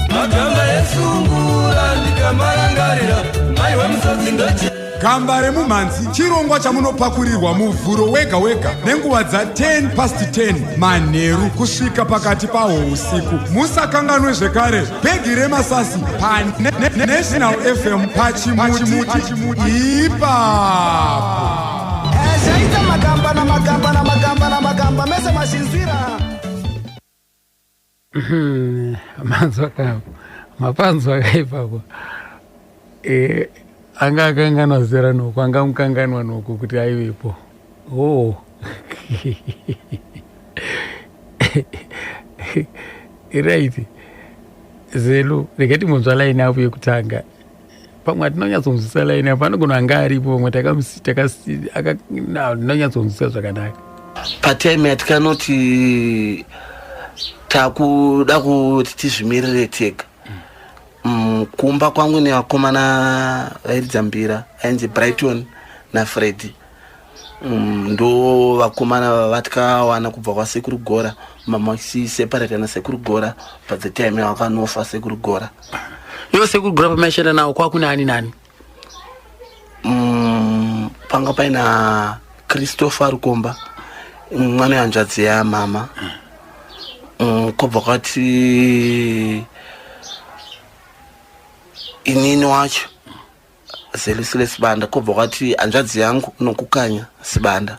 magamba esungura, ndikamarangarira maiwe musodzi ndoche. Gamba remumhanzi chirongwa chamunopakurirwa Muvhuro wega wega nenguva dza10 past 10 manheru kusvika pakati pahwo usiku. Musakanganwe zvekare bhegi remasasi paNational FM pachimuti ipapo. Zvaita magamba namagamba namagamba namagamba mese mashinzwira. Manzwa ka, mapanzwa ka ipapo. Anga akanganwa zera Noku, anga mukanganwa Noku kuti aivepo. Oh, right. Zelu, rega timbonzwa line up yekutanga. Pamwe hatinonyatsonzwisa line up, anogona anga aripo, pamwe tinonyatsonzwisa zvakanaka. Patime yatikanoti takuda kuti tizvimirire tega, kumba kwangu nevakomana vairidza mbira ainzi Brighton naFreddy, ndo vakomana vatikawana kubva kwaSekuru Gora, mama vachiseparata naSekuru Gora pathe time yavakanofa Sekuru Gora. Ivo Sekuru Gora pamaishanda nawo kwakune ani nani? Panga paina Christopher Rukomba, mwana wehanzvadzi yamama, kwobva kwati inini wacho Zelusile Sibanda, kwobva kwati hanzvadzi yangu Nokukanya Sibanda,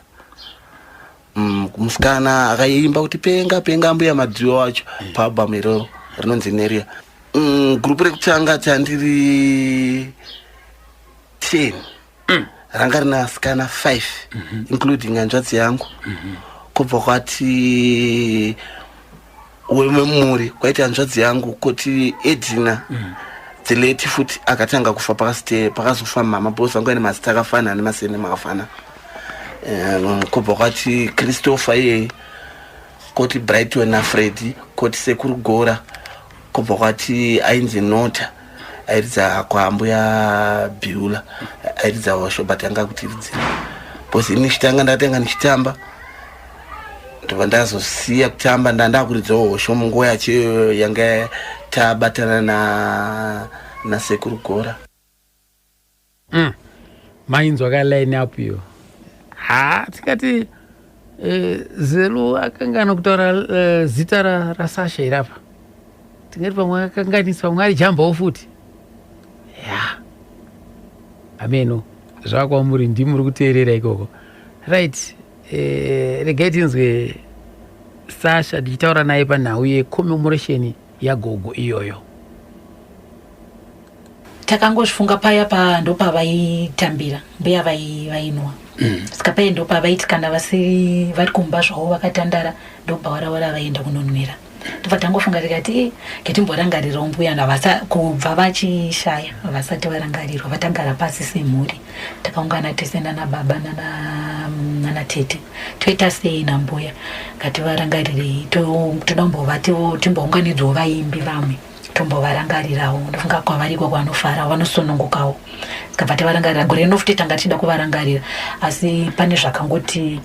musikana akaimba kuti "Penga penga mbuya Madziwa" wacho paalbum iroro rinonzi Neria. Gurupu rekutanga tandiri 10, ranga rina vasikana 5 including hanzvadzi yangu, kwobva kwati wememuri kwaiti hanzvadzi yangu, koti Edina Dzileti futi akatanga kufa pakasite pakazofa mama, because vanga ine mazita akafanana nemasene akafana. Kwobva kwati Christopher iyeye, koti Brighton naFreddy, koti Sekuru Gora, kwobva kwati ainzi Nota airidza kwambuya Biula, airidza hosho, but anga kutiridzira because ini ndichitanga ndatanga ndichitamba, ndobva ndazosiya kutamba, ndandakuridzawo hosho munguva yacho iyoyo yanga tabatana naSekuru Gora. Mainzwa ka line up iyo? Ha, tikati Zelu akangana kutaura zita raSasha iri apa. Tingati pamwe akanganisa, pamwe ari jambawo futi ya ameno zvakwamuri, ndimuri kuteerera ikoko. Right, regai tinzwe Sasha tichitaura naye panhau yecommemoration yagogo iyoyo. Takangozvifunga paya pa ndopavaitambira mbuya vainwa. Saka paye ndopavaiti kana vasiri vari kumba zvavo vakatandara, ndobva vaenda kunonwira. Ndobva tangofunga tikati, "Eh, ngetimborangarirawo mbuya navasa kubva vachishaya vasati varangarirwa." Vatagara pasi semhuri, takaungana tese nana baba nana tete, toita sei nambuya? Ngativarangarirei. Toda kumbovati timbounganidzawo vaimbi vamwe, tombovarangarirawo. Ndofunga kwavari ikoko vanofara, vanosunungukawo. Tikabva tavarangarira gore rino futi. Tanga tichida kuvarangarira, asi pane zvakangoti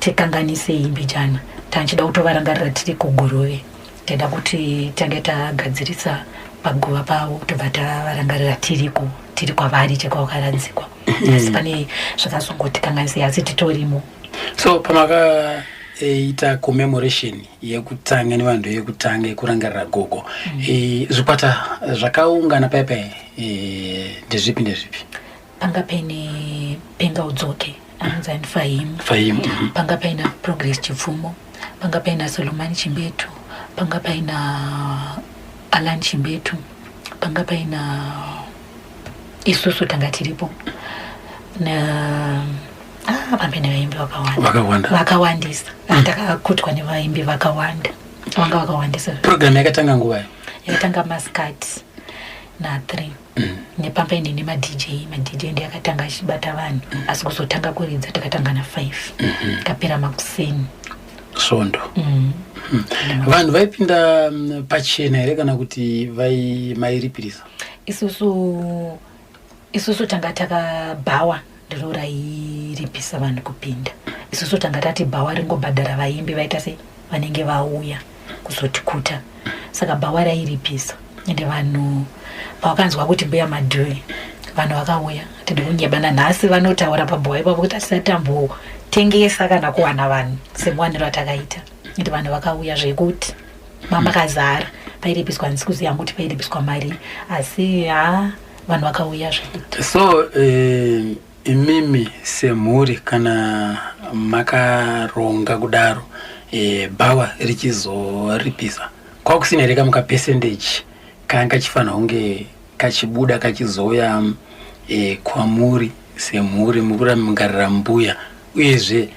tikanganisei mbijana. Tanchida kutovarangarira tiri kuGuruve. Taida kuti tange tagadzirisa paguva pavo, tobva tavarangarira tiriko, tiri kwavari chekwavakaradzikwa, asi pane zvakazongotikanganisei, asi titorimo. So pamakaita commemoration yekutanga nevanhu yekutanga yekurangarira gogo, zvikwata zvakaungana paipai ndezvipi ndezvipi? Panga paine Penga Udzoke anonzi ani, Fahim. Fahim. Panga paina Progress Chipfumo, panga paina Solomani Chimbetu, panga paina Alan Chimbetu, panga paina isusu tanga tiripo na pambe nevaimbi vakawanda. Vakawanda. Vakawandisa. Takakutwa nevaimbi vakawanda, vanga vakawandisa. Program yakatanga nguvai? Yakatanga masikati na3, nepamba ine nemaDJ. MaDJ ndiye akatanga achibata vanhu, asi kuzotanga kuridza takatanga na5, kapera makuseni. Svondo. Vanhu vaipinda pachena here kana kuti vai mairipirisa? Isusu tanga takabhawa ndiro rairipisa vanhu kupinda. Isusu tanga tati bhawa ringobhadhara vaimbi vaita sei, vanenge vauya kuzotikuta. Saka bhawa rairipisa, ende vanhu pavakanzwa kuti Mbuya Madhuve, vanhu vakauya. Tidi kunyebana, nhasi vanotaura pabhawa ipapo kuti hatisati tambotengesa kana kuwana vanhu semuwaniro atakaita. Ende vanhu vakauya zvekuti mamakazara. Pairipiswa, handisi kuziva hangu kuti pairipiswa mari, asi ha, vanhu vakauya zvekuti. So imimi semhuri, kana makaronga kudaro, bhawa richizoripisa, kwakusina here kamuka percentage kanga kachifanira kunge kachibuda kachizouya kwamuri semhuri mukurangarira mbuya? Uyezve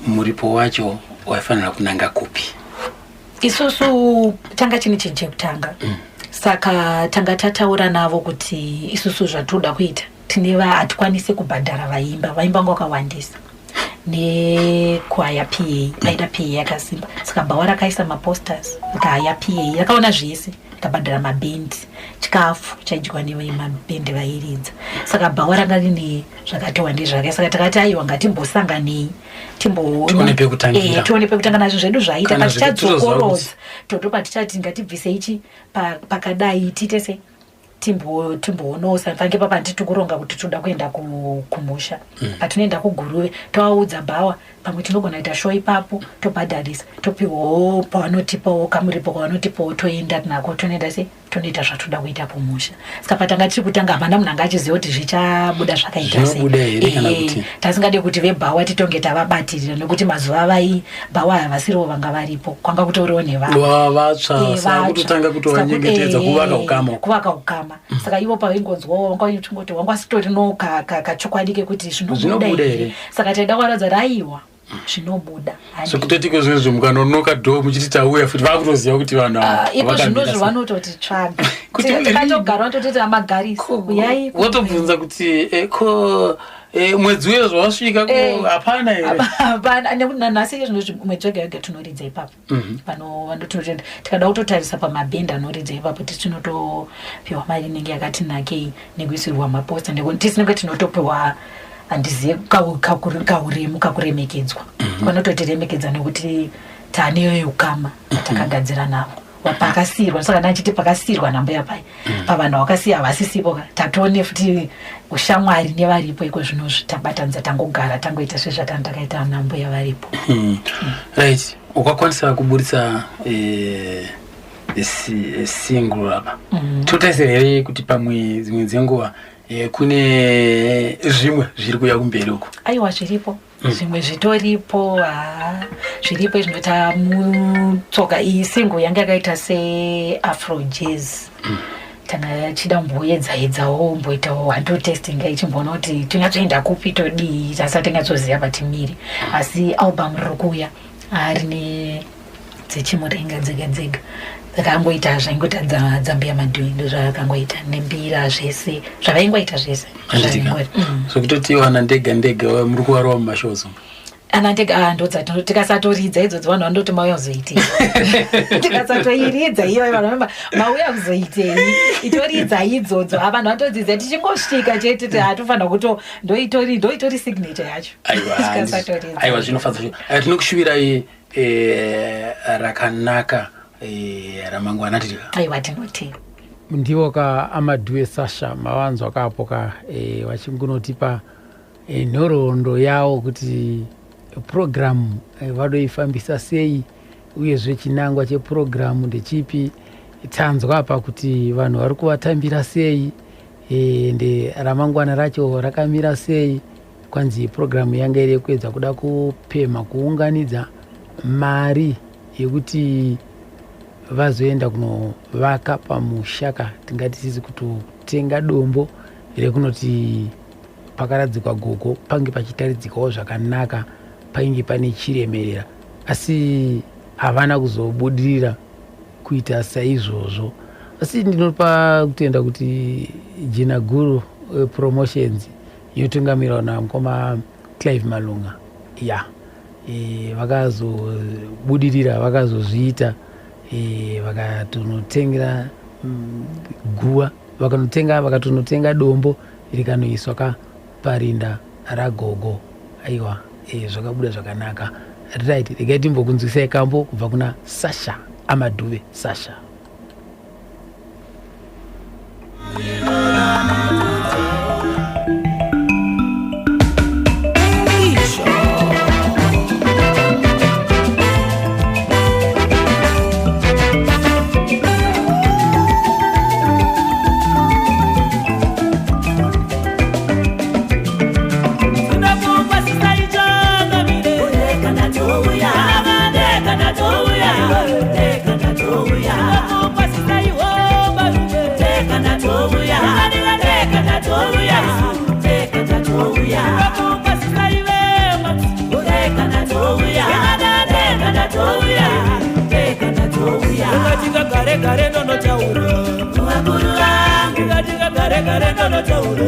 muripo wacho waifanira kunanga kupi? Isusu tanga chine chinhu chekutanga, saka tanga tataura navo kuti isusu zvatoda kuita tine hatikwanisi kubhadhara vaimba. Vaimba vanga vakawandisa nekwaya PA vaida PA yakasimba. Saka bhawa rakaisa maposters, rikahaya PA, rakaona zvese, rikabhadhara mabhendi, chikafu chaidyiwa nevemabhendi vairidza. Saka bhawa ranga rine zvakati wandei zvake. Saka takati aiwa, ngatimbosanganei. Tione pekutangira. Tione pekutanga nazvo zvedu zvaita. Kana Patichadzokorodza toto patichati ngatibvise ichi pakadai, tiite sei, timboonawo pange papa nditi kuronga kuti toda kuenda kumusha. Patinoenda kuGuruve, tovaudza bhawa, pamwe tinogona kuita show ipapo, tobhadharisa, topiwawo pavanotipawo kamuripo kwavanotipawo, toenda nako, tonoenda sei, tonoita zvatoda kuita kumusha. Saka patanga tiri kutanga, hapana munhu anga achiziva kuti zvichabuda zvakaita sei. Zvinobuda here kana kuti? Tasingade kuti vebhawa titonge tavabatirira, nekuti mazuva vai bhawa havasiriwo vanga varipo, kwanga kutoriwo nevanhu. Vatsva. Saka Vatsva. kutotanga kutovanyengetedza, kuvaka ukama. Kuvaka ukama. Saka ivo pavaingonzwawo vanga vachingoti wanga wasitorino kachokwadi kekuti zvinobuda Zvinobuda here. Here. Saka taida kuvaratidza kuti aiwa, zvinobuda. Zvekutoti kozvinezvo mukanonoka dho muchiti tauya futi, vakutoziva kuti vanhu ava Ah, ipo vakamira zvinozvo sei. vanototitsvaga. Kuti Tikatogara vanototiti amagarisi, uyai. Wotobvunza kuti ko mwedzi uyo zvawasvika, ko hapana here? Hapana, nekuti nanhasi zvinozvi mwedzi wega wega tinoridza ipapo. Pano vanototenda. Tikada kutotarisa pamabhendi anoridza ipapo, tinotopiwa mari inenge yakati nakei nekuisirwa maposta, nekuti tisinenge tinotopiwa, handizive, kauremu kakuremekedzwa. Vanototiremekedza nekuti taane ukama atakagadzira navo pakasiyirwa. Saka ndachiti pakasiyirwa nambuya pai, pavanhu vakasiya havasisipo ka, tatone futi ushamwari nevaripo iko zvinozvi, tabatanidza, tangogara, tangoita sezvatanga takaita nambuya varipo. Right, wakakwanisa kuburitsa single apa. Totarisira here kuti pamwe dzimwe dzenguva kune zvimwe zviri kuuya kumberi uko? Aiwa, zviripo. Zvimwe zvitoripo, ha, zviripo zvinota mutsoka. Iyi single yanga yakaita seafro jazz. Tanga chida kumboedza edzawo, mboitawo hanto testing, ichimboona kuti tonyatsoenda kupi, todii, tasati tanyatsoziva patimiri. Asi album riri kuuya rine dzechimurenga dzega dzega, dzakangoita zvaingoita dzambuya Madhui, ndo zvaakangoita nembira, zvese zvavaingoita zvese. Handitika. Zvaingoita. Zvekutoti wana ndega ndega muri kuvarova mumashows umu? Ana ndega, ah, ndodzatino tikasatoridza idzodzo, vanhu vanondoti mauya kuzoitei? Tikasatoiridza iyoyo, vanhu vanoti mauya kuzoitei? Itoridza idzodzo. Ah, vanhu vanotodzidza tichingosvika chete, hatofanira kuto ndoitori signature yacho. Aiwa. Tikasatoridza. Aiwa, zvinofadza. Tinokushuvirai rakanaka ramangwana tirika. Aiwa, tinotenda. Ndivo ka amadhuwe Sasha mavanzwa kapo ka vachingunotipa nhoroondo yawo kuti purogiramu vadoifambisa sei, uyezve chinangwa chepurogiramu ndechipi. Tanzwa apa kuti vanhu vari kuvatambira sei, ende ramangwana racho rakamira sei. Kwanzi purogiramu yanga iri yekuedza kuda kupemha kuunganidza mari yekuti vazoenda kunovaka pamusha ka, tingati sisi kutotenga dombo rekunoti pakaradzikwa gogo pange pachitaridzikawo zvakanaka, painge pane chiremerera. Asi havana kuzobudirira kuita saizvozvo. Asi ndinopa kutenda kuti Jena Guru Promotions yotungamirwa namukoma Clive Malunga ya. e, vakazobudirira vakazozviita e, vakatonotengera guva vakanotenga vakatonotenga dombo rikanoiswa ka parinda ragogo aiwa e, zvakabuda zvakanaka right regai timbokunzwisai kambo kubva kuna sasha amadhuve sasha Gare gare ndonotaura kuvakuru vangu ndikatika gare gare ndonotaura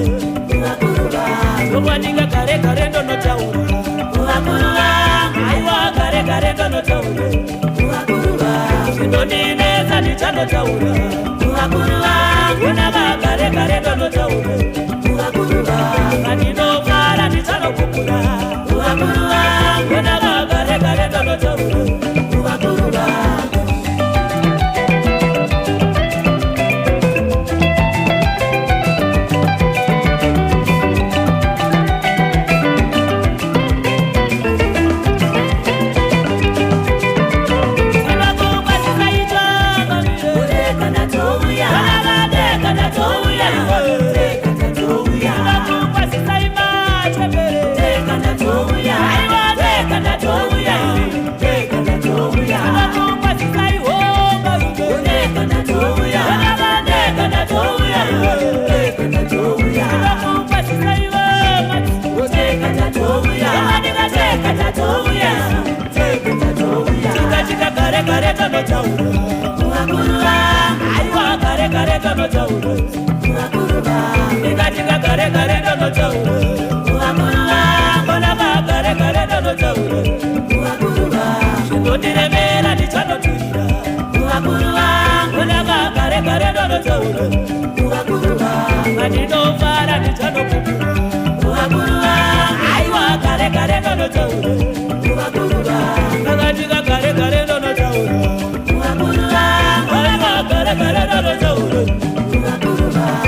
kuvakuru vangu ndokwaninga gare gare ndonotaura kuvakuru vangu aiwa gare gare ndonotaura kuvakuru vangu zvindondinetsa ndichanotaura kuvakuru vangu onava gare gare ndonotaura kuvakuru vangu vandinofara ndichanopupura kuvakuru vangu onava gare gare ndonotaura kuvakuru vangu. Gare gare kanotaura kuvakuru vangu aiwa gare gare kanotaura kuvakuru vangu ndikatika gare gare kanotaura kuvakuru vangu onava gare gare kanotaura kuvakuru vangu zvinondiremera ndichanoturira kuvakuru vangu onava gare gare kanotaura kuvakuru vangu vandinofara ndichanopupura kuvakuru vangu aiwa gare gare kanotaura kuvakuru vangu ndakatika gare gare ndonotaura kuvakuru vangu aiwa gare gare ndonotaura kuvakuru vangu.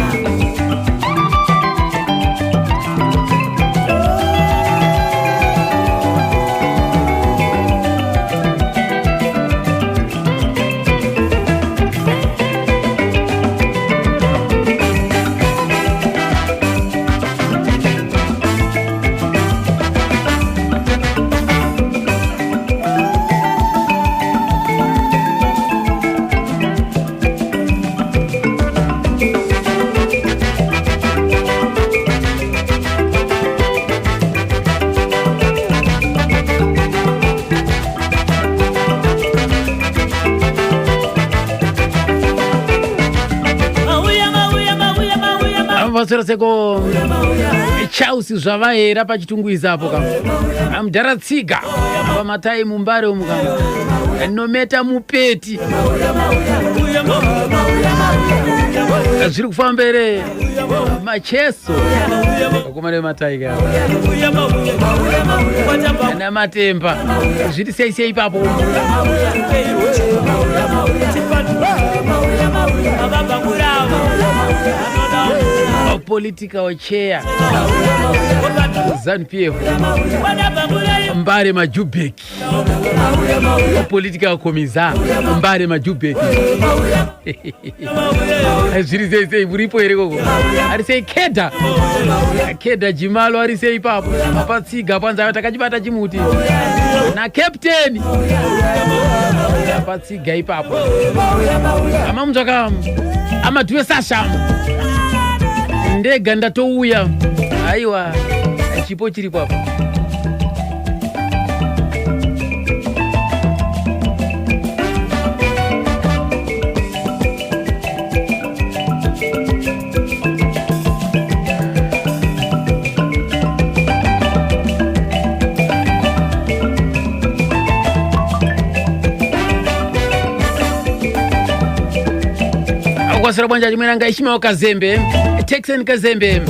Vaswera seko Charles zvavaera pachitungwiza apo ka amudhara tsiga pamatai mumbare umu ka nometa mupeti zviri kufamba here macheso vakomana vematai ka namatemba zviri sei sei ipapo. Political chair ZANU PF Mbare Majubeki, political commissar Mbare Majubeki, zviri sei sei muripo here koko? Ari sei kedha kedha jimalo ari sei ipapo patsiga panzava takachibata chimuti na captain patsiga ipapo amamutsvaka amadhuve sasha ndega ndatouya aiwa chipo chiripo apa. Kwasira bwanja chimwe Ishmael Kazembe, Texan Kazembe,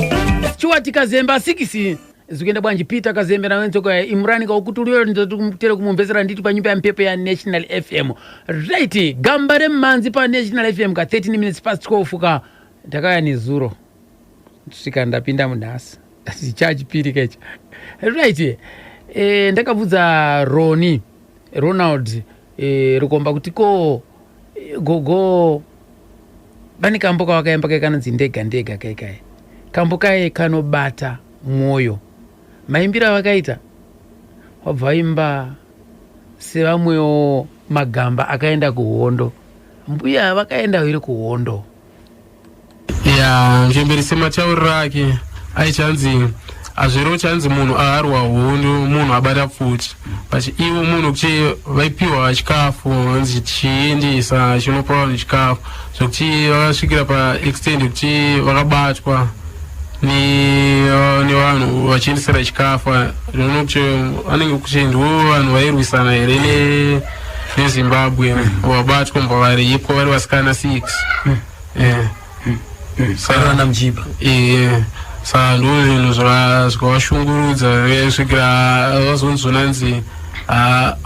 Stuart Kazembe asikisi zikuenda bwanji Peter Kazembe nawenzoka Imrani kaukutuliyo ndotere kumumvesera nditi panyumba ya mpepo ya National FM. Right, gamba remmanzi pa National FM ka 13 minutes past 12 ka ndakaya nezuro svika ndapinda munhasi chachipiri kecha. Right, ndakabvunza Roni Ronald Rukomba kuti ko gogo vane kambo kavakaimba kai kanonzi ndega ndega kai kai kambo kai kanobata mwoyo maimbiro avakaita wabva vaimba sevamwewo magamba akaenda kuhondo mbuya vakaenda here kuhondo. Ya, muchemberi sematauriro ake aichanzi hazvirevo chanzi munhu aarwa hondo munhu abata pfuti, but ivo munhu kuti vaipiwa chikafu hanzi chiendesa chinopa vanhu chikafu zvokuti vakasvikira paextend yekuti vakabatwa nevanhu vachiendesera chikafu zvinokuti vanenge kuti ndivo vanhu vairwisana here neZimbabwe vabatwa mbva varipwa vari vasikana 6. Vana muchipa. Saka ndo zvinhu zvakavashungurudza svikira vazonzonanzi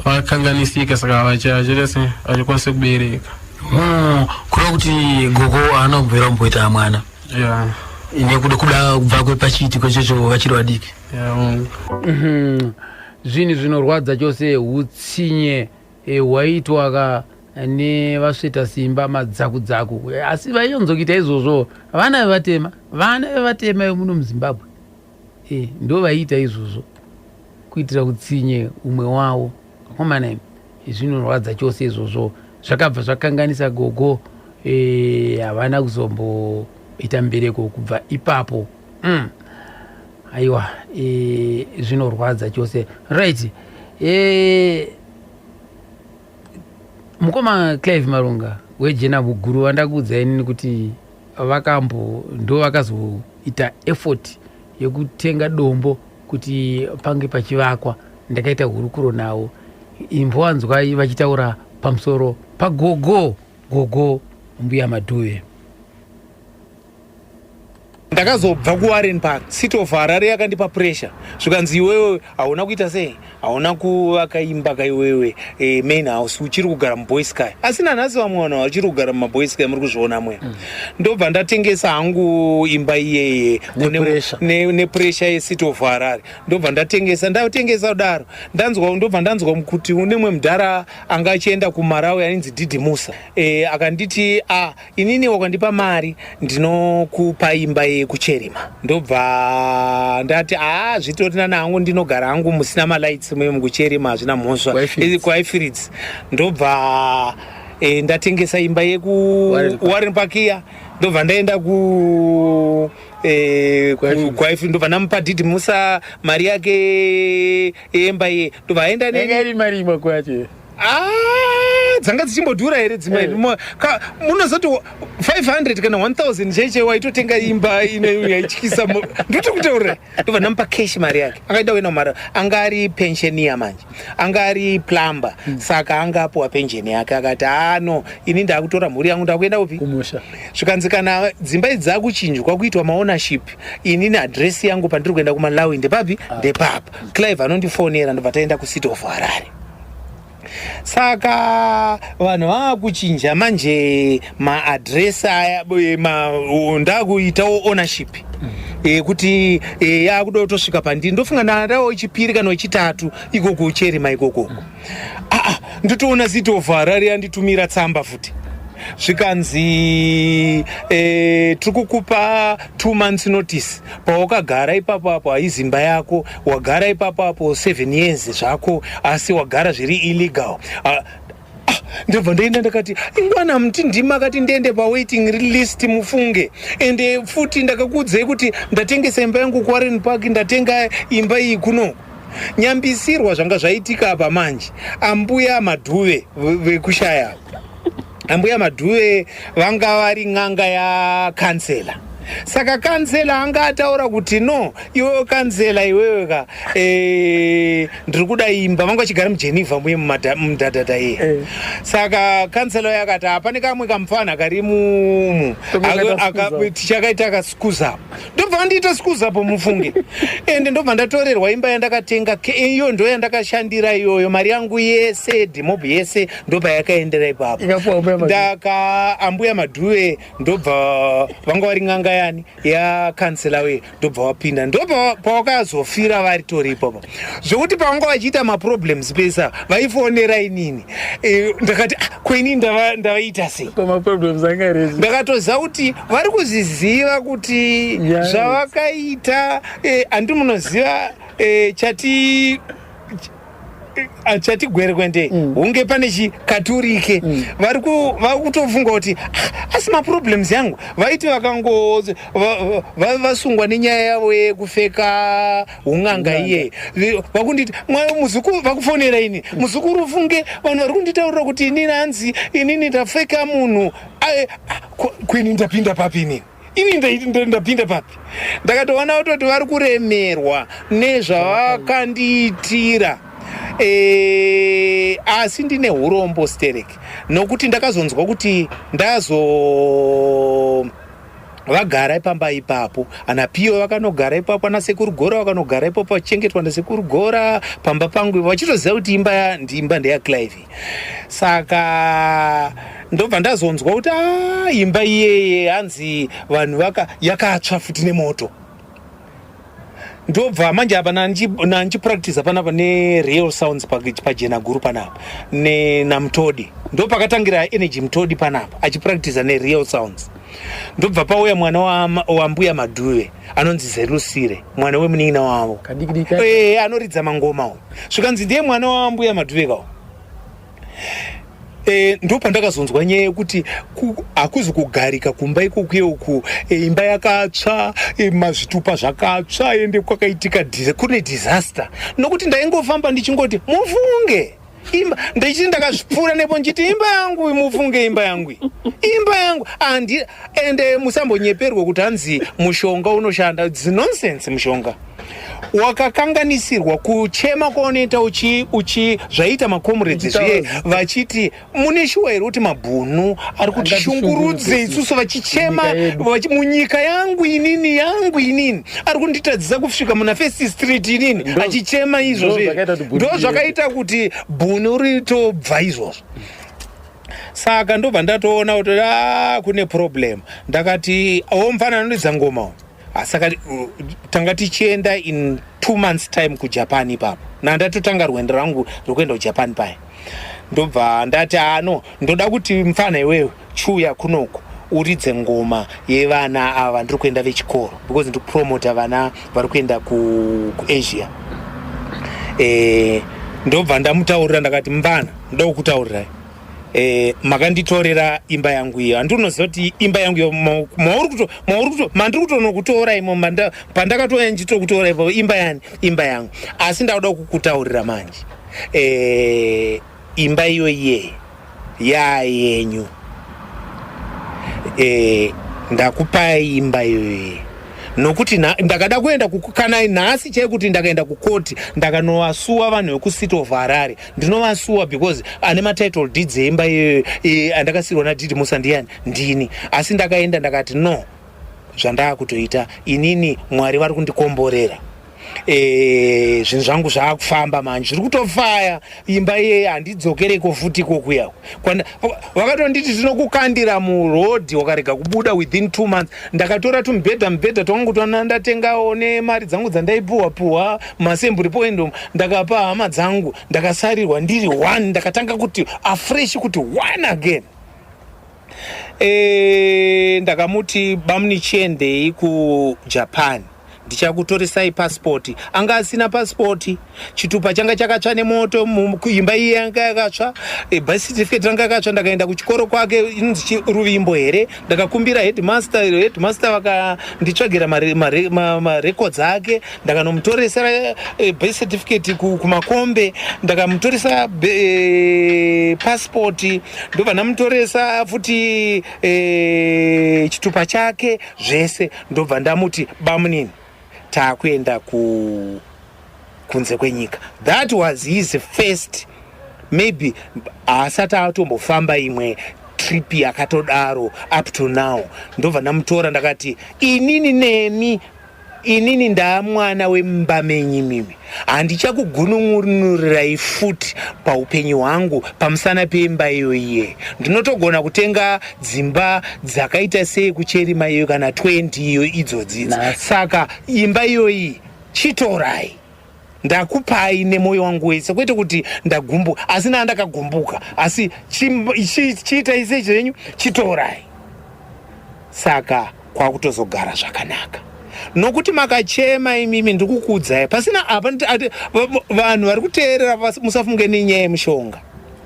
vakanganisika, saka vachaita se vachikwanisa kubereka. Kureva kuti gogo haana kubvira kumboita mwana? Ya. Nekuda kuda kubva kwepachiitiko ichocho vachiri vadiki. Ya. Zvinhu zvinorwadza chose, utsinye hwaitwa ka nevasveta simba madzakudzaku, asi vaionzokuita izvozvo vana vevatema, vana vevatema vemuno muZimbabwe, ndo vaiita izvozvo kuitira utsinye umwe wavo. Akomana, zvinorwadza chose izvozvo, zvakabva zvakanganisa gogo, havana kuzomboita mbereko kubva ipapo. Aiwa, zvinorwadza chose. Right, mukoma Clive Marunga wejena muguru vandakuudzai inini kuti vakambo ndo vakazoita effort yekutenga dombo kuti pange pachivakwa. Ndakaita hurukuro navo, imbowanzwai vachitaura pamusoro pagogo, gogo mbuya Madhuve. Ndakazobva kuWarren Park, City of Harare yakandipa pressure, zvikanzi iwewe hauna kuita sei, hauna kuvaka imba kaiwewe, main house, uchiri kugara muBoysky. Asi nanhasi vamwe vanhu vachiri kugara mumaBoysky, muri kuzviona mwe. Ndobva ndatengesa hangu imba iyeye nepressure yeCity of Harare. Ndobva ndatengesa, ndatengesa kudaro ndanzwa, ndobva ndanzwa kuti unemwe mudhara anga achienda kuMarawi ainzi Didi Musa, akanditi a inini wakandipa mari ndinokupa imba yekucherima. Ndobva ndati a zvitori nani hangu ndinogara hangu musina malights muye mukucherima, hazvina mhosva, kwaIfields. Ndobva ndatengesa imba yeku Warren Park iya, ndobva ndaenda ku kwaifi, ndobva ndamupa Didi Musa mari yake yemba iye, ndobva aenda. Neni mari imwe kwacho. Ah, dzanga dzichimbodhura here dzimba? Munozoti 500 kana 1000 chaiche waitotenga imba ine yaityisa. Ndoti kutaurira, ndobva ndamupa cash mari yake. Akaenda kuenda kumara, anga ari pensioner manje, anga ari plumber, saka anga apuwa pension yake. Akati ano ini ndakutora mhuri yangu ndakuenda kupi? Kumusha. Zvikanzi kana dzimba idzi dzakuchinjwa kuitwa maownership, inini address yangu pandiri kuenda kuMalawi ndepapi? Ndepapa. Clive anondifonera, ndobva taenda kuCity of Harare. Saka vanhu vaakuchinja manje maaddress aya, ndakuitawo ownership kuti yakuda kutosvika pandiri. Ndofunga ndarawo chipiri kana wechitatu ikoko cherima ikokoko. Aa, ndotoona City of Harare yanditumira tsamba futi, zvikanzi tiri kukupa 2 months notice. Pawakagara ipapo apo haizi imba yako, wagara ipapo apo 7 years zvako, asi wagara zviri illegal. Ah, ndobva ndaenda, ndakati ingwana muti ndima akati ndiende pawaiting list mufunge. Ende futi ndakakuudzai kuti ndatengesa imba yangu kuWarren Park, ndatenga imba iyi kuno. Nyambisirwa zvanga zvaitika apa manje, ambuya Madhuve vekushaya, ambuya Madhuve vanga vari n'anga yakansela. Saka kansela anga ataura kuti no, iwewe kansela iwewe ka e, ndiri kuda imba. Vanga vachigara muGeneva muye mudhadhadha iye. Saka kansela uyo akati hapane kamwe kamufana kari mumu tichakaita kaskuzapo, ndobva vandiita skuzapo mufunge. Ende ndobva ndatorerwa imba yandakatenga iyo ndo yandakashandira iyoyo, mari yangu yese, demob yese ndobva yakaendera ipapo. Ndaka ambuya Madhuve ndobva vanga vari n'anga yani yakansela uye, ndobva wapinda, ndobva pawakazofira vari tori ipapo, zvokuti pavanga vachiita maproblems pesa vaifonera inini. Ndakati, "Ah, ko inini ndavaita sei?" Ndakatoziva kuti vari kuzviziva kuti zvavakaita. Handi munoziva chati chati gwerekwende hunge pane chikaturike, vari kutofunga kuti, "Ah, asi maproblems yangu." Vaiti vakango vasungwa nenyaya yavo yekufeka un'anga iye, vakunditi, "Muzukuru," vakufonera ini, "Muzukuru, funge vanhu vari kunditaurira kuti inini hanzi inini ndafeka munhu." Kwini ndapinda papi inini? Ini ndapinda papi? Ndakatoona kutoti vari kuremerwa nezvavakandiitira. Asi ndine urombo sterek nokuti ndakazonzwa kuti ndazo vagara pamba ipapo, ana Piyo vakanogara ipapo, ana Sekuru Gora vakanogara ipapo, vachengetwa naSekuru Gora pamba pangu, vachitoziva kuti imba ndiimba ndeyaClive. Saka ndobva ndazonzwa kuti a imba iyeye hanzi vanhu vaka yakatsva futi nemoto. Ndobva manje apa nandichipractice panapa neReal Sounds pajena guru panapa namutodi, ndo pakatangira Energy Mutodi panapa achipractice neReal Sounds. Ndobva pauya mwana wambuya Madhuve anonzi Zerusire, mwana wemunin'ina wavo. Anoridza mangoma uyu, zvikanzi ndiye mwana wambuya Madhuve kawo. Ndo pandakazonzwa nyaya yekuti hakuzi kugarika kumba ikokuye uku. Imba yakatsva, mazvitupa zvakatsva, ende kwakaitika kune disaster, nokuti ndaingofamba ndichingoti, "Mufunge imba," ndichiti ndakazvipfuura nepo ndichiti, "Imba yangu, mufunge, imba yangu iyi, imba yangu." Andi ende musambonyeperwe kuti hanzi mushonga unoshanda. It's nonsense. Mushonga wakakanganisirwa kuchema kwaunoita uchi uchi zvaita macomrades zviye vachiti, "Mune shuwa here kuti mabhunu ari kutishungurudze isusu?" Vachichema munyika yangu inini, yangu inini, ari kunditadzisa kusvika muna First Street inini, achichema izvozvo. Zvakaita kuti bhunu Ndo zvakaita kuti bhunu ritobva izvozvo. Saka ndobva ndatoona kuti a kune problem. Ndakati, "O mufana anoridza ngoma uyu." Ah, saka tanga tichienda in 2 months time kuJapan ipapo, nandatotanga rwendo rwangu rwekuenda kuJapan paya. Ndobva ndati, "Ano ndoda kuti mufana iwewe chiuya kunoku uridze ngoma yevana ava ndiri kuenda vechikoro, because ndiri kupromota vana vari kuenda kuAsia." Ndobva ndamutaurira, ndakati, "Mufana, ndoda kukutaurirai. Makanditorera imba yangu iyo, handinoziva kuti imba yangu iyo mandiri kutonokutora imo pandakatouya ndichitokutora ipapo, imba yani, imba yangu. Asi ndakuda kukutaurira manje, imba iyo iye yayenyu. Ndakupai imba iyoye nokuti ndakada kuenda kana nhasi chai kuti ndakaenda kukoti, ndakanovasuwa vanhu vekuCity of Harare, ndinovasuwa because ane matitle deeds eimba iyoyo andakasirwa naDidi Musa ndiyani? Ndini. Asi ndakaenda ndakati, no, zvandaakutoita inini, Mwari vari kundikomborera, zvinhu zvangu zvaakufamba manje, zviri kutofaya. Imba iyeye handidzokereko futi ikokuyako. Vakatonditi, tinokukandira murodhi wakarega kubuda within 2 months. Ndakatora tumubhedha mubhedha twangu twana ndatengawo nemari dzangu dzandaipuhwa puhwa maassembly point umu, ndakapa hama dzangu, ndakasarirwa ndiri one. Ndakatanga kuti afresh, kuti one again. Ndakamuti, bamunichiendei kuJapan. Ndichakutoresai pasipoti. Anga asina pasipoti, chitupa changa chakatsva nemoto, imba iye yanga yakatsva, birth certificate ranga yakatsva. Ndakaenda kuchikoro kwake, inonzi Ruvimbo here, ndakakumbira headmaster, headmaster vakanditsvagira marecords ake. Ndakanomutoresera birth certificate kuMakombe, ndakamutoresa passport, ndobva ndamutoresa futi chitupa chake zvese. Ndobva ndamuti, "Bamunini, taakuenda kunze kwenyika." That was his first, maybe haasati atombofamba imwe trip yakatodaro up to now. Ndobva ndamutora, ndakati, "Inini nemi, inini ndaamwana wemumba menyu mimi, handichakugunun'unurirai futi paupenyu hwangu pamusana peimba iyoiye. Ndinotogona kutenga dzimba dzakaita sei kucherima iyo kana 20 iyo idzodzidzi. Saka imba iyoyi chitorai, ndakupai nemwoyo wangu wese, kwete kuti ndagumbuka, asi naa ndakagumbuka, asi chiitai sei zvenyu, chitorai." Saka kwakutozogara zvakanaka nokuti makachema imimi. Ndikukuudzai pasina apa, vanhu vari kuteerera, musafunge nenyaya yemushonga.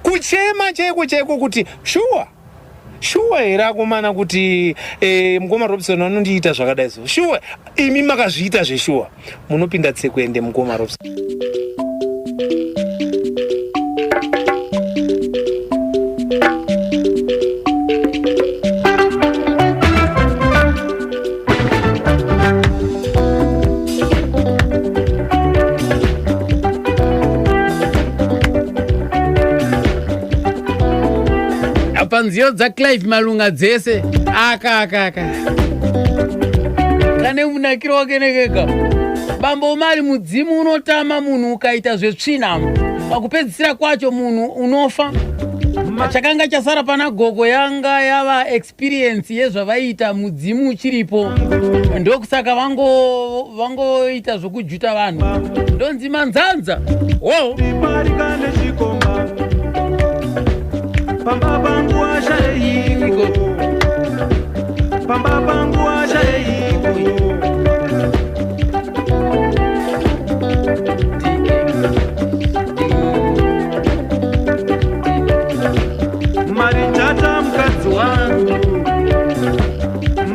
Kuchema chaiko chaiko kuti shuwa shuwa here akomana, kuti mukoma Robson anondiita zvakadai so, shuwa imi makazviita zveshuwa, munopinda tsekwende, mukoma Robson. Apa nziyo dzaClive Malunga dzese, aka aka aka kane munakiro wake nekega. Bambo Mari, mudzimu unotama munhu ukaita zvetsvina, pakupedzisira kwacho munhu unofa. Chakanga chasara pana gogo yanga yava experience yezvavaiita mudzimu uchiripo, ndokusaka vangoita zvokujuta vanhu, ndonzi manzanza wo. Parika nechikomba pamba pangu ashayeiko, pamba pangu ashayeiko. Marinjata mukadzi wangu,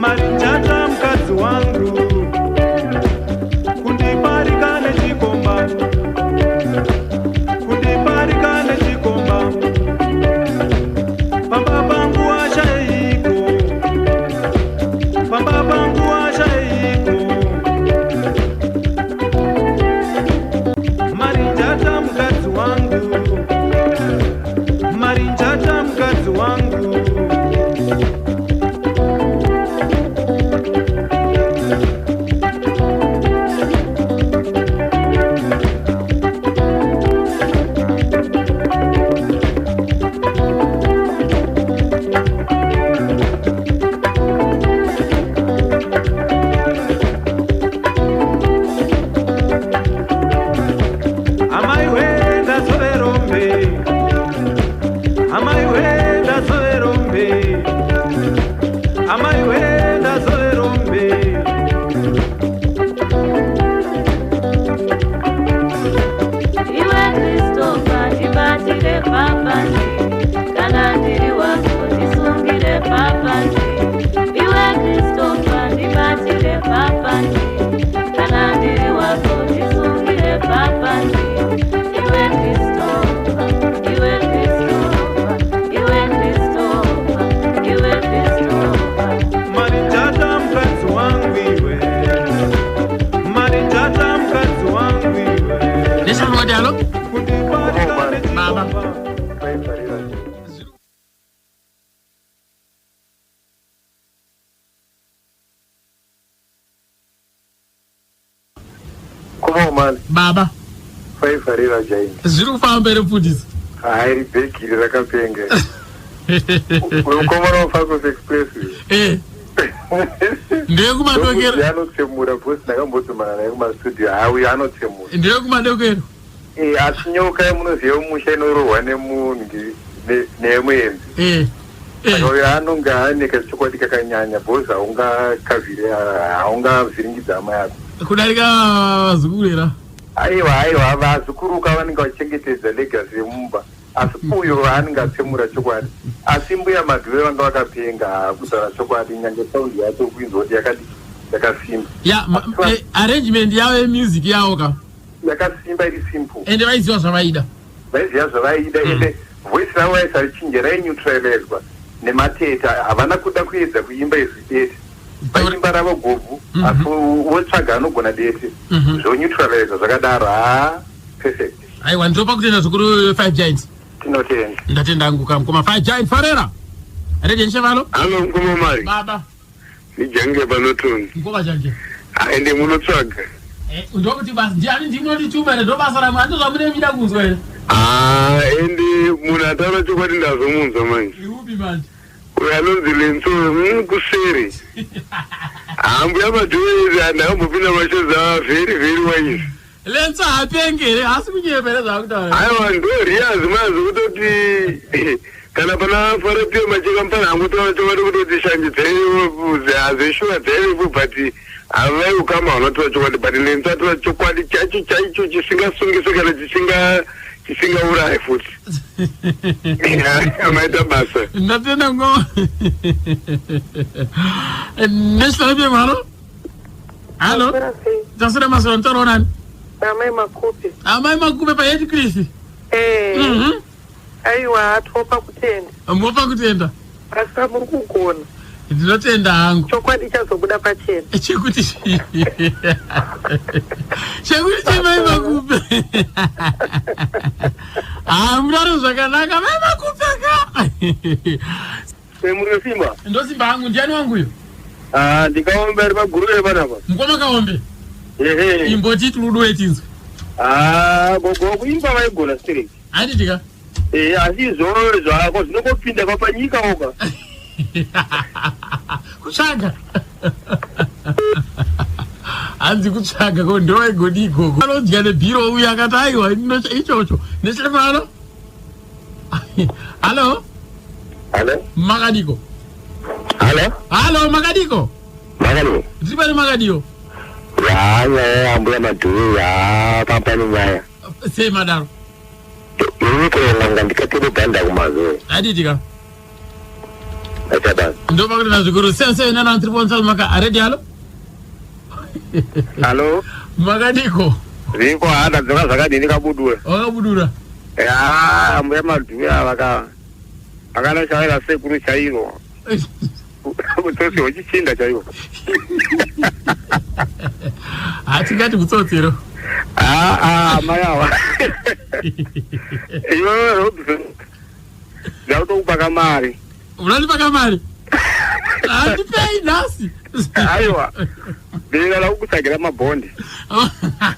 Marinjata mukadzi wangu, kundiparika nechikomba, kundiparika nechikomba pamba pangu ashayeiko, pamba pangu ashayeiko. Marinjata mukadzi wangu, Marinjata mukadzi wangu. Amai wenda soverombe, amai wenda soverombe, amai wenda soverombe. Iwe Christopher, ndibatire papandi, kana ndiri wako ndisungire papandi. Iwe Christopher, ndibatire papandi, kana ndiri wako ndisungire papandi. Iwe Christopher, iwe Christopher, iwe Christopher, iwe Christopher. Marinjata mukadzi wangu iwe, Marinjata mukadzi wangu iwe. Neshamwati, alo baba. Komomani. Baba. Faifarira jaini. Zviri kufamba here, mufundisi? Hai, ribhegi rakapenga. Uyu mukomana waFalcons Express uyu. Ndeyekumadokero. Anotsemura boss, ndakambodzimana naye kumastudio. Ha, uyu anotsemura. Ndeyekumadokero. Asi nyoka yamunoziva mumusha inorohwa nemunhu nemuenzi. Saka uyu anonge ane kachokwadi kakanyanya, boss, haungakavhire, haungavhiringidza hama yako. Kudarika vazukuru here? Aiwa, aiwa, vazukuru ka vanenge vachichengetedza legacy yemumba, asi uyo anenge atsemura chokwadi. Asi mbuya Madhuve vanga vakapenga kutaura chokwadi, nyange saundi yacho kuinzwa kuti yakadi yakasimba. Ya, arrangement yavo yemusic yavo ka. Yakasimba, iri simple. Ende vaiziva zvavaida. Vaiziva zvavaida, ende voice ravo vaisarichinja, raineutralizwa nemateta. Havana kuda kuedza kuimba izwi dete, vaimba ravo gobvu, asi wotsvaga anogona dete, zvoneutraliza zvakadaro. Haa, perfect. Aiwa, ndinopa kutenda zvikuru, Five Giants. Tinotenda. Ndatenda hangu kamukoma Five Giant. Farera Radio Nchevalo. Halo, mukoma Mari. Baba. Ndijange panotoni. Mukoma Jange. Ende munotsvaga. Ndokuti basa ndiani, ndinotituma here? Ndo basa ramwe, handi zvamunemida kunzwa here? Ah, ende munhu ataura chokwadi ndazomunzwa manje. Iupi manje? Uyo anonzi Lenso, kuseri. Hambuya Madhuve ndakambopinda mashows ava, very very wise. Lenso hapengi here? Haasi kunyepa here zvaakutaura? Aiwa, ndo riyazi mazi kutoti kana pana Farapiyo Macheka mupana hangotaura chokwadi, kutoti shanje dzaivepo, dzeshuwa dzaivepo, but havai ukama hunotora chokwadi, but Lenso atora chokwadi chacho chaicho chisingasungise kana chisingaurayi futi. Maita basa. Ndatenda ngoma National FM. Halo, halo, tasura masura, mutaura nani? Amai Makupe. Amai Makupe paHeadcliff. Eh. Aiwa, topa kutenda. Mopa kutenda. Asi muri kugona. Ndinotenda hangu. Chokwadi chazobuda pachena. Chekuti chemai Makupe? Ha, mudaro zvakanaka, mai Makupe ka. Muri simba? Ndosimba hangu. Ndiani wanguyo? Ah, ndikaombe ari paGuruve panapa. Mukoma Kaombe. Ehe. Imboti tuluduwe tinzwe. Ah, gogo kuimba vaigona stereki. Handitika. Eh, asi izvozvo zvako zvinongopinda kwapanyika oka. Kutsvaga, hanzi kutsvaga ko ndowaigodi igogo anodya nebhiro uyu akati aiwa, ichocho nechefano. Halo. Halo. Makadiko? Halo. Halo, makadiko? Makadiko. Tiri pane, makadiyo? Ya, nyaya yambuya Madhuve ya papa nenyaya. Sei madaro? Ini kuenda ndikatire ganda kumazuva. Handitika. Aita basa. Ndopakuti zvikuru 7799 maka aredi. Halo. Halo. Makadiko? Zviko, hada dzoka zvakadini kabudura? Wakabudura. Ya, mbuya Madhuve ava ka akana chaira sekuru chairo. Utsotsi hwechichinda chaiwo. Hatingati kutsotsero. Ah, ah, mai ava. Iwewe Robson. Ndakutokupa kamari. Unondipa kamari? Handipei nhasi. Aiwa. Ndinoda kukutsvagira mabhondi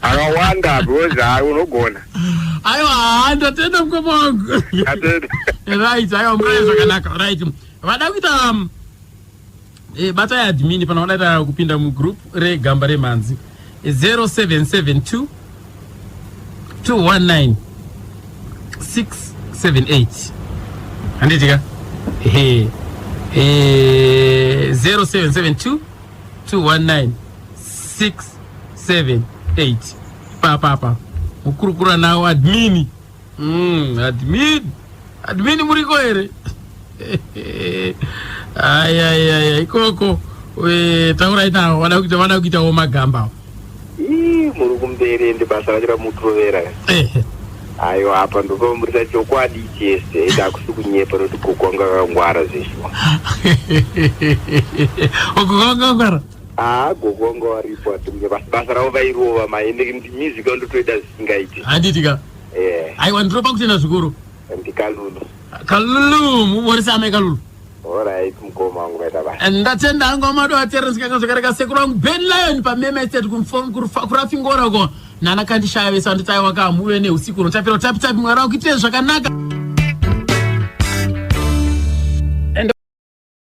akawanda because hai, unogona. Aiwa, ndatenda mukoma wangu. Right, aiwa, murare zvakanaka. Right, vada kuita batai admin pana vadaita kupinda mugroup regamba remhanzi, 0772 219 678. Handitika? Ehe. 0772 219 678 papapa mukurukura nawo admin. Admin, admin, muriko here? Ayayaya, ikoko. Taurai nawo, vada kuitawo magamba. Ii, muri kumberi, ende basa racho ramutovera. Aiwa, apa ndopamurisa chokwadi chese, ende hakusi kunyepa nokuti gogo wanga akangwara zveshuwa. Gogo wanga akangwara. Haa, gogo wanga waripo, asi kunyepa, asi basa ravo vairova maende, music vandotoida zvisingaiti. Handitika? Eh. Aiwa, ndinopa kutenda zvikuru. Ndikalulu. Kalulu, mumorisa amai Kalulu. Alright, mukoma wangu, maita basa. Ndatenda hangu amado ateerera zvakareka sekuru vangu Ben Lion pamema estate kurafingora uko nana kandishaya vese vanditi aiwa ka, muve neusiku unotapira utapi tapi. Mwari wakuitire zvakanaka.